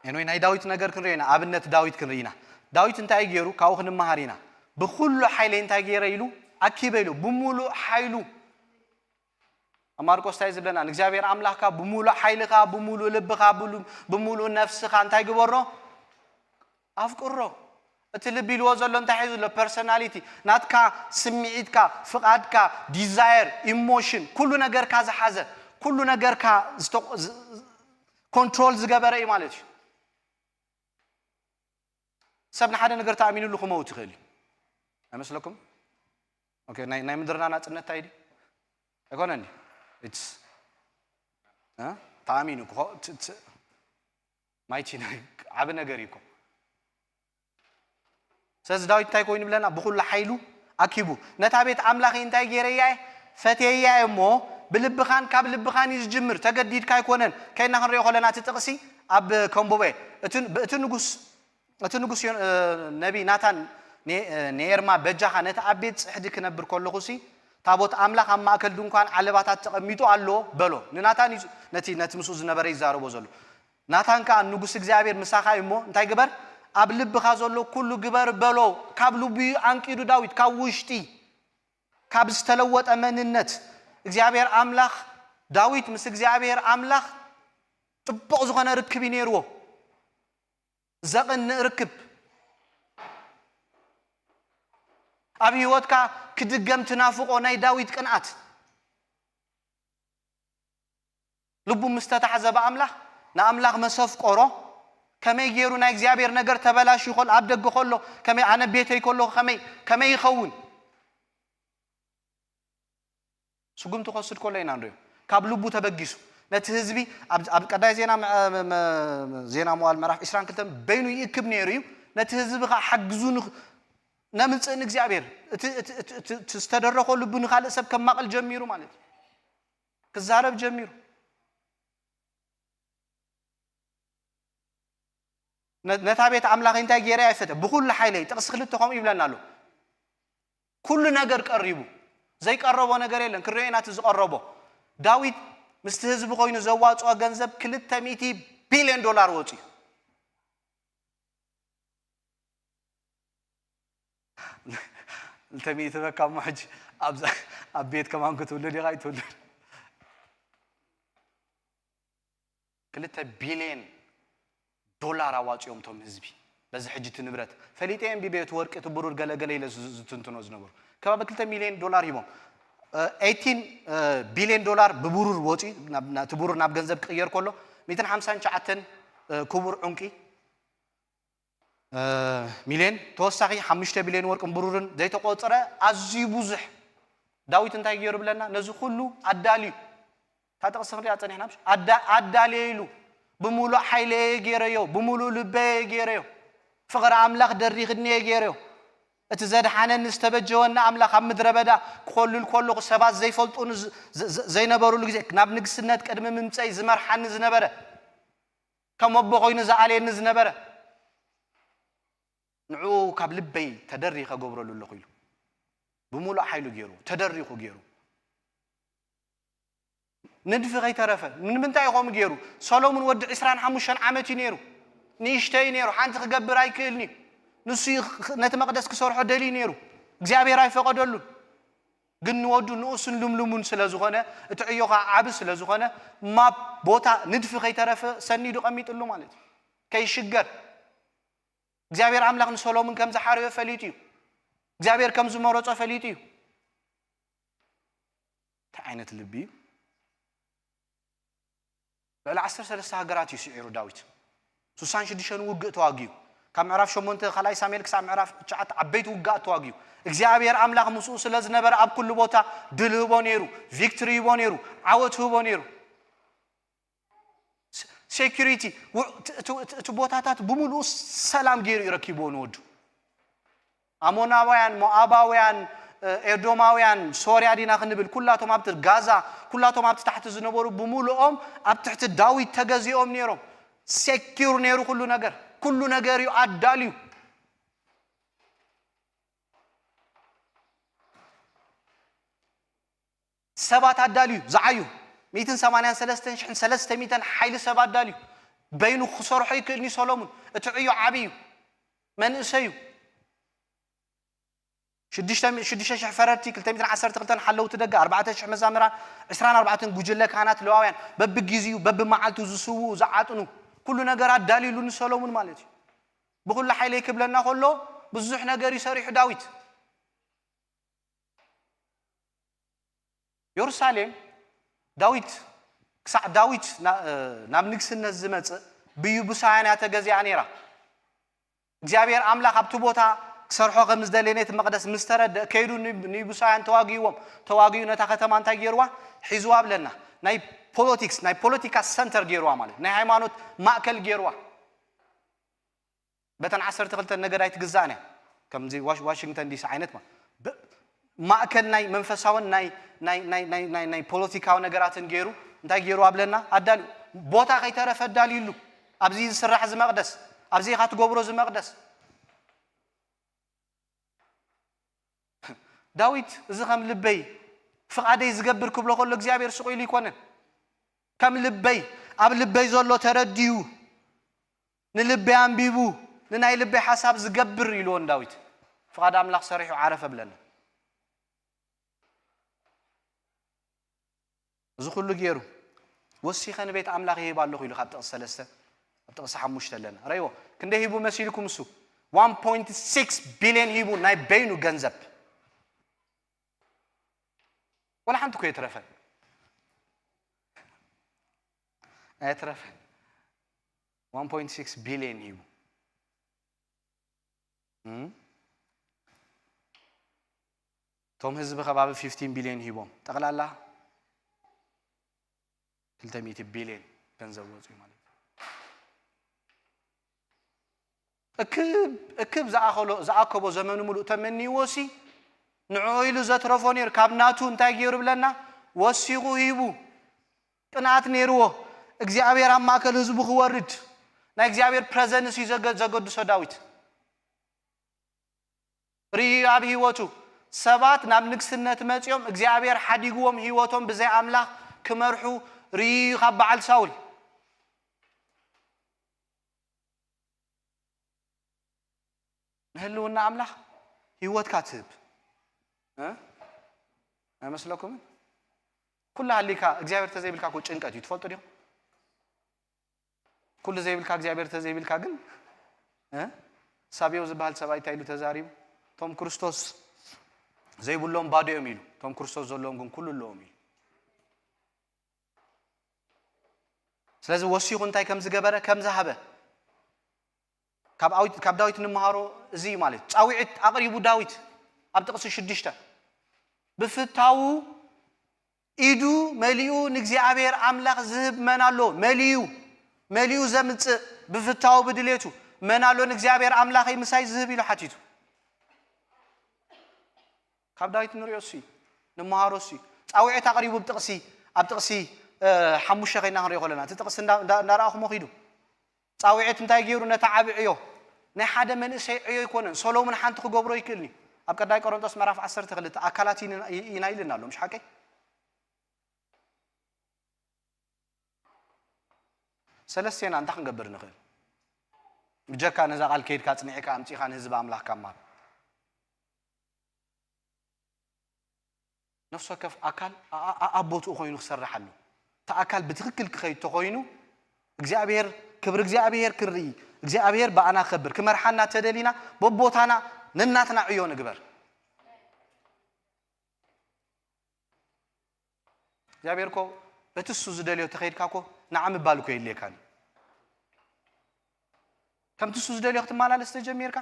ኤንወይ፣ ናይ ዳዊት ነገር ክንርኢ ኢና። ኣብነት ዳዊት ክንርኢ ኢና። ዳዊት እንታይ ገይሩ? ካብኡ ክንመሃር ኢና። ብኩሉ ሓይለይ እንታይ ገይረ ኢሉ? ኣኪበ ኢሉ። ብምሉእ ሓይሉ ኣብ ማርቆስ እንታይ ዝብለና? ንእግዚኣብሔር ኣምላኽካ ብምሉእ ሓይልኻ፣ ብምሉእ ልብኻ፣ ብሉ- ብምሉእ ነፍስኻ እንታይ ግበሮ? ኣፍቅሮ። እቲ ልቢ ኢልዎ ዘሎ እንታይ ሒዙ ኣሎ? ፐርሶናሊቲ ናትካ፣ ስምዒትካ፣ ፍቓድካ፣ ዲዛየር፣ ኢሞሽን፣ ኩሉ ነገርካ ዝሓዘ፣ ኩሉ ነገርካ ዝተ- ዝ- ኮንትሮል ዝገበረ እዩ ማለት እዩ። ሰብ ንሓደ ነገር ተኣሚኑሉ ክመውት ይኽእል እዩ። ኣይመስለኩም? ኦኬ፣ ናይ ናይ ምድርና ናጽነት እንታይ ድዩ? ኣይኮነን ድዩ? ኢትስ እ? ተኣሚኑ ክኾ- ት- ት- ማይቲ ነ- ዓቢ ነገር እዩ እኮ። ስለዚ ዳዊት እንታይ ኮይኑ ብለና? ብኹሉ ሓይሉ ኣኪቡ፣ ነታ ቤት ኣምላኸይ እንታይ ገይረያ እየ? ፈትየያ እየ እሞ፣ ብልብኻን ካብ ልብኻን እዩ ዝጅምር፣ ተገዲድካ ኣይኮነን። ከይና ክንሪኦ ከለና እቲ ጥቕሲ ኣብ ከንብቦ እየ። እቲ እቲ ንጉስ እቲ ንጉስ ዮ- ነቢይ ናታን ኔ- ንኤርማ በጃኻ ነቲ ኣብ ቤት ጽሕዲ ክነብር ከለኹሲ ታቦት ኣምላኽ ኣብ ማእከል ድንኳን ዓለባታት ተቐሚጡ ኣሎ በሎ። ንናታን እዩ ነቲ ነቲ ምስኡ ዝነበረ ይዛረቦ ዘሎ። ናታን ከኣ ንጉስ እግዚኣብሔር ምሳኻ እዩ እሞ እንታይ ግበር? ኣብ ልብኻ ዘሎ ኩሉ ግበር በሎ። ካብ ልቡ እዩ ኣንቂዱ ዳዊት ካብ ውሽጢ ካብ ዝተለወጠ መንነት እግዚኣብሔር ኣምላኽ ዳዊት ምስ እግዚኣብሔር ኣምላኽ ጥቡቕ ዝኾነ ርክብ እዩ ነይርዎ። ዘቕንእ ርክብ ኣብ ህይወትካ ክድገም ትናፍቆ ናይ ዳዊት ቅንኣት ልቡ ምስ ተታሕዘ ብኣምላኽ ንኣምላኽ መሰፍቆሮ ከመይ ገይሩ ናይ እግዚኣብሔር ነገር ተበላሽ ይኸል ኣብ ደገ ከሎ ከመይ ኣነ ቤተይ ከሎ ከመይ ከመይ ይኸውን ስጉምቲ ክወስድ ከሎ ኢና ንሪኦ ካብ ልቡ ተበጊሱ ነቲ ህዝቢ ኣብ ቀዳይ ዜና ዜና መዋል ምዕራፍ ዕስራን ክልተን በይኑ ይእክብ ነይሩ እዩ ነቲ ህዝቢ ከዓ ሓግዙ ነምፅእ ንእግዚኣብሔር እቲ ዝተደረኾ ልቡ ንካልእ ሰብ ከማቕል ጀሚሩ ማለት እዩ ክዛረብ ጀሚሩ ነታ ቤት ኣምላኸይ እንታይ ገይረ ኣይፈተ ብኩሉ ሓይለይ ጥቕሲ ክልተ ከምኡ ይብለና ኣሎ ኩሉ ነገር ቀሪቡ ዘይቀረቦ ነገር የለን ክሪኦ ኢና እቲ ዝቀረቦ ዳዊት ምስቲ ህዝቢ ኮይኑ ዘዋፅኦ ገንዘብ ክልተ ሚእቲ ቢልዮን ዶላር ወፂኡ ክልተ ሚእቲ በካ እሞ ሕጂ ኣብ ቤት ከማን ክትውልድ ኢኻ ይትውልድ ክልተ ቢልየን ዶላር ኣዋፂኦም ቶም ህዝቢ በዚ ሕጂ እቲ ንብረት ፈሊጠ እዮም ቢበዮ እቲ ወርቂ እቲ ብሩር ገለገለ ኢለ ዝትንትኖ ዝነበሩ ከባቢ ክልተ ሚልዮን ዶላር ሂቦም ኤይቲን ቢልዮን ዶላር ብብሩር ወፂ እቲ ብሩር ናብ ገንዘብ ክቅየር ከሎ ሚእትን ሓምሳን ትሽዓተን ክቡር ዕንቂ ሚልዮን ተወሳኺ ሓሙሽተ ቢልዮን ወርቅን ብሩርን ዘይተቆፀረ ኣዝዩ ብዙሕ ዳዊት እንታይ ገይሩ ብለና ነዚ ኩሉ ኣዳልዩ እታ ጥቕሲ ክንሪኣ ፀኒሕና ምሽ ኣዳልየ ኢሉ ብምሉእ ሓይለየ ገይረዮ ብምሉእ ልበየ ገይረዮ ፍቕሪ ኣምላኽ ደሪኽኒየ ገይረዮ እቲ ዘድሓነኒ ዝተበጀወኒ ኣምላኽ ኣብ ምድረ በዳ ክኾልል ከለኹ ሰባት ዘይፈልጡኒ ዝ- ዝ- ዝ- ዘይነበሩሉ ግዜ ናብ ንግስነት ቅድሚ ምምፀይ ዝመርሓኒ ዝነበረ ከም ኣቦ ኮይኑ ዝኣልየኒ ዝነበረ ንዕኡ ካብ ልበይ ተደሪኸ ገብረሉ ኣለኹ ኢሉ ብምሉእ ሓይሉ ገይሩ ተደሪኹ ገይሩ ንድፊ ከይተረፈ ንምንታይ ኢኾም ገይሩ ሰሎሙን ወዲ ዕስራን ሓሙሽተን ዓመት እዩ ነይሩ ንእሽተይ ነይሩ ሓንቲ ክገብር ኣይክእልን እዩ ንሱ እዩ ኽ- ነቲ መቕደስ ክሰርሖ ደልዩ ነይሩ እግዚኣብሔር ኣይፈቐደሉን ግን ንወዱ ንኡስን ልምልሙን ስለ ዝኾነ እቲ ዕዮ ከዓ ዓቢ ስለ ዝኾነ ማብ ቦታ ንድፊ ከይተረፈ ሰኒዱ ቀሚጥሉ ማለት እዩ ከይሽገር እግዚኣብሔር ኣምላኽ ንሰሎሙን ከም ዝሓረዮ ፈሊጡ እዩ እግዚኣብሔር ከም ዝመረጾ ፈሊጡ እዩ እንታይ ዓይነት ልቢ እዩ ልዕሊ ዓሰርተ ሰለስተ ሃገራት እዩ ስዒሩ ዳዊት ስሳን ሽዱሽተን ውግእ ተዋጊኡ ካብ ምዕራፍ ሸሞንተ ካልኣይ ሳሙኤል ክሳብ ምዕራፍ ትሽዓተ ዓበይቲ ውግኣት ተዋጊኡ እግዚኣብሔር ኣምላኽ ምስኡ ስለ ዝነበረ ኣብ ኩሉ ቦታ ድል ህቦ ነይሩ ቪክትሪ ህቦ ነይሩ ዓወት ህቦ ነይሩ ሴኩሪቲ እቲ ቦታታት ብምሉኡ ሰላም ገይሩ ይረኪብዎ ንወዱ ኣሞናውያን ሞኣባውያን ኤዶማውያን ሶርያ ዲና ክንብል ኩላቶም ኣብቲ ጋዛ ኩላቶም ኣብቲ ታሕቲ ዝነበሩ ብምሉኦም ኣብ ትሕቲ ዳዊት ተገዚኦም ነይሮም ሴኪር ነይሩ ኩሉ ነገር ኩሉ ነገር እዩ ኣዳልዩ ሰባት ኣዳልዩ ዝዓዩ ሚእትን ሰማንያን ሰለስተን ሽሕን ሰለስተ ሚእተን ሓይሊ ሰብ ኣዳልዩ በይኑ ክሰርሖ ይክእልኒ ሰሎሙን እቲ ዕዮ ዓብይ እዩ መንእሰይ እዩ ሽዱሽተ ሽዱሽተ ሽሕ ፈረድቲ ክልተ ሚእትን ዓሰርተ ክልተን ሓለውቲ ደገ ኣርባዕተ ሽሕ መዛምራን ዕስራን ኣርባዕተን ጉጅለ ካህናት ለዋውያን በብጊዜኡ በብመዓልቱ ዝስውኡ ዝዓጥኑ ኩሉ ነገር ኣዳልዩሉ ንሰሎሙን ማለት እዩ ብኩሉ ሓይለይ ክብለና ከሎ ብዙሕ ነገር እዩ ሰሪሑ ዳዊት የሩሳሌም ዳዊት ክሳዕ ዳዊት ናብ ንግስነት ዝመፅእ ብዩቡሳውያን እያ ተገዚኣ ነይራ እግዚኣብሔር ኣምላኽ ኣብቲ ቦታ ክሰርሖ ከም ዝደለየ ነቲ መቕደስ ምስ ተረድእ ከይዱ ንዩቡሳውያን ተዋጊእዎም ተዋጊኡ ነታ ከተማ እንታይ ገይርዋ ሒዝዋ ብለና ናይ ፖለቲክስ ናይ ፖለቲካ ሰንተር ገይርዋ ማለት ናይ ሃይማኖት ማእከል ገይርዋ በተን ዓሰርተ ክልተ ነገድ ኣይትግዛእን እያ ከምዚ ዋሽንግተን ዲሲ ዓይነት ማእከል ናይ መንፈሳውን ናይ ፖለቲካዊ ነገራትን ገይሩ እንታይ ገይሩ ኣብለና ኣዳልዩ ቦታ ከይተረፈ ኣዳልዩሉ ኣብዚ ዝስራሕ እዚ መቕደስ ኣብዚ ኢኻ ትገብሮ እዚ መቕደስ ዳዊት እዚ ከም ልበይ ፍቓደይ ዝገብር ክብሎ ከሎ እግዚኣብሔር ስቕ ኢሉ ኣይኮነን ከም ልበይ ኣብ ልበይ ዘሎ ተረድዩ ንልበይ ኣንቢቡ ንናይ ልበይ ሓሳብ ዝገብር ኢልዎ ንዳዊት ፍቓድ ኣምላኽ ሰሪሑ ዓረፈ ብለና እዚ ኩሉ ገይሩ ወሲኸ ንቤት ኣምላኽ ይህብ ኣለኹ ኢሉ ካብ ጥቕሲ ሰለስተ ኣብ ጥቕሲ ሓሙሽተ ኣለና ረይዎ ክንደይ ሂቡ መሲልኩም እሱ 1.6 ቢልዮን ሂቡ ናይ በይኑ ገንዘብ ወላ ሓንቲ እኮ የትረፈን ኣየትረፈን 1.6 ቢልዮን ሂቡ እቶም ህዝቢ ከባቢ 15 ቢልዮን ሂቦም ጠቕላላ 200 ቢልዮን ገንዘብ ወፅኡ ማለት እዩ እክብ እክብ ዝኣኸሎ ዝኣከቦ ዘመኑ ሙሉእ ተመንይዎ ሲ ንዕኡ ኢሉ ዘትረፎ ነይሩ ካብ ናቱ እንታይ ገይሩ ብለና ወሲኹ ሂቡ ቅንኣት ነይርዎ እግዚኣብሔር ኣብ ማእከል ህዝቡ ክወርድ ናይ እግዚኣብሔር ፕረዘንስ እዩ ዘገድሶ ዳዊት ርእዩ ኣብ ህይወቱ ሰባት ናብ ንግስነት መጺኦም እግዚኣብሔር ሓዲግዎም ህይወቶም ብዘይ ኣምላኽ ክመርሑ ርእዩ ካብ በዓል ሳውል ንህልውና ኣምላኽ ህይወትካ ትህብ ኣይመስለኩምን ኩላ ሃሊካ እግዚኣብሔር ተዘይብልካ ኮ ጭንቀት እዩ ትፈልጡ ዲኹም ኩሉ ዘይብልካ እግዚኣብሔር ተዘይብልካ ግን ሳብዮ ዝበሃል ሰብኣይ እንታይ ኢሉ ተዛሪቡ ቶም ክርስቶስ ዘይብሎም ባዶ እዮም ኢሉ ቶም ክርስቶስ ዘለዎም ግን ኩሉ ኣለዎም ኢሉ ስለዚ ወሲኹ እንታይ ከም ዝገበረ ከም ዝሃበ ካብ ዳዊት ንምሃሮ እዚ እዩ ማለት ፃውዒት ኣቕሪቡ ዳዊት ኣብ ጥቕሲ ሽዱሽተ ብፍታዉ ኢዱ መሊኡ ንእግዚኣብሔር ኣምላኽ ዝህብ መን ኣሎ መሊኡ መሊኡ ዘምፅእ ብፍታዉ ብድሌቱ መን ኣሎ ንእግዚኣብሔር ኣምላኸይ ምሳይ ዝህብ ኢሉ ሓቲቱ ካብ ዳዊት ንሪኦ እሱ እዩ፣ ንመሃሮ እሱ እዩ። ጻውዒት ኣቕሪቡ ብጥቕሲ፣ ኣብ ጥቕሲ ሓሙሽተ ከይና ክንሪኦ ከለና እቲ ጥቕሲ እንዳረኣኹሞ ኪዱ። ጻውዒት እንታይ ገይሩ? ነቲ ዓቢ ዕዮ፣ ናይ ሓደ መንእሰይ ዕዮ ኣይኮነን። ሶሎሞን ሓንቲ ክገብሮ ይክእልኒ። ኣብ ቀዳይ ቆሮንጦስ ምዕራፍ ዓሰርተ ክልተ ኣካላት ኢና ኢልና ኣሎ፣ ምሽ ሓቀይ? ሰለስቴና እንታይ ክንገብር ንኽእል? ብጀካ ነዛ ቃል ከይድካ ጽኒዕካ ኣምጺኻ ንህዝቢ ኣምላኽ ካብ ማር ነፍሲ ወከፍ ኣካል ኣብ ቦትኡ ኮይኑ ክሰርሕ ኣሎ። እቲ ኣካል ብትኽክል ክኸይድ ተኾይኑ እግዚኣብሔር፣ ክብሪ እግዚኣብሔር ክንርኢ፣ እግዚኣብሔር ብኣና ክከብር ክመርሓና ተደሊና በቦታና ነናትና ዕዮ ንግበር። እግዚኣብሔር ኮ በቲ እሱ ዝደልዮ ተኸይድካ ኮ ንዓ ምባል እኮ የድልየካን። ከምቲ እሱ ዝደልዮ ክትመላለስ ተጀሚርካ፣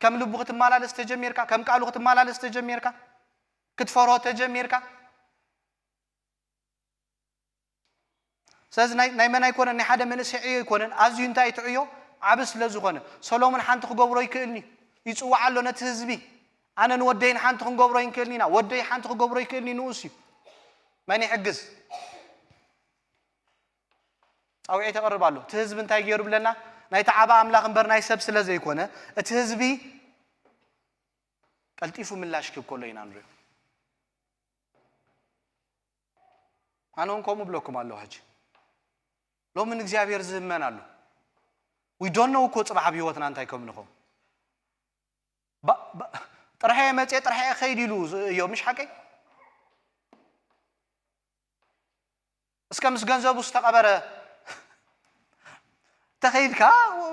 ከም ልቡ ክትመላለስ ተጀሚርካ፣ ከም ቃሉ ክትመላለስ ተጀሚርካ፣ ክትፈርሆ ተጀሚርካ። ስለዚ ናይ ናይ መን ኣይኮነን፣ ናይ ሓደ መንእሰይ ዕዮ ኣይኮነን። ኣዝዩ እንታይ እቲ ዕዮ ዓቢ ስለ ዝኾነ፣ ሰሎሞን ሓንቲ ክገብሮ ይክእልኒ፣ ይጽዋዕ ኣሎ ነቲ ህዝቢ። ኣነን ወደይን ሓንቲ ክንገብሮ ይንክእልኒ ኢና። ወደይ ሓንቲ ክገብሮ ይክእልኒ ንኡስ እዩ። መን ይሕግዝ? ጻውዒት የቕርብ ኣሎ። እቲ ህዝቢ እንታይ ገይሩ ብለና? ናይቲ ዓቢ ኣምላኽ እምበር ናይ ሰብ ስለ ዘይኮነ፣ እቲ ህዝቢ ቀልጢፉ ምላሽ ክህብ ከሎ ኢና ንሪኦ። ኣነ እውን ከምኡ እብለኩም ኣለኹ። ሕጂ ሎሚ ንእግዚኣብሔር ዝህመን ኣሎ። We don't know እኮ ጽባሕ ኣብ ህይወትና እንታይ ከም ንኸውን። ባ- ባ- ጥርሐ መጽየ ጥርሐ ከይድ ኢሉ ዝ- እዮ፣ ምሽ ሓቀይ? እስከ ምስ ገንዘቡ ዝተቐበረ ተኸይድካ፣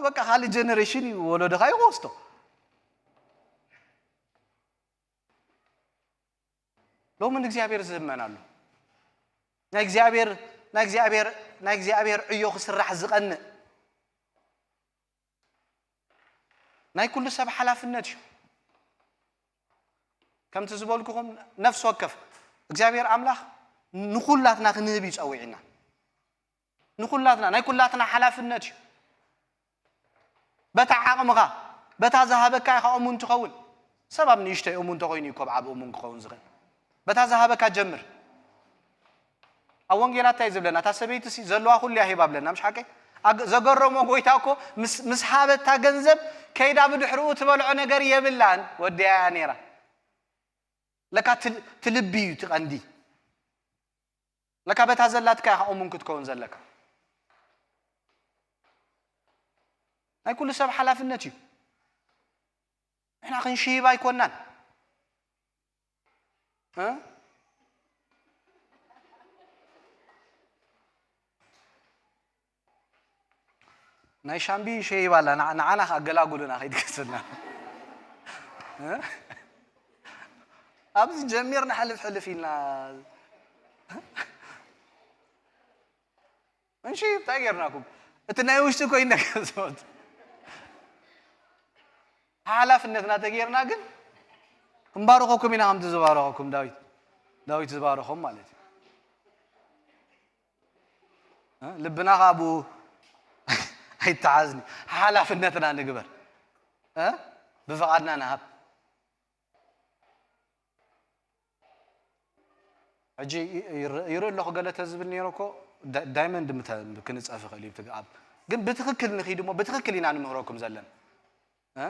በቃ ካልእ ጀነሬሽን እዩ፣ ወለዶኻ እዩ ክወስዶ። ሎሚ ንእግዚኣብሔር ዝህመን ኣሎ። ናይ እግዚኣብሔር ናይ እግዚኣብሔር ናይ እግዚኣብሔር ዕዮ ክስራሕ ዝቐንእ ናይ ኩሉ ሰብ ሓላፍነት እዩ። ከምቲ ዝበልኩኹም፣ ነፍሲ ወከፍ እግዚኣብሔር ኣምላኽ ንኹላትና ክንህብ እዩ ጸዊዕና። ንኹላትና፣ ናይ ኩላትና ሓላፍነት እዩ። በታ ዓቕምኻ፣ በታ ዝሃበካ ኢኻ እሙን ትኸውን። ሰብ ኣብ ንእሽተይ እሙን ተኾይኑ እዩ ኮብ ዓብ እሙን ክኸውን ዝኽእል። በታ ዝሃበካ ጀምር። ኣብ ወንጌላት እንታይ እዩ ዝብለና? እታ ሰበይቲ ሲ ዘለዋ ኩሉ እያ ሂባ ብለና፣ ምሽ ሓቀይ? ኣግ- ዘገረሞ ጎይታ እኮ ምስ ምስ ሃበታ ገንዘብ ከይዳ ብድሕርኡ ትበልዖ ነገር የብላን፣ ወዲያ እያ ነይራ። ለካ ትል- ትልቢ እዩ ትቐንዲ። ለካ በታ ዘላትካ ኢኻ እሙን ክትከውን ዘለካ። ናይ ኩሉ ሰብ ሓላፍነት እዩ። ንሕና ክንሽይብ ኣይኮናን። እ? ናይ ሻምቢ ሸይብ ኣላ፣ ንዓ- ንዓና ከኣ ገላጉሉና ከይትከስልና። እ? ኣብዚ ጀሚርና ሕልፍ ሕልፍ ኢልና። እንሺ፣ እንታይ ጌርናኩም? እቲ ናይ ውሽጢ እኮ ይነገር ዝሞት። ሓላፍነትና ተጌርና ግን ክንባርኸኩም ኢና፣ ከምቲ ዝባረኸኩም ዳዊት፣ ዳዊት ዝባረኾም ማለት እዩ። እ? ልብና ከኣ ብኡ ኣይተሓዝኒ። ሓላፍነትና ንግበር። እ? ብፍቓድና ንሃብ። ሕጂ ይ- ይር- ይርኢ ኣለኹ፣ ገለ ተዝብል ነይሩ እኮ ዳ- ዳይመንድ ምተ- ክንጸፍ ይኽእል እዩ። ትግ- ኣብ- ግን ብትኽክል ንኺድ እሞ ብትኽክል ኢና ንምህረኩም ዘለና። እ?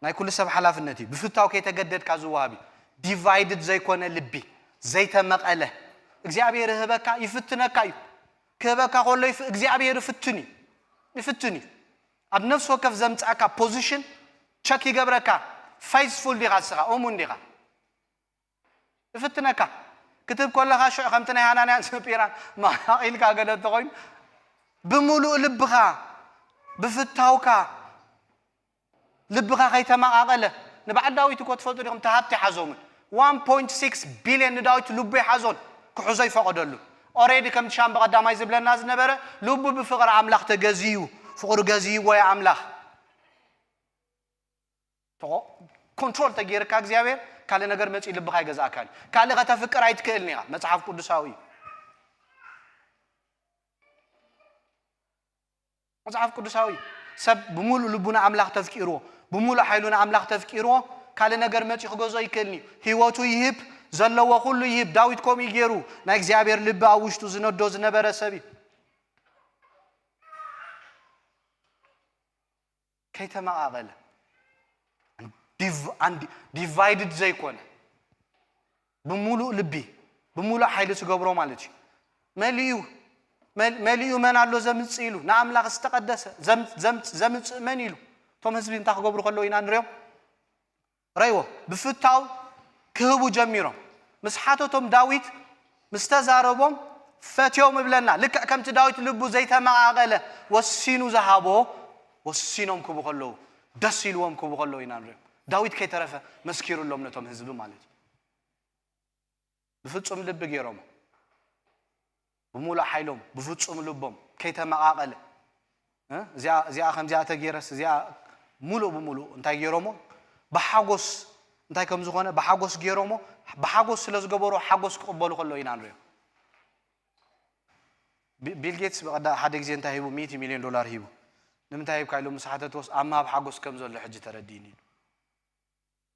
ናይ ኩሉ ሰብ ሓላፍነት እዩ። ብፍታው ከይተገደድካ ዝወሃብ እዩ። ዲቫይድድ ዘይኮነ ልቢ፣ ዘይተመቐለ፣ እግዚኣብሔር ይህበካ፣ ይፍትነካ እዩ። ክህበካ ከሎ ይፍ- እግዚኣብሔር ይፍትን እዩ፣ ይፍትን እዩ። ኣብ ነፍሲ ወከፍ ዘምጻእካ ፖዚሽን ቸክ ይገብረካ። ፌይስፉል ዲኻ ንስኻ፣ እሙን ዲኻ? ይፍትነካ። ክትብ ከለኻ ሽዑ ከምቲ ናይ ሃናንያን ሰጲራን ማቕ ኢልካ ገለ እንተኾይኑ፣ ብምሉእ ልብኻ፣ ብፍታውካ፣ ልብኻ ከይተመቓቐለ። ንበዓል ዳዊት እኮ ትፈልጡ ዲኹም? እቲ ሃብቲ ሓዞምን፣ ዋን ፖይንት ሲክስ ቢልዮን ንዳዊት ልቡ ይሓዞን ክሕዞ ይፈቐደሉ። ኦሬዲ ከምቲ ሻምበ ቀዳማይ ዝብለና ዝነበረ፣ ልቡ ብፍቕሪ ኣምላኽ ተገዝዩ፣ ፍቕሩ ገዝይዎ እዩ ኣምላኽ። ተቆ- ኮንትሮል ተጌርካ እግዚኣብሔር ካልእ ነገር መፂኡ ልብኻ ኣይገዛእካን እዩ። ካልእ ከተፍቅር ኣይትክእልን ኢኻ። መፅሓፍ ቅዱሳዊ እዩ። መፅሓፍ ቅዱሳዊ እዩ። ሰብ ብምሉእ ልቡ ንኣምላኽ ተፍቂርዎ፣ ብምሉእ ሓይሉ ንኣምላኽ ተፍቂርዎ፣ ካልእ ነገር መጺኡ ክገዝኦ ኣይክእልን እዩ። ህይወቱ ይህብ፣ ዘለዎ ኩሉ ይህብ። ዳዊት ከምኡ እዩ ገይሩ። ናይ እግዚኣብሔር ልቢ ኣብ ውሽጡ ዝነዶ ዝነበረ ሰብ እዩ። ከይተመቓቐለ፣ ዲቭ-፣ ኣን-፣ ዲቫይድድ ዘይኮነ፣ ብምሉእ ልቢ፣ ብምሉእ ሓይሊ ትገብሮ ማለት እዩ። መሊኡ፣ መል-፣ መሊኡ መን ኣሎ ዘምጽእ ኢሉ፣ ንኣምላኽ ዝተቐደሰ፣ ዘም-፣ ዘም-፣ ዘምጽእ መን ኢሉ? እቶም ህዝቢ እንታይ ክገብሩ ከለዉ ኢና ንሪኦም? ረይዎ፣ ብፍታው ክህቡ ጀሚሮም። ምስ ሓተቶም ዳዊት ምስ ተዛረቦም ፈትዮም እብለና። ልክዕ ከምቲ ዳዊት ልቡ ዘይተመቓቐለ ወሲኑ ዝሃቦ፣ ወሲኖም ክቡ ከለዉ፣ ደስ ኢልዎም ክቡ ከለዉ ኢና ንሪኦም። ዳዊት ከይተረፈ መስኪሩሎም ነቶም ህዝቢ ማለት እዩ። ብፍጹም ልቢ ገይሮሞ። ብምሉእ ሓይሎም፣ ብፍጹም ልቦም፣ ከይተመቓቐለ። እ? እዚኣ፣ እዚኣ ከምዚኣ ተገይረስ፣ እዚኣ ምሉእ ብምሉእ እንታይ ገይሮሞ? ብሓጎስ፣ እንታይ ከም ዝኾነ ብሓጎስ ገይሮሞ፣ ብሓጎስ ስለ ዝገበሮ፣ ሓጎስ ክቕበሉ ከሎ ኢና ንሪኦ። ቢ-፣ ቢል ጌትስ ብቐዳ ሓደ ግዜ እንታይ ሂቡ? ሚእቲ ሚልዮን ዶላር ሂቡ። ንምንታይ ሂብካ ኢሎም ምስ ሓተትዎስ፣ ኣብ ምሃብ ሓጎስ ከም ዘሎ ሕጂ ተረዲእኒ ኢሉ።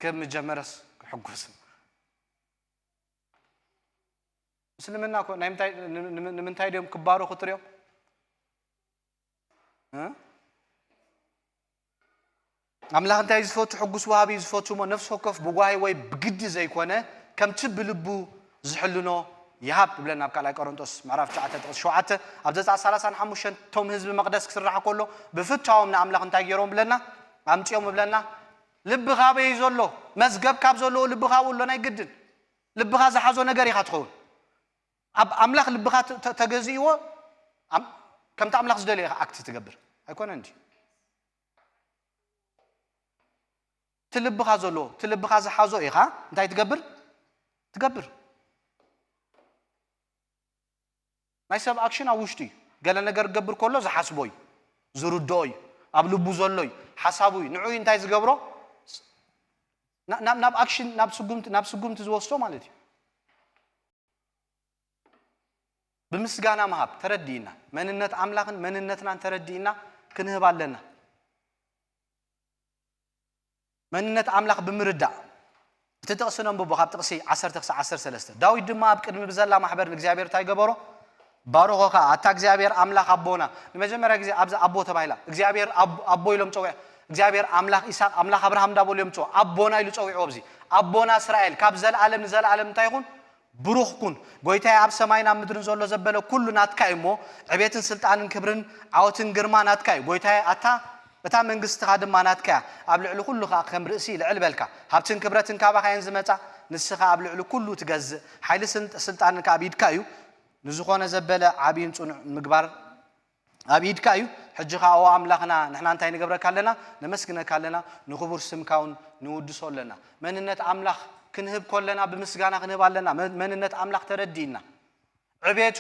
ከም መጀመርያስ ክሕጎስ። ምስልምና እኮ ናይ ምንታይ፣ ን-፣ ን-፣ ንምንታይ ድዮም ክባረኹ ትሪኦም? እ? ኣምላኽ እንታይ ዝፈቱ? ሕጉስ ወሃቢ እዩ ዝፈቱ እሞ፣ ነፍሲ ወከፍ ብጓሂ ወይ ብግዲ ዘይኮነ፣ ከምቲ ብልቡ ዝሕልኖ ይሃብ ይብለና ኣብ ካልኣይ ቆሮንጦስ ምዕራፍ ትሽዓተ ጥቕሲ ሸውዓተ። ኣብ ዘጸኣት ሰላሳን ሓሙሽተን እቶም ህዝቢ መቕደስ ክስራሕ ከሎ፣ ብፍታዎም ንኣምላኽ እንታይ ገይሮም ብለና? ኣምጺኦም ብለና። ልብኻ ኣበይ ዘሎ? መዝገብ ካብ ዘለዎ ልብኻ ኣብኡ ኣሎ፣ ናይ ግድን። ልብኻ ዝሓዞ ነገር ኢኻ ትኸውን። ኣብ ኣምላኽ ልብኻ ተ-፣ ተ-፣ ተገዚእዎ፣ ኣም-፣ ከምቲ ኣምላኽ ዝደልዮ ኢኻ ኣክት ትገብር። ኣይኮነን ድዩ? እቲ ልብኻ ዘሎ፣ እቲ ልብኻ ዝሓዞ ኢኻ እንታይ ትገብር? ትገብር። ናይ ሰብ ኣክሽን ኣብ ውሽጡ እዩ። ገለ ነገር ክገብር ከሎ ዝሓስቦ እዩ፣ ዝርድኦ እዩ፣ ኣብ ልቡ ዘሎ እዩ፣ ሓሳቡ እዩ። ንዕኡ እንታይ ዝገብሮ? ና-፣ ናብ፣ ናብ ኣክሽን፣ ናብ ስጉምቲ፣ ናብ ስጉምቲ ዝወስዶ ማለት እዩ። ብምስጋና ምሃብ ተረዲእና፣ መንነት ኣምላኽን መንነትናን ተረዲእና ክንህብ ኣለና። መንነት ኣምላኽ ብምርዳእ፣ እቲ ጥቕሲ ነንብቦ፣ ካብ ጥቕሲ ዓሰርተ ክሳብ ዓሰርተ ሰለስተ። ዳዊት ድማ ኣብ ቅድሚ ብዘላ ማሕበር ንእግዚኣብሔር እንታይ ገበሮ? ባረኾ ኸኣ። ኣታ እግዚኣብሔር ኣምላኽ ኣቦና፣ ንመጀመርያ ግዜ ኣብዚ ኣቦ ተባሂላ፣ እግዚኣብሔር ኣቦ፣ ኣቦ ኢሎም ጸውዕ፣ እግዚኣብሔር ኣምላኽ ይስሐቅ፣ ኣምላኽ ኣብርሃም እንዳበሉ እዮም ጸውዕ፣ ኣቦና ኢሉ ጸዊዕዎ። ኣብዚ ኣቦና እስራኤል ካብ ዘለኣለም ንዘለኣለም እንታይ ይኹን? ብሩኽ ኩን። ጎይታየ፣ ኣብ ሰማይን ኣብ ምድርን ዘሎ ዘበለ ኩሉ ናትካ እዩ እሞ፣ ዕቤትን ስልጣንን ክብርን ዓወትን ግርማ ናትካ እዩ። ጎይታየ፣ ኣታ፣ እታ መንግስትኻ ድማ ናትካ እያ። ኣብ ልዕሊ ኩሉ ኸኣ ከም ርእሲ ልዕል በልካ። ሃብትን ክብረትን ካባኻ እየን ዝመጻ። ንስኻ ኣብ ልዕሊ ኩሉ ትገዝእ። ሓይሊ ስልጥ-፣ ስልጣንን ከኣ ኣብ ኢድካ እዩ። ንዝኾነ ዘበለ ዓብይን ጽኑዕ ምግባር ኣብ ኢድካ እዩ። ሕጂ ኸኣ፣ ኦ ኣምላኽና፣ ንሕና እንታይ ንገብረካ ኣለና? ነመስግነካ ኣለና። ንኽቡር ስምካ እውን ንውድሶ ኣለና። መንነት ኣምላኽ ክንህብ ከለና ብምስጋና ክንህብ ኣለና። መ-፣ መንነት ኣምላኽ ተረዲእና። ዕቤቱ፣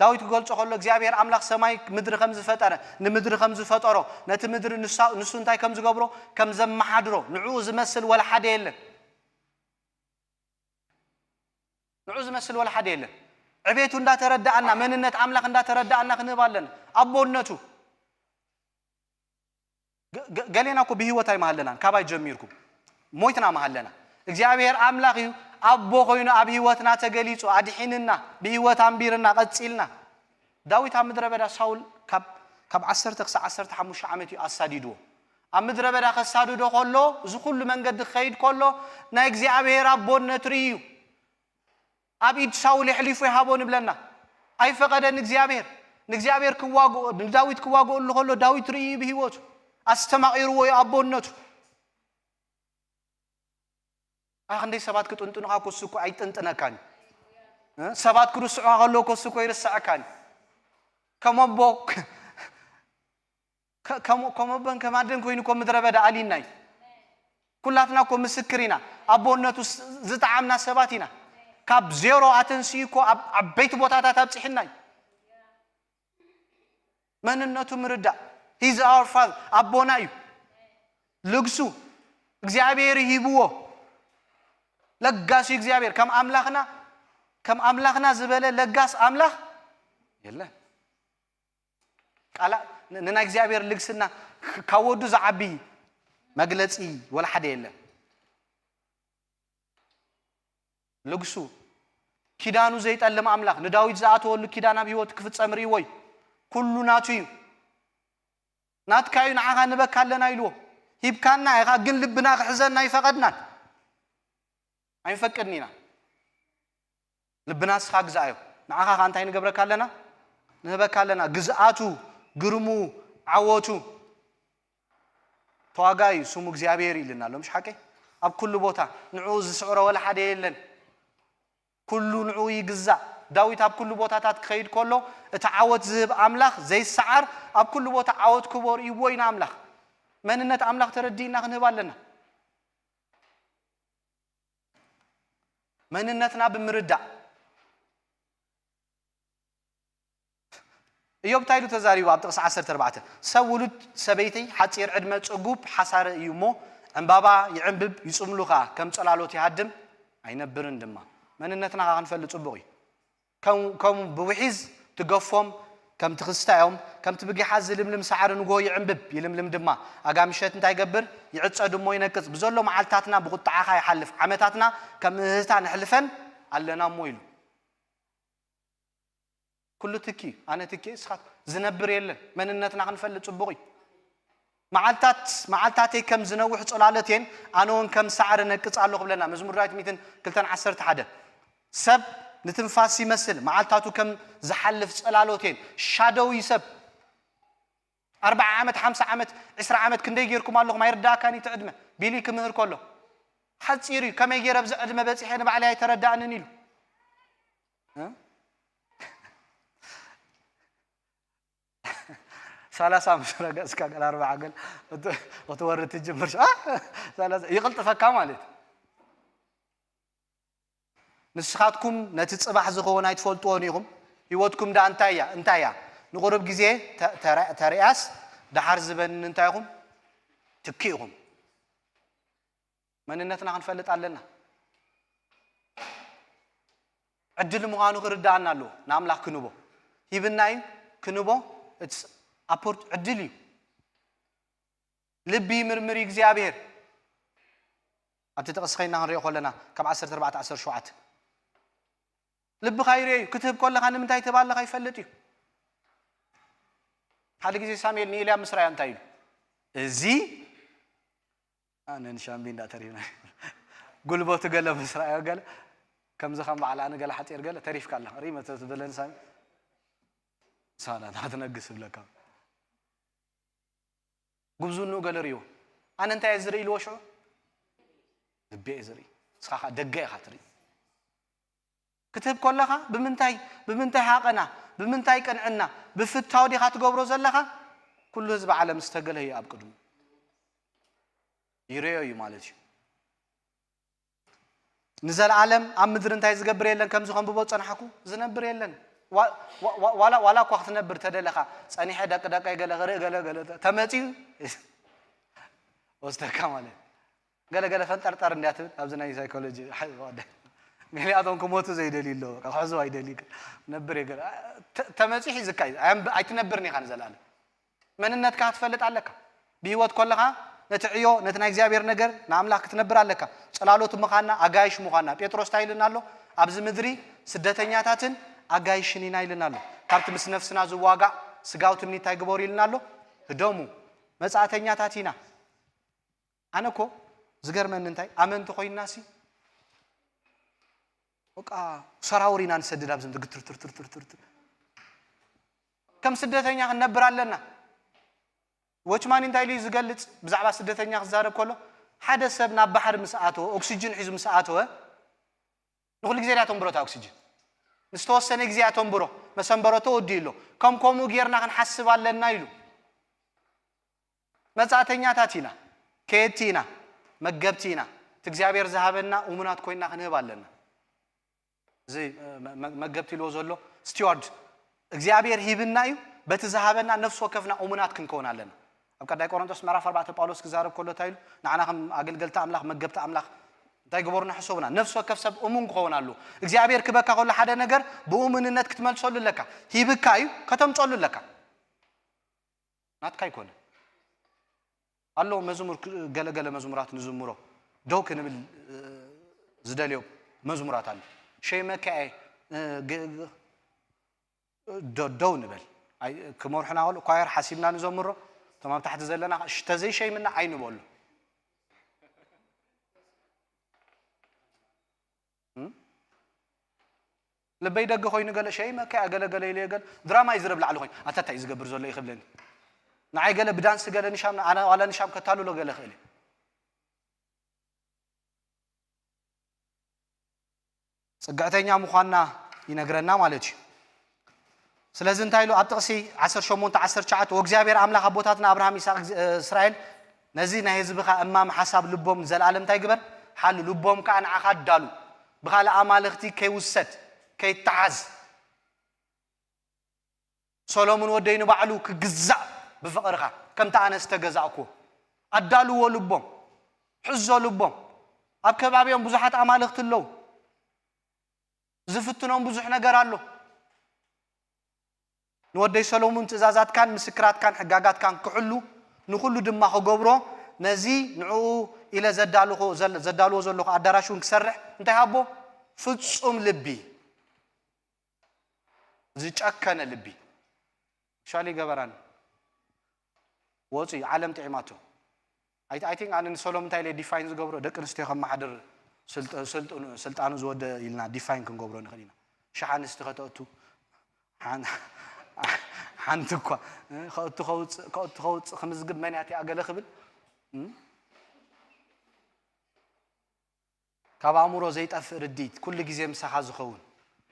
ዳዊት ክገልጾ ከሎ እግዚኣብሔር ኣምላኽ ሰማይ ምድሪ ከም ዝፈጠረ፣ ንምድሪ ከም ዝፈጠሮ፣ ነቲ ምድሪ ንሳ-፣ ንሱ እንታይ ከም ዝገብሮ፣ ከም ዘመሓድሮ፣ ንዕኡ ዝመስል ወላ ሓደ የለን። ንዕኡ ዝመስል ወላ ሓደ የለን። ዕቤቱ እንዳተረዳእና፣ መንነት ኣምላኽ እንዳተረዳእና ክንህብ ኣለና። ኣቦነቱ፣ ገ-፣ ገ-፣ ገሌና እኮ ብህይወት ኣይመሃለናን፣ ካባይ ጀሚርኩም ሞይትና መሃለና። እግዚኣብሔር ኣምላኽ እዩ ኣቦ ኮይኑ ኣብ ህይወትና ተገሊጹ፣ ኣድሒንና፣ ብህይወት ኣንቢርና፣ ቀጺልና። ዳዊት ኣብ ምድረ በዳ ሳውል ካብ፣ ካብ ዓሰርተ ክሳብ ዓሰርተ ሓሙሽተ ዓመት እዩ ኣሳዲድዎ። ኣብ ምድረ በዳ ከሳድዶ ከሎ፣ እዚ ኩሉ መንገዲ ክኸይድ ከሎ፣ ናይ እግዚኣብሔር ኣቦነት ርእዩ። ኣብ ኢድ ሳውል የሕሊፉ ይሃቦ ንብለና። ኣይፈቐደን እግዚኣብሔር። ንእግዚኣብሔር ክዋግኦ፣ ንዳዊት ክዋግኦሉ ከሎ ዳዊት ርእዩ ብህይወቱ። ኣስተማቒርዎ እዩ ኣቦነቱ። ኣህ፣ ክንደይ ሰባት ክጥንጥኑኻ ኮሱ እኮ ኣይጥንጥነካን እዩ። እ? ሰባት ክርስዑኻ ከለዉ ኮሱ እኮ ይርስዐካን እዩ። ከም ኣቦ ከ-፣ ከም፣ ከም ኣቦን ከም ኣደን ኮይኑ እኮ ምድረ በዳ ኣልዩና እዩ። ኩላትና እኮ ምስክር ኢና። ኣቦነቱ ስ-፣ ዝጠዓምና ሰባት ኢና። ካብ ዜሮ ኣተንስዩ እኮ ኣብ ዓበይቲ ቦታታት ኣብጽሕና እዩ። መንነቱ ምርዳእ። He's our father፣ ኣቦና እዩ። ልግሱ እግዚኣብሔር ሂብዎ። ለጋስ እዩ እግዚኣብሔር። ከም ኣምላኽና፣ ከም ኣምላኽና ዝበለ ለጋስ ኣምላኽ የለን። ቃላ-፣ ን-፣ ንናይ እግዚኣብሔር ልግስና ካብ ወዱ ዝዓቢ መግለጺ ወላ ሓደ የለን። ልግሱ ኪዳኑ ዘይጠልም ኣምላኽ፣ ንዳዊት ዝኣተወሉ ኪዳን ኣብ ህይወቱ ክፍጸም ርእይዎ እዩ። ኩሉ ናቱ እዩ። ናትካ እዩ፣ ንዓኻ ንህበካ ኣለና ኢልዎ። ሂብካና ኢኻ፣ ግን ልብና ክሕዘና ኣይፈቐድናን። ኣይንፈቅድን ኢና። ልብና ንስኻ ግዛኣዮ። ንዓኻ ኸኣ እንታይ ንገብረካ ኣለና? ንህበካ ኣለና። ግዝኣቱ፣ ግርሙ፣ ዓወቱ። ተዋጋኢ እዩ፣ ስሙ እግዚኣብሔር ኢልና ኣሎ። ምሽ ሓቀይ? ኣብ ኩሉ ቦታ ንዕኡ ዝስዕሮ ወላ ሓደ የለን። ኩሉ ንዕኡ ይግዛእ። ዳዊት ኣብ ኩሉ ቦታታት ክኸይድ ከሎ፣ እቲ ዓወት ዝህብ ኣምላኽ ዘይሰዓር፣ ኣብ ኩሉ ቦታ ዓወት ክቦ ርእይዎ ኢና ኣምላኽ። መንነት ኣምላኽ ተረዲእና ክንህብ ኣለና። መንነትና ብምርዳእ። እዮብ እንታይ ኢሉ ተዛሪቡ? ኣብ ጥቕሲ ዓሰርተ ኣርባዕተ፣ ሰብ ውሉድ ሰበይቲ ሓጺር ዕድመ ጽጉብ ሓሳረ እዩ እሞ፣ ዕምባባ ይዕምብብ ይጽምሉ ኸኣ፣ ከም ጽላሎት ይሃድም ኣይነብርን ድማ። መንነትና ኸኣ ክንፈልጥ ጽቡቕ እዩ። ከም ከም ብውሒዝ ትገፎም፣ ከምቲ ክስታ እዮም። ከምቲ ብጊሓ ዝልምልም ሳዕሪ ንግሆ ይዕምብብ ይልምልም ድማ። ኣጋ ምሸት እንታይ ይገብር? ይዕጸድ እሞ ይነቅጽ። ብዘሎ መዓልታትና ብቁጥዓኻ ይሓልፍ፣ ዓመታትና ከም እህህታ ነሕልፈን ኣለና እሞ ኢሉ። ኩሉ ትኪ፣ ኣነ ትኪ፣ እስኻት ዝነብር የለን። መንነትና ክንፈልጥ ጽቡቕ እዩ። መዓልታት መዓልታተይ ከም ዝነውሕ ጽላሎት እየን፣ ኣነ እውን ከም ሳዕሪ ነቅጽ ኣለኹ ብለና መዝሙር ዳዊት ሚእትን ክልተን ዓሰርተ ሓደ። ሰብ ንትንፋስ ይመስል፣ መዓልታቱ ከም ዝሓልፍ ጽላሎት እየን። ሻደው እዩ ሰብ። ኣርብዓ ዓመት፣ ሓምሳ ዓመት፣ ዕስራ ዓመት ክንደይ ጌርኩም ኣለኹም ኣይርዳእካን እዩ እቲ ዕድመ። ቢሊ ክምህር ከሎ ሓጺር እዩ። ከመይ ገይረ ኣብዚ ዕድመ በጺሐ ንባዕለይ ኣይተረዳእንን ኢሉ። እ? ሰላሳ ምስ ረገጽካ ገለ ኣርብዓ ገለ እት-፣ ክትወርድ ትጅምር ሸ-፣ አ? ሰላሳ ይቕልጥፈካ ማለት። ንስኻትኩም ነቲ ጽባሕ ዝኸውን ኣይትፈልጥዎን ኢኹም። ህይወትኩም ደኣ እንታይ እያ? እንታይ እያ? ንቑሩብ ግዜ ተ-፣ ተረ-፣ ተርእያስ ደሓር ዝበንን እንታይ ኢኹም? ትኪ ኢኹም። መንነትና ክንፈልጥ ኣለና። ዕድል ምዃኑ ክርዳኣና ኣለዎ። ንኣምላኽ ክንቦ ሂብና እዩ፣ ክንቦ። It's ኣፖርት-፣ ዕድል እዩ። ልቢ ይምርምር እዩ እግዚኣብሔር። ኣብቲ ጥቕሲ ኸይና ክንሪኦ ከለና ካብ ዓሰርተ ኣርባዕተ ዓሰርተ ሸውዓተ ልብኻ ይርኦ እዩ። ክትህብ ከለኻ ንምንታይ ትህብ ኣለኻ ይፈልጥ እዩ። ሓደ ግዜ ሳሙኤል ንኤልያብ ምስ ረኣዮ እንታይ ኢሉ? እዚ ኣነ ንሻምቢ እንዳተሪፍና ጉልበቱ ገለ ምስ ረኣዮ ገለ ከምዚ ከም በዓል ኣነ ገለ ሓፂር ገለ ተሪፍካ ኣለኻ። ሪመ ተትብለኒ ሳሚ ሳላ ትነግስ እብለካ። ጉብዝንኡ ገለ ርእይዎ። ኣነ እንታይ እየ ዝርኢ ኢልዎ ሽዑ? ልቢ እየ ዝርኢ። ንስኻ ኸዓ ደገ ኢኻ ትርኢ። ክትህብ ከለኻ ብምንታይ፣ ብምንታይ ሃቐና፣ ብምንታይ ቅንዕና፣ ብፍታው ዲኻ ትገብሮ ዘለኻ? ኩሉ ህዝቢ ዓለም ዝተገለየ ኣብ ቅድሙ ይርእዮ እዩ ማለት እዩ። ንዘለኣለም ኣብ ምድሪ እንታይ ዝገብር የለን፣ ከምዚ ከንብቦ ዝጸናሕኩ ዝነብር የለን። ዋ-፣ ዋ-፣ ዋ-፣ ዋላ፣ ዋላ እኳ ክትነብር ተደለኻ፣ ጸኒሐ ደቂ ደቀይ ገለ ክርኢ ገለ ገለ ተ-፣ ተመጽዩ ወስደካ ማለት። ገለ ገለ ፈንጠርጠር እንድያ ትብል፣ ኣብዚ ናይ ሳይኮሎጂ ሓ-፣ ወደ-፣ ገሊኣቶም ክሞቱ ዘይደልዩ ኣለዉ፣ በቃ ክሕዝዋ ይደልዩ፣ ነብር የገለ። ተ-፣ ተመጺኡ ሒዝካ እዩ፣ ኣየንብ-፣ ኣይትነብርን ኢኻ ንዘለኣለም። መንነትካ ክትፈልጥ ኣለካ። ብህይወት ከለኻ ነቲ ዕዮ፣ ነቲ ናይ እግዚኣብሔር ነገር ንኣምላኽ ክትነብር ኣለካ። ጽላሎት ምዃንና፣ ኣጋይሽ ምዃንና። ጴጥሮስ እንታይ ኢልና ኣሎ? ኣብዚ ምድሪ ስደተኛታትን ኣጋይሽን ኢና ኢልና ኣሎ። ካብቲ ምስ ነፍስና ዝዋጋእ ስጋዊ ትምኒት እንታይ ግበሩ ኢልና ኣሎ? ህደሙ። መጻእተኛታት ኢና። ኣነ እኮ ዝገርመኒ እንታይ፣ ኣመንቲ ኮይንናሲ፣ በቃ ሰራውር ኢና ንሰድድ ኣብዚ ምድሪ፣ ግትር ትር ትር ትር ትር ትር። ከም ስደተኛ ክንነብር ኣለና። ዎችማኒ እንታይ ኢሉ እዩ ዝገልጽ? ብዛዕባ ስደተኛ ክዛረብ ከሎ፣ ሓደ ሰብ ናብ ባሕሪ ምስ ኣተወ፣ ኦክሲጅን ሒዙ ምስ ኣተወ፣ ንኹሉ ግዜ ድያ ተንብሮ እታ ኦክሲጅን? ንዝተወሰነ ግዜ እያ ተንብሮ። መሰንበሮ ተወዲኡ ኣሎ። ከም ከምኡ ጌርና ክንሓስብ ኣለና ኢሉ። መጻእተኛታት ኢና፣ ከየድቲ ኢና፣ መገብቲ ኢና። እቲ እግዚኣብሔር ዝሃበና እሙናት ኮይና ክንህብ ኣለና። እዚ፣ መ-፣ መ-፣ መገብቲ ኢልዎ ዘሎ ስቲዋርድ፣ እግዚኣብሔር ሂብና እዩ፣ በቲ ዝሃበና ነፍሲ ወከፍና እሙናት ክንከውን ኣለና። ኣብ ቀዳይ ቆሮንቶስ ምዕራፍ ኣርባዕተ ጳውሎስ ክዛረብ ከሎ እንታይ ኢሉ? ንዓና ከም ኣገልገልቲ ኣምላኽ፣ መገብቲ ኣምላኽ እንታይ ግበሩና? ሕሰቡና። ነፍሲ ወከፍ ሰብ እሙን ክኸውን ኣለዎ። እግዚኣብሔር ክበካ ከሎ ሓደ ነገር ብእሙንነት ክትመልሰሉ ኣለካ። ሂብካ እዩ፣ ከተምጸሉ ኣለካ። ናትካ ኣይኮነ። ኣሎ መዝሙር፣ ገለገለ መዝሙራት ንዝምሮ ደው ክንብል ዝደልዮ መዝሙራት ኣሎ። ሸይመካ እየ፣ ደው ንበል። ክመርሑና ከሎ ኳየር ሓሲብና ንዘምሮ፣ እቶም ኣብ ታሕቲ ዘለና ተዘይሸይምና ኣይንበሉ። ልበይ ደገ ኮይኑ ገለ ሸይመካ እየ፣ ገለ ገለ ኢለ ገለ ድራማ እዩ ዝረብ ላዕሊ ኮይኑ፣ ኣታ እንታይ እዩ ዝገብር ዘሎ እዩ ክብለኒ። ንዓይ ገለ ብዳንስ ገለ ንሻም፣ ኣነ ዋላ ንሻም ከታልሎ ገለ ክእል እየ። ጽግዕተኛ ምዃንና ይነግረና ማለት እዩ። ስለዚ እንታይ ኢሉ ኣብ ጥቕሲ ዓሰርተ ሸሞንተ ዓሰርተ ትሽዓተ፣ "ወእግዚኣብሔር ኣምላኽ ኣቦታትና ኣብርሃም፣ ይስሐቅ፣ እስራኤል ነዚ ናይ ህዝብኻ እማም ሓሳብ ልቦም ንዘለኣለም እንታይ ግበር? ሓሉ፣ ልቦም ከኣ ንዓኻ ኣዳሉ፣ ብኻልእ ኣማልኽቲ ከይውሰድ፣ ከይተሓዝ። ሰሎሙን ወደይ ንባዕሉ ክግዛእ ብፍቕርኻ፣ ከምቲ ኣነ ዝተገዛእኩዎ። ኣዳልዎ ልቦም፣ ሕዞ ልቦም። ኣብ ከባቢኦም ብዙሓት ኣማልኽቲ ኣለዉ። ዝፍትኖም ብዙሕ ነገር ኣሎ። ንወደይ ሰሎሙን ትእዛዛትካን ምስክራትካን ሕጋጋትካን ክሕሉ፣ ንኹሉ ድማ ክገብሮ፣ ነዚ ንዕኡ ኢለ ዘዳልኹ-፣ ዘል-፣ ዘዳልዎ ዘለኹ ኣዳራሽ እውን ክሰርሕ እንታይ ሃቦ? ፍጹም ልቢ፣ ዝጨከነ ልቢ። ሻሊ ገበራን ወፂ ዓለም ጥዒማቶ። ኣይ፣ ኣይ ቲንክ ኣነ ንሰሎም እንታይ ኢለ ዲፋይን ዝገብሮ፣ ደቂ ኣንስትዮ ከመሓድር ስልጥ-፣ ስልጥኑ-፣ ስልጣኑ ዝወደ ኢልና ዲፋይን ክንገብሮ ንኽእል ኢና። ሽሕ ኣንስቲ ከተእቱ፣ ሓን-፣ ሓንቲ እኳ፣ እ፣ ከእቱ ከውፅእ፣ ከእቱ ከውፅእ ክምዝግብ መን እያ እቲኣ ገለ ክብል፣ እ? ካብ ኣእምሮ ዘይጠፍእ ርድኢት፣ ኩሉ ግዜ ምሳኻ ዝኸውን።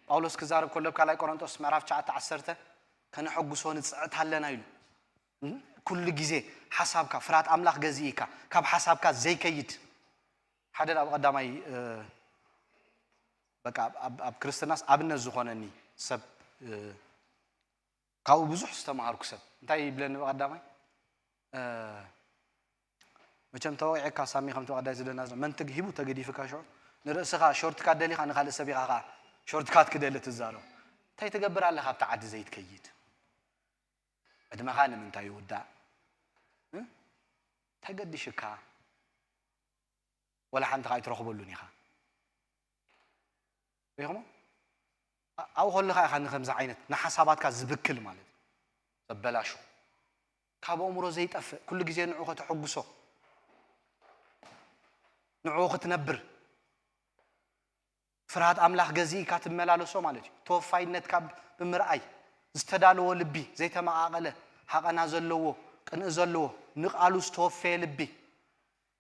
ጳውሎስ ክዛረብ ከሎ ኣብ ካልኣይ ቆሮንጦስ ምዕራፍ ትሽዓተ ዓሰርተ፣ "ከነሐጉሶ ንጽዕት ኣለና" ኢሉ። ኩሉ ግዜ ሓሳብካ፣ ፍርሃት ኣምላኽ ገዚእካ፣ ካብ ሓሳብካ ዘይከይድ። ሓደ ኣብ ቀዳማይ፣ እ፣ በቃ ኣብ፣ ኣብ፣ ኣብ ክርስትናስ ኣብነት ዝኾነኒ ሰብ፣ እ፣ ካብኡ ብዙሕ ዝተማሃርኩ ሰብ። እንታይ ይብለኒ ብቐዳማይ? እ፣ መቸም ተወቂዕካ ሳሚ፣ ከምቲ ብቐዳይ ዝደና ዝሎ፣ መን ትግ-፣ ሂቡ ተገዲፍካ ሽዑ፣ ንርእስኻ ሾርትካት ደሊኻ ንኻልእ ሰብ ኢኻ ኸዓ ሾርትካት ክደሊ ትዛረብ። እንታይ ትገብር ኣለኻ ኣብቲ ዓዲ ዘይትከይድ? ዕድመኻ ንምንታይ ይውዳእ? እ? እንታይ ገዲሽካ? ወላ ሓንቲ ኸዓ ኣይትረኽበሉን ኢኻ። ሪኢኹሞ? ኣ-፣ ኣብኡ ከለኻ ኢኻ ንኸምዚ ዓይነት ንሓሳባትካ ዝብክል ማለት እዩ። ዘበላሹ። ካብ ኣእምሮ ዘይጠፍእ፣ ኩሉ ግዜ ንዕኡ ከተሐጉሶ፣ ንዕኡ ክትነብር፣ ፍርሃት ኣምላኽ ገዚእካ ትመላለሶ ማለት እዩ። ተወፋይነትካ ብምርኣይ፣ ዝተዳለወ ልቢ፣ ዘይተመቓቐለ፣ ሃቐና ዘለዎ፣ ቅንኢ ዘለዎ፣ ንቓሉ ዝተወፈየ ልቢ፣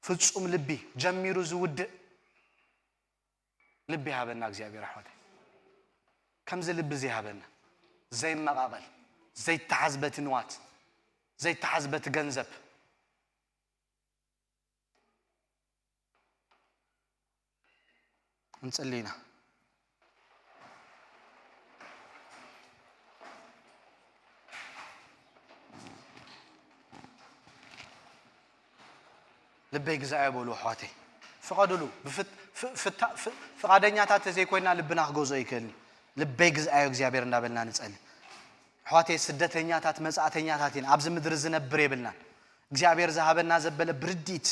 ፍጹም ልቢ፣ ጀሚሩ ዝውድእ ልቢ ይሃበና እግዚኣብሔር ኣሕዋተይ። ከምዚ ልቢ እዚ ይሃበና። ዘይመቓቐል፣ ዘይተሓዝ በቲ ንዋት፣ ዘይተሓዝ በቲ ገንዘብ። እንጽሊ ኢና። ልበይ ግዛኣዮ በሉ ኣሕዋተይ። ፍቐዱሉ። ብፍት-፣ ፍ-፣ ፍታ-፣ ፍ-፣ ፍቓደኛታት ተዘይኮይና ልብና ክገዝኦ ይክእልኒ። ልበይ ግዛኣዮ እግዚኣብሔር እንዳበልና ንጸሊ። ኣሕዋተይ ስደተኛታት መጻእተኛታት ኢና። ኣብዚ ምድሪ ዝነብር የብልናን። እግዚኣብሔር ዝሃበና ዘበለ ብርድኢት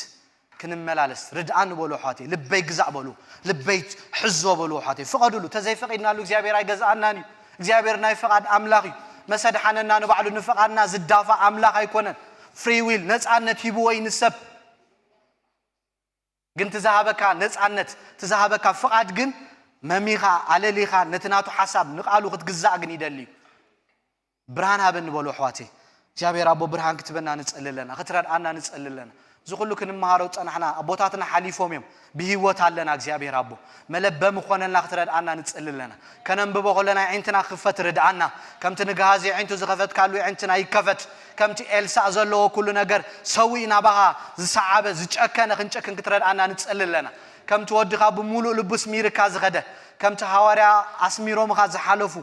ክንመላለስ ርድኣኒ በሉ ኣሕዋተይ። ልበይ ግዛእ በሉ። ልበይ ሕዞ በሉ ኣሕዋተይ። ፍቐዱሉ። ተዘይፈቒድናሉ እግዚኣብሔር ኣይገዝኣናን እዩ። እግዚኣብሔር ናይ ፍቓድ ኣምላኽ እዩ። መሰድሓነና ንባዕሉ ንፍቓድና ዝዳፋእ ኣምላኽ ኣይኮነን። ፍሪ ዊል፣ ነጻነት ሂብዎ እዩ ንሰብ። ግን እቲ ዝሃበካ ነጻነት፣ እቲ ዝሃበካ ፍቓድ ግን መሚኻ፣ ኣለሊኻ፣ ነቲ ናቱ ሓሳብ ንቓሉ ክትግዛእ ግን ይደሊ እዩ። ብርሃን ሃበኒ በሉ ኣሕዋተይ። እግዚኣብሔር ኣቦ ብርሃን ክትበና ንጸሊ ኣለና፣ ክትረድኣና ንጸሊ ኣለና። እዚ ኩሉ ክንመሃሮ ዝጸናሕና ኣቦታትና ሓሊፎም እዮም፣ ብህይወት ኣለና። እግዚኣብሔር ኣቦ መለበሚ ክኾነልና ክትረድኣና ንጸሊ ኣለና። ከነንብቦ ከለና የዒንትና ክኽፈት ርድኣና። ከምቲ ንግሃዝ የዒንቱ ዝኸፈትካሉ የዒንትና ይከፈት። ከምቲ ኤልሳእ ዘለዎ ኩሉ ነገር ሰዊኡ ናባኻ ዝሰዓበ ዝጨከነ ክንጨክን ክትረድኣና ንጸሊ ኣለና። ከምቲ ወድኻ ብምሉእ ልቡ ኣስሚርካ ዝኸደ፣ ከምቲ ሃዋርያ ኣስሚሮምኻ ዝሓለፉ፣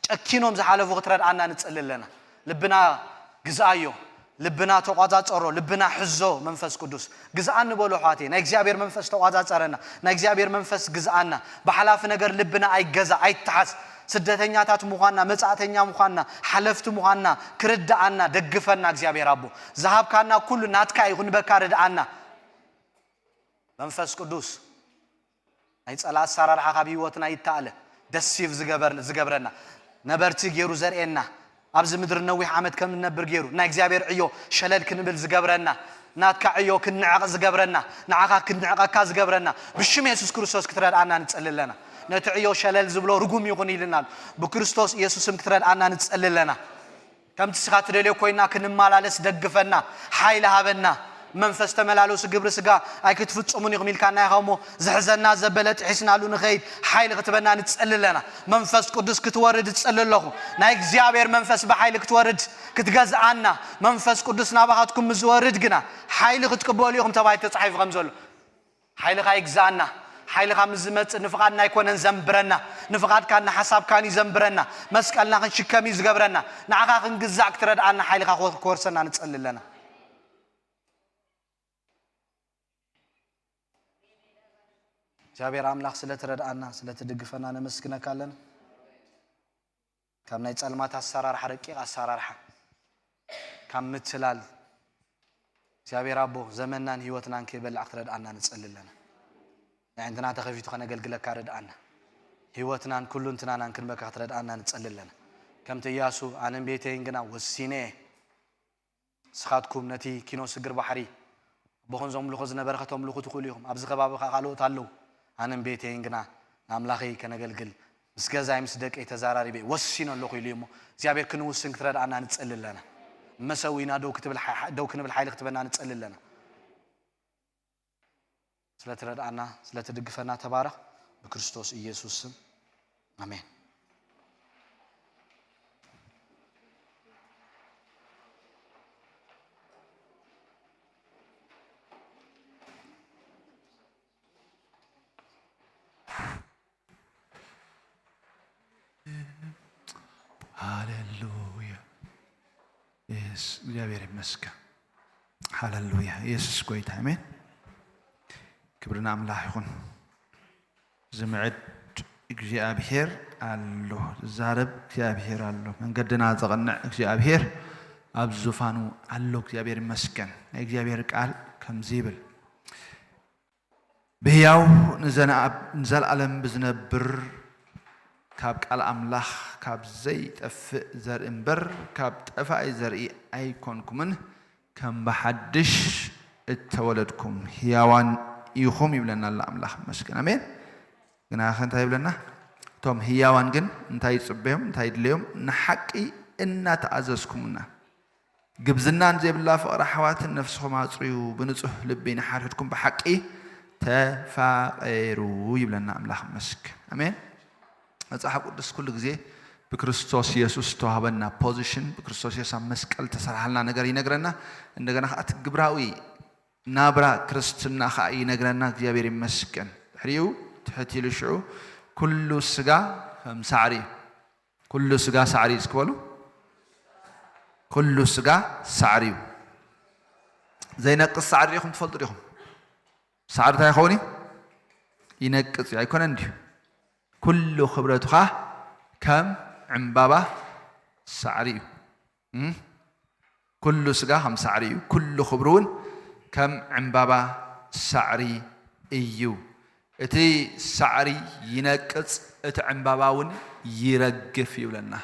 ጨኪኖም ዝሓለፉ ክትረድኣና ንጸሊ ኣለና። ልብና ግዝኣዮ፣ ልብና ተቋጻጸሮ፣ ልብና ሕዞ። መንፈስ ቅዱስ ግዝኣኒ በሉ ኣሕዋተይ። ናይ እግዚኣብሔር መንፈስ ተቋጻጸረና። ናይ እግዚኣብሔር መንፈስ ግዝኣና። ብሓላፊ ነገር ልብና ኣይገዛ፣ ኣይተሓዝ። ስደተኛታት ምዃንና፣ መጻእተኛ ምዃንና፣ ሓለፍቲ ምዃንና ክርድኣና፣ ደግፈና እግዚኣብሔር ኣቦ። ዝሃብካና ኩሉ ናትካ እዩ፣ ክንበካ ርድኣና። መንፈስ ቅዱስ ናይ ጸላ ኣሰራርሓ ካብ ህይወትና ይተኣለ። ደሲቭ ዝገበር-፣ ዝገብረና፣ ነበርቲ ገይሩ ዘርእየና፣ ኣብዚ ምድሪ ነዊሕ ዓመት ከም ንነብር ገይሩ፣ ናይ እግዚኣብሔር ዕዮ ሸለል ክንብል ዝገብረና፣ ናትካ ዕዮ ክንዕቕ ዝገብረና፣ ንዓኻ ክንዕቐካ ዝገብረና፣ ብሽም የሱስ ክርስቶስ ክትረድኣና ንጸሊ ኣለና። ነቲ ዕዮ ሸለል ዝብሎ ርጉም ይኹን ኢልና ኣሎ። ብክርስቶስ ኢየሱስ ስም ክትረድኣና ንጸሊ ኣለና። ከምቲ ስኻ ትደልዮ ኮይና ክንመላለስ ደግፈና፣ ሓይሊ ሃበና። መንፈስ ተመላለሱ፣ ግብሪ ስጋ ኣይክትፍጽሙን ኢኹም ኢልካና ኢኻ እሞ፣ ዝሕዘና ዘበለ ጥሒስናሉ ንኸይድ ሓይሊ ክትበና ንጸሊ ኣለና። መንፈስ ቅዱስ ክትወርድ እጸሊ ኣለኹ። ናይ እግዚኣብሔር መንፈስ ብሓይሊ ክትወርድ፣ ክትገዝኣና፣ መንፈስ ቅዱስ ናባኻትኩም ምስ ዝወርድ ግና ሓይሊ ክትቅበሉ ኢኹም ተባሂሉ ተጻሒፉ ከም ዘሎ። ሓይልኻ ይግዛኣና። ሓይልኻ ምስ ዝመጽእ ንፍቓድና ኣይኮነን ዘንብረና፣ ንፍቓድካን ንሓሳብካን እዩ ዘንብረና። መስቀልና ክንሽከም እዩ ዝገብረና። ንዓኻ ክንግዛእ ክትረድኣና፣ ሓይልኻ ክወ-፣ ክወርሰና ንጸሊ ኣለና። እግዚኣብሔር ኣምላኽ ስለ ትረድኣና፣ ስለ ትድግፈና ነመስግነካ ኣለና። ካብ ናይ ጸልማት ኣሰራርሓ፣ ረቂቕ ኣሰራርሓ፣ ካብ ምትላል እግዚኣብሔር ኣቦ ዘመንናን ህይወትናን ከይበላዕ ክትረድኣና ንጸሊ ኣለና። ኣዒንትና ተኸፊቱ ከነገልግለካ ርድኣና። ህይወትናን ኩሉ እንትናናን ክንበካ ክትረድኣና ንጸሊ ኣለና። ከምቲ እያሱ ኣነን ቤተይን ግና ወሲነ እየ። ንስኻትኩም ነቲ ኪኖ ስግር ባሕሪ ኣቦኹም ዘምልኹ ዝነበረ ከተምልኹ ትኽእሉ ኢኹም። ኣብዚ ከባቢ ኸዓ ካልኦት ኣለዉ። ኣነን ቤተይን ግና ንኣምላኸይ ከነገልግል ምስ ገዛይ ምስ ደቀይ ተዛራሪበ ወሲነ ኣለኹ ኢሉ እዩ እሞ እግዚኣብሔር ክንውስን ክትረድኣና ንጸሊ ኣለና። መሰዊና ደው ክትብል ሓ-፣ ደው ክንብል ሓይሊ ክትበና ንጸሊ ኣለና። ስለ ትረድኣና፣ ስለ ትድግፈና ተባረኽ። ብክርስቶስ ኢየሱስ ስም ኣሜን። ሃሌሉያ። የስ፣ እግዚኣብሔር ይመስገን። ሃሌሉያ። ኢየሱስ ጎይታ፣ ኣሜን። ክብሪ ንኣምላኽ ይኹን። ዝምዕድ እግዚኣብሔር ኣሎ፣ ዝዛረብ እግዚኣብሔር ኣሎ፣ መንገድና ዘቕንዕ እግዚኣብሔር ኣብ ዙፋኑ ኣሎ። እግዚኣብሔር ይመስገን። ናይ እግዚኣብሔር ቃል ከምዚ ይብል፣ ብህያው ንዘንኣብ-፣ ንዘለኣለም ብዝነብር ካብ ቃል ኣምላኽ ካብ ዘይጠፍእ ዘርኢ እምበር ካብ ጠፋኢ ዘርኢ ኣይኮንኩምን፣ ከም ብሓድሽ እተወለድኩም ህያዋን ኢኹም ይብለና ኣሎ ኣምላኽ። መስገን ኣሜን። ግናኸ እንታይ ይብለና? እቶም ህያዋን ግን እንታይ ይጽበዮም? እንታይ ይድለዮም? ንሓቂ እናተኣዘዝኩምና ግብዝናን ዘይብላ ፍቕሪ ኣሕዋትን ነፍስኹም ኣጽርዩ፣ ብንጹህ ልቢ ንሓድሕድኩም ብሓቂ ተፋቐሩ ይብለና ኣምላኽ። መስገን ኣሜን። መጽሓፍ ቅዱስ ኩሉ ግዜ ብክርስቶስ የሱስ ዝተዋህበና ፖዚሽን፣ ብክርስቶስ የሱስ ኣብ መስቀል ዝተሰርሓልና ነገር ይነግረና። እንደገና ከኣ እቲ ግብራዊ ናብራ ክርስትና ከኣ ይነግረና። እግዚኣብሔር ይመስገን። ድሕሪኡ ትሕት ኢሉ ሽዑ፣ "ኩሉ ስጋ ከም ሳዕሪ እዩ።" ኩሉ ስጋ ሳዕሪ እዩ። እስኪ በሉ፣ "ኩሉ ስጋ ሳዕሪ እዩ።" ዘይነቅጽ ሳዕሪ ዲኹም ትፈልጡ ዲኹም? ሳዕሪ እንታይ ይኸውን እዩ? ይነቅጽ እዩ፣ ኣይኮነን ድዩ? "ኩሉ ክብረቱኻ ከም ዕምባባ ሳዕሪ እዩ።" እም? "ኩሉ ስጋ ከም ሳዕሪ እዩ፣ ኩሉ ክብሩ እውን ከም ዕምባባ ሳዕሪ እዩ።" እቲ ሳዕሪ ይነቅጽ፣ እቲ ዕምባባ እውን ይረግፍ ይብለና።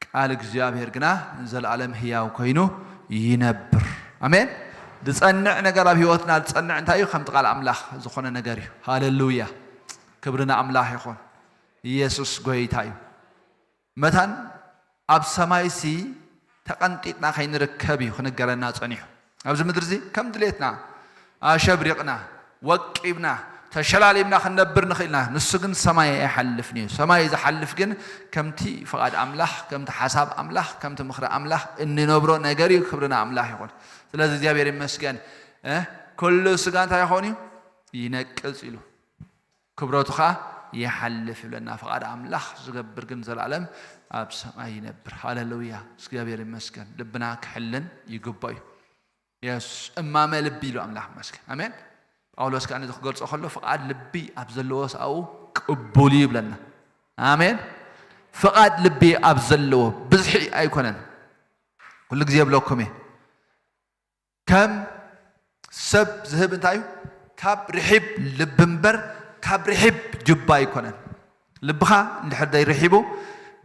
ቃል እግዚኣብሔር ግና ንዘለኣለም ህያው ኮይኑ ይነብር። ኣሜን። ዝጸንዕ ነገር ኣብ ህይወትና ዝጸንዕ እንታይ እዩ? ከምቲ ቃል ኣምላኽ ዝኾነ ነገር እዩ። ሃሌሉያ። ክብሪ ንኣምላኽ ይኹን። ኢየሱስ ጎይታ እዩ። መታን ኣብ ሰማይሲ ተቐንጢጥና ከይንርከብ እዩ ክንገረና ጸኒሑ። ኣብዚ ምድሪ እዚ ከም ድሌትና ኣሸብሪቕና፣ ወቂብና፣ ተሸላሊምና ክንነብር ንኽእልና፣ ንሱ ግን ሰማይ ኣይሓልፍን እዩ። ሰማይ ዝሓልፍ ግን ከምቲ ፍቓድ ኣምላኽ፣ ከምቲ ሓሳብ ኣምላኽ፣ ከምቲ ምኽሪ ኣምላኽ እንነብሮ ነገር እዩ። ክብሪ ንኣምላኽ ይኹን። ስለዚ እግዚኣብሔር ይመስገን። እ፣ ኩሉ ስጋ እንታይ ይኸውን እዩ? ይነቅጽ ኢሉ። ክብረቱ ኸኣ ይሓልፍ ይብለና። ፍቓድ ኣምላኽ ዝገብር ግን ዘላለም ኣብ ሰማይ ይነብር። ሃሌሉያ፣ እግዚኣብሔር ይመስገን። ልብና ክሕልን ይግባእ እዩ። የሱስ እማመ ልቢ ኢሉ ኣምላኽ ይመስገን። ኣሜን። ጳውሎስ ከኣ ነዚ ክገልጾ ከሎ ፍቓድ ልቢ ኣብ ዘለዎ ሰኣኡ ቅቡል እዩ ይብለና። ኣሜን። ፍቓድ ልቢ ኣብ ዘለዎ ብዝሒ ኣይኮነን። ኩሉ ግዜ እብለኩም እየ፣ ከም ሰብ ዝህብ እንታይ እዩ? ካብ ርሒብ ልቢ እምበር ካብ ርሒብ ጁባ ኣይኮነን። ልብኻ እንድሕር ደይ ርሒቡ፣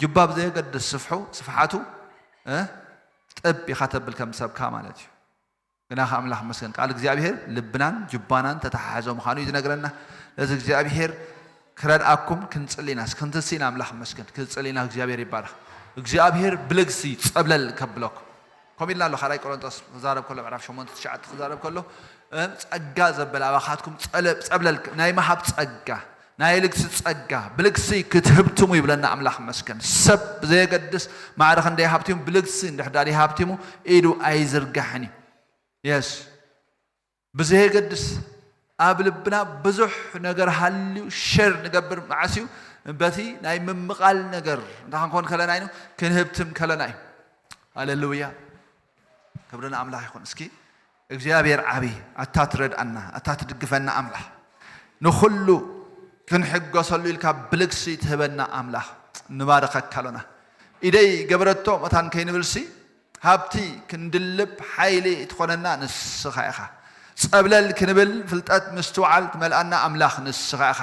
ጁባ ብዘየገድስ ስፍሑ፣ ስፍሓቱ፣ እ፣ ጥብ ኢኻ ተብል ከም ሰብካ ማለት እዩ። ግና ከ ኣምላኽ መስገን፣ ቃል እግዚኣብሔር ልብናን ጁባናን ተተሓሕዞ ምዃኑ እዩ ዝነግረና። ስለዚ እግዚኣብሔር ክረድኣኩም ክንጽሊ ኢና። እስኪ ክንትሲ ኢና፣ ኣምላኽ መስገን፣ ክንጽሊ ኢና። እግዚኣብሔር ይባረኽ። እግዚኣብሔር ብልግሲ ጸብለል ከብለኩም። ከምኡ ኢልና ኣሎ፣ ካልኣይ ቆሮንቶስ ክዛረብ ከሎ፣ ምዕራፍ ሸሞንተ ትሽዓተ ክዛረብ ከሎ፣ እም፣ ጸጋ ዘበለ ኣባኻትኩም ጸለ-፣ ጸብለል፣ ናይ ምሃብ ጸጋ፣ ናይ ልግሲ ጸጋ፣ ብልግሲ ክትህብትሙ ይብለና ኣምላኽ መስገን። ሰብ ብዘየገድስ ማዕረ ክንደይ ሃብቲሙ፣ ብልግሲ እንድሕር ዳኣ ሃብቲሙ፣ ኢዱ ኣይዝርጋሕን እዩ። የስ፣ ብዘየገድስ ኣብ ልብና ብዙሕ ነገር ሃልዩ ሸር ንገብር። መዓስ እዩ? በቲ ናይ ምምቓል ነገር እንታ ክንኮን ከለና እዩ፣ ክንህብትም ከለና እዩ። ሃሌሉያ፣ ክብሪ ንኣምላኽ ይኹን። እስኪ እግዚኣብሔር ዓቢ፣ ኣታ ትረድኣና፣ ኣታ ትድግፈና ኣምላኽ፣ ንኹሉ ክንሕገሰሉ ኢልካ ብልግሲ ትህበና ኣምላኽ፣ ንባረኸካ ኣሎና። ኢደይ ገበረቶ መታን ከይንብልሲ፣ ሃብቲ ክንድልብ ሓይሊ ትኾነና ንስኻ ኢኻ። ጸብለል ክንብል ፍልጠት ምስትውዓል ትመልኣና ኣምላኽ ንስኻ ኢኻ።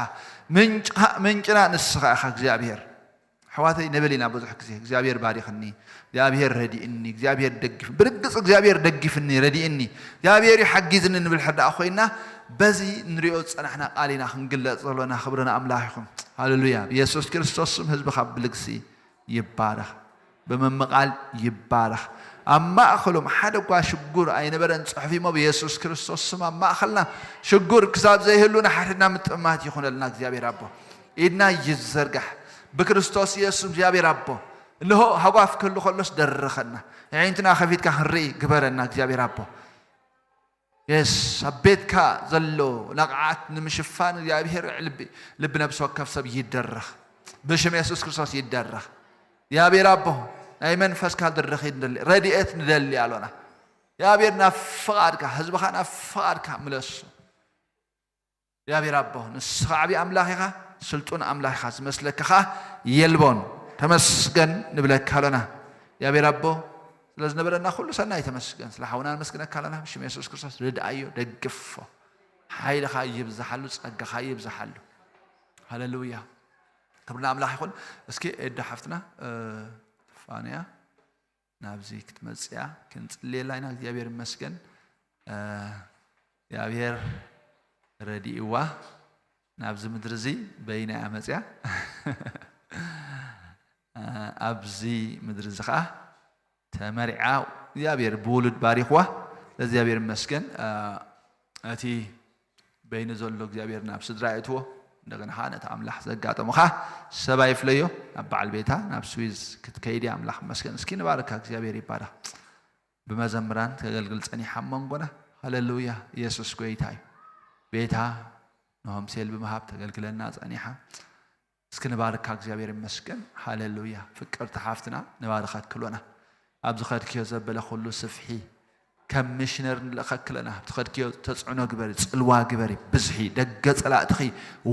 ምንጭ-፣ ምንጭና ንስኻ ኢኻ እግዚኣብሔር። ኣሕዋተይ ንብል ኢና ብዙሕ ግዜ፣ እግዚኣብሔር ባሪኽኒ፣ እግዚኣብሔር ረዲእኒ፣ እግዚኣብሔር ደጊፍ-፣ ብርግጽ እግዚኣብሔር ደጊፍኒ፣ ረዲእኒ፣ እግዚኣብሔር እዩ ሓጊዝኒ ንብል ሕዳኣ ኮይና፣ በዚ ንሪኦ ዝጸናሕና ቃል ኢና ክንግለጽ ዘሎና። ክብሪ ንኣምላኽ ይኹን። ሃሌሉያ። ብየሱስ ክርስቶስ ስም ህዝብኻ ብልግሲ ይባረኽ፣ ብምምቓል ይባረኽ። ኣብ ማእኸሎም ሓደ እኳ ሽጉር ኣይነበረን፣ ጽሑፍ እሞ ብየሱስ ክርስቶስ ስም ኣብ ማእኸልና ሽጉር ክሳብ ዘይህሉ ንሓድሕድና ምጥማት ይኹነልና። እግዚኣብሔር ኣቦ፣ ኢድና ይዘርጋሕ። ብክርስቶስ ኢየሱስ እግዚኣብሔር ኣቦ፣ እንሆ ሃጓፍ ክህሉ ከሎስ ደርኸና፣ ኣዒንትና ከፊትካ ክንርኢ ግበረና። እግዚኣብሔር ኣቦ፣ የስ፣ ኣብ ቤትካ ዘሎ ነቕዓት ንምሽፋን እግዚኣብሔር ልቢ፣ ልቢ ነብሲ ወከፍ ሰብ ይደረኽ። ብሽም የሱስ ክርስቶስ ይደረኽ። እግዚኣብሔር ኣቦ፣ ናይ መንፈስካ ድርኽ ንደሊ፣ ረድኤት ንደሊ ኣሎና። እግዚኣብሔር ናብ ፍቓድካ፣ ህዝብኻ ናብ ፍቓድካ ምለሱ። እግዚኣብሔር ኣቦ፣ ንስኻ ዓብዪ ኣምላኽ ኢኻ፣ ስልጡን ኣምላኽ ኢኻ፣ ዝመስለካ ኸኣ የልቦን። ተመስገን ንብለካ ኣሎና። እግዚኣብሔር ኣቦ፣ ስለ ዝነበረና ኩሉ ሰናይ ተመስገን። ስለ ሓውና ነመስግነካ ኣለና። ብሽም የሱስ ክርስቶስ ርድኣዮ፣ ደግፎ። ሓይልኻ ይብዝሓሉ፣ ጸጋኻ ይብዝሓሉ። ሃሌሉያ። ክብሪ ንኣምላኽ ይኹን። እስኪ ኤዳ ሓፍትና፣ እ፣ ፋንያ ናብዚ ክትመጽያ ክንጽልየላ ኢና። እግዚኣብሔር ይመስገን። እ፣ እግዚኣብሔር ረዲእዋ ናብዚ ምድሪ እዚ በይና እያ መጽያ። እ፣ ኣብዚ ምድሪ እዚ ኸኣ ተመሪዓ እግዚኣብሔር ብውሉድ ባሪኽዋ። ለእግዚኣብሔር ይመስገን። እ፣ እቲ በይኑ ዘሎ እግዚኣብሔር ናብ ስድራ የእትዎ። እንደገና ኸዓ ነቲ ኣምላኽ ዘጋጠሞ ኸዓ ሰብ ኣይፍለዮ። ናብ በዓል ቤታ ናብ ስዊዝ ክትከይድ እያ። ኣምላኽ ይመስገን። እስኪ ንባርካ። እግዚኣብሔር ይባረኽ። ብመዘምራን ተገልግል ጸኒሓ ኣብ መንጎና። ሃሌሉያ። ኢየሱስ ጎይታ እዩ። ቤታ ንሆም ሴል ብምሃብ ተገልግለና ጸኒሓ። እስኪ ንባርካ። እግዚኣብሔር ይመስገን። ሃሌሉያ። ፍቅርቲ ሓፍትና ንባርኸኪ ኣሎና። ኣብ ዝኸድክዮ ዘበለ ኩሉ ስፍሒ፣ ከም ሚሽነር ንልእኸኪ ኣለና። ኣብ ትኸድክዮ ተጽዕኖ ግበሪ፣ ጽልዋ ግበሪ፣ ብዝሒ፣ ደገ ጸላእትኺ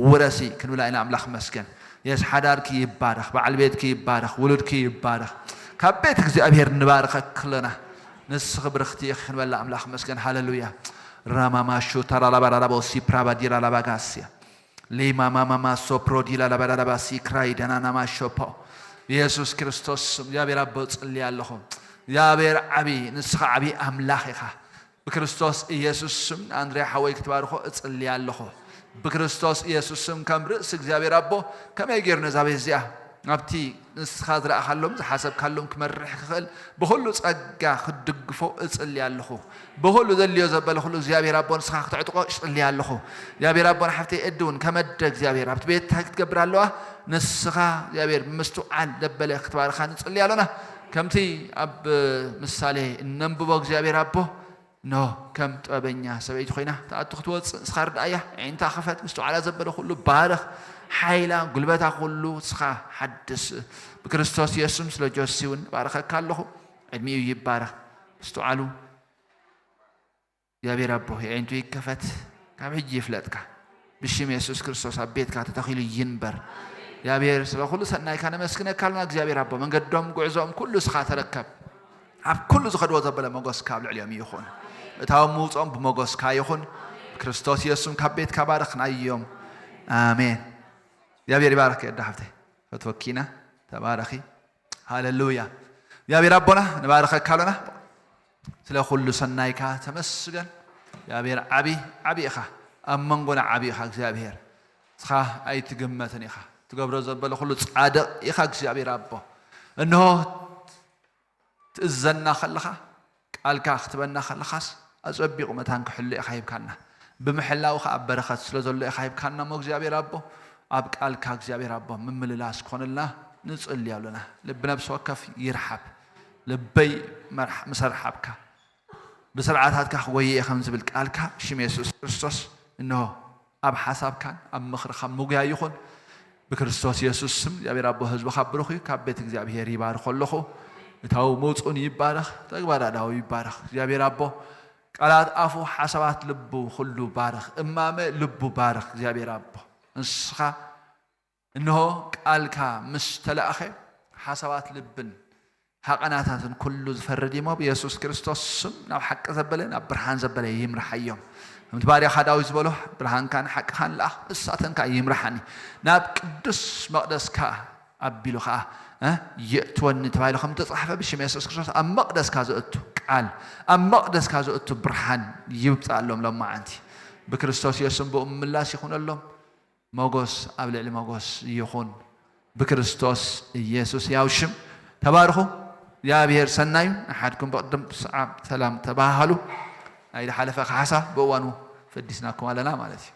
ውረሲ ክንብላ ኢና። ኣምላኽ ይመስገን። የስ፣ ሓዳርኪ ይባረኽ፣ በዓል ቤትኪ ይባረኽ፣ ውሉድኪ ይባረኽ። ካብ ቤት እግዚኣብሔር ንባርኸኪ ኣለና። ንስኺ ብርኽቲ ኢኺ ክንበላ ኣምላኽ ይመስገን። ሃሌሉያ። ራማማሹ ታራላባራላቦ ሲፕራባዲራ ላባጋስያ ሊማማማማ ሶፕሮዲላ ላባዳዳባ ሲክራይ ደናናማ ሾፖ። ኢየሱስ ክርስቶስ ስም እግዚኣብሔር ኣቦ እጽሊ ኣለኹ። እግዚኣብሔር ዓቢ፣ ንስኻ ዓቢ ኣምላኽ ኢኻ። ብክርስቶስ ኢየሱስ ስም ኣንድርያ ሓወይ ክትባርኾ እጽሊ ኣለኹ። ብክርስቶስ ኢየሱስ ስም ከም ርእሲ እግዚኣብሔር ኣቦ ከመይ ገይሩ ነዛ ቤት እዚኣ ኣብቲ ንስኻ ዝረኣኻሎም ዝሓሰብካሎም ክመርሕ ክኽእል ብኹሉ ጸጋ ክትድግፎ እጽሊ ኣለኹ። ብኹሉ ዘድልዮ ዘበለ ኩሉ እግዚኣብሔር ኣቦ ንስኻ ክትዕጥቆ እጽሊ ኣለኹ። እግዚኣብሔር ኣቦ ንሓፍተይ ኤዲ እውን ከመደ እግዚኣብሔር ኣብቲ ቤት እንታይ ክትገብር ኣለዋ? ንስኻ እግዚኣብሔር ብምስትውዓል ዘበለ ክትባርኻ ንጽሊ ኣሎና። ከምቲ ኣብ ምሳሌ እነንብቦ እግዚኣብሔር ኣቦ ኖህ ከም ጥበበኛ ሰበይቲ ኮይና ትኣቱ ክትወፅእ ንስኻ ርድኣያ። ኣዒንታ ክፈት፣ ምስትውዓላ ዘበለ ኩሉ ባርኽ። ሓይላ ጉልበታ ኩሉ ንስኻ ሓድስ። ብክርስቶስ የሱስ ስለ ጆሲ እውን ባረኸካ ኣለኹ። ዕድሚኡ ይባረኽ። ምስትውዓሉ እግዚኣብሔር ኣቦ የዒንቱ ይከፈት። ካብ ሕጂ ይፍለጥካ። ብሽም የሱስ ክርስቶስ ኣብ ቤትካ ተተኺሉ ይንበር። እግዚኣብሔር ስለ ኩሉ ሰናይካ ነመስግነካ ኣለና እግዚኣብሔር ኣቦ መንገዶም ጉዕዞኦም ኩሉ እስኻ ተረከብ ኣብ ኩሉ ዝኸድዎ ዘበለ መጎስካ ኣብ ልዕሊኦም ይኹን እታዎም ምውፅኦም ብመጎስካ ይኹን ክርስቶስ የሱስም ካብ ቤትካ ባረኽናዮም ኣሜን እግዚኣብሔር ይባረክ የዳ ሃብተይ ፈትወኪና ተባረኺ ሃሌሉያ እግዚኣብሔር ኣቦና ንባረኸካ ኣሎና ስለ ኩሉ ሰናይካ ተመስገን እግዚኣብሔር ዓቢ ዓቢ ኢኻ ኣብ መንጎና ዓቢ ኢኻ እግዚኣብሔር እስኻ ኣይትግመትን ኢኻ ትገብሮ ዘበለ ኩሉ ጻድቕ ኢኻ እግዚኣብሔር ኣቦ እንሆ ትእዘና ከለኻ ቃልካ ክትበና ከለኻስ ኣጸቢቑ መታን ክሕሉ ኢኻ ሂብካና ብምሕላው ኸዓ በረኸት ስለ ዘሎ ኢኻ ሂብካና እሞ እግዚኣብሔር ኣቦ ኣብ ቃልካ እግዚኣብሔር ኣቦ ምምልላስ ኮንልና ንጽሊ ኣሎና ልቢ ነብሲ ወከፍ ይርሓብ ልበይ ምስ ኣርሓብካ ብስርዓታትካ ክጎየ እየ ከም ዝብል ቃልካ ሽም የሱስ ክርስቶስ እንሆ ኣብ ሓሳብካን ኣብ ምኽርኻ ምጉያ ይኹን ብክርስቶስ የሱስ ስም እግዚኣብሔር ኣቦ ህዝብኻ ብሩኽ እዩ ካብ ቤት እግዚኣብሔር ይባርኾ ኣለኹ እታው መውፅኡን ይባረኽ ተግባር ኣዳዊ ይባረኽ እግዚኣብሔር ኣቦ ቃላት ኣፉ ሓሳባት ልቡ ኩሉ ባርኽ እማመ ልቡ ባርኽ እግዚኣብሔር ኣቦ ንስኻ እንሆ ቃልካ ምስ ተላእኸ ሓሳባት ልብን ሃቐናታትን ኩሉ ዝፈርድ እሞ ብየሱስ ክርስቶስ ስም ናብ ሓቂ ዘበለ ናብ ብርሃን ዘበለ ይምርሓዮም ከምቲ ባርያኻ ዳዊት ዝበሎ ብርሃንካን ሓቅኻን ለኣኽ ንሳተን ከዓ ይምርሓኒ ናብ ቅዱስ መቕደስካ ኣቢሉ ከዓ የእትወኒ ተባሂሉ ከም ተፃሕፈ ብሽም የሱስ ክርስቶስ ኣብ መቕደስካ ዘእቱ ቃል ኣብ መቕደስካ ዘእቱ ብርሃን ይውፅኣሎም ሎማዓንቲ ብክርስቶስ የሱስ ብኡ ምላስ ይኹነሎም ሞጎስ ኣብ ልዕሊ ሞጎስ ይኹን ብክርስቶስ ኢየሱስ ያው ሽም ተባርኹ እግዚኣብሔር ሰናዩ ንሓድኩም ብቅድም ሰዓብ ሰላም ተባሃሉ ናይ ዝሓለፈ ካሕሳ ብእዋኑ ፈዲስናኩም ኣለና ማለት እዩ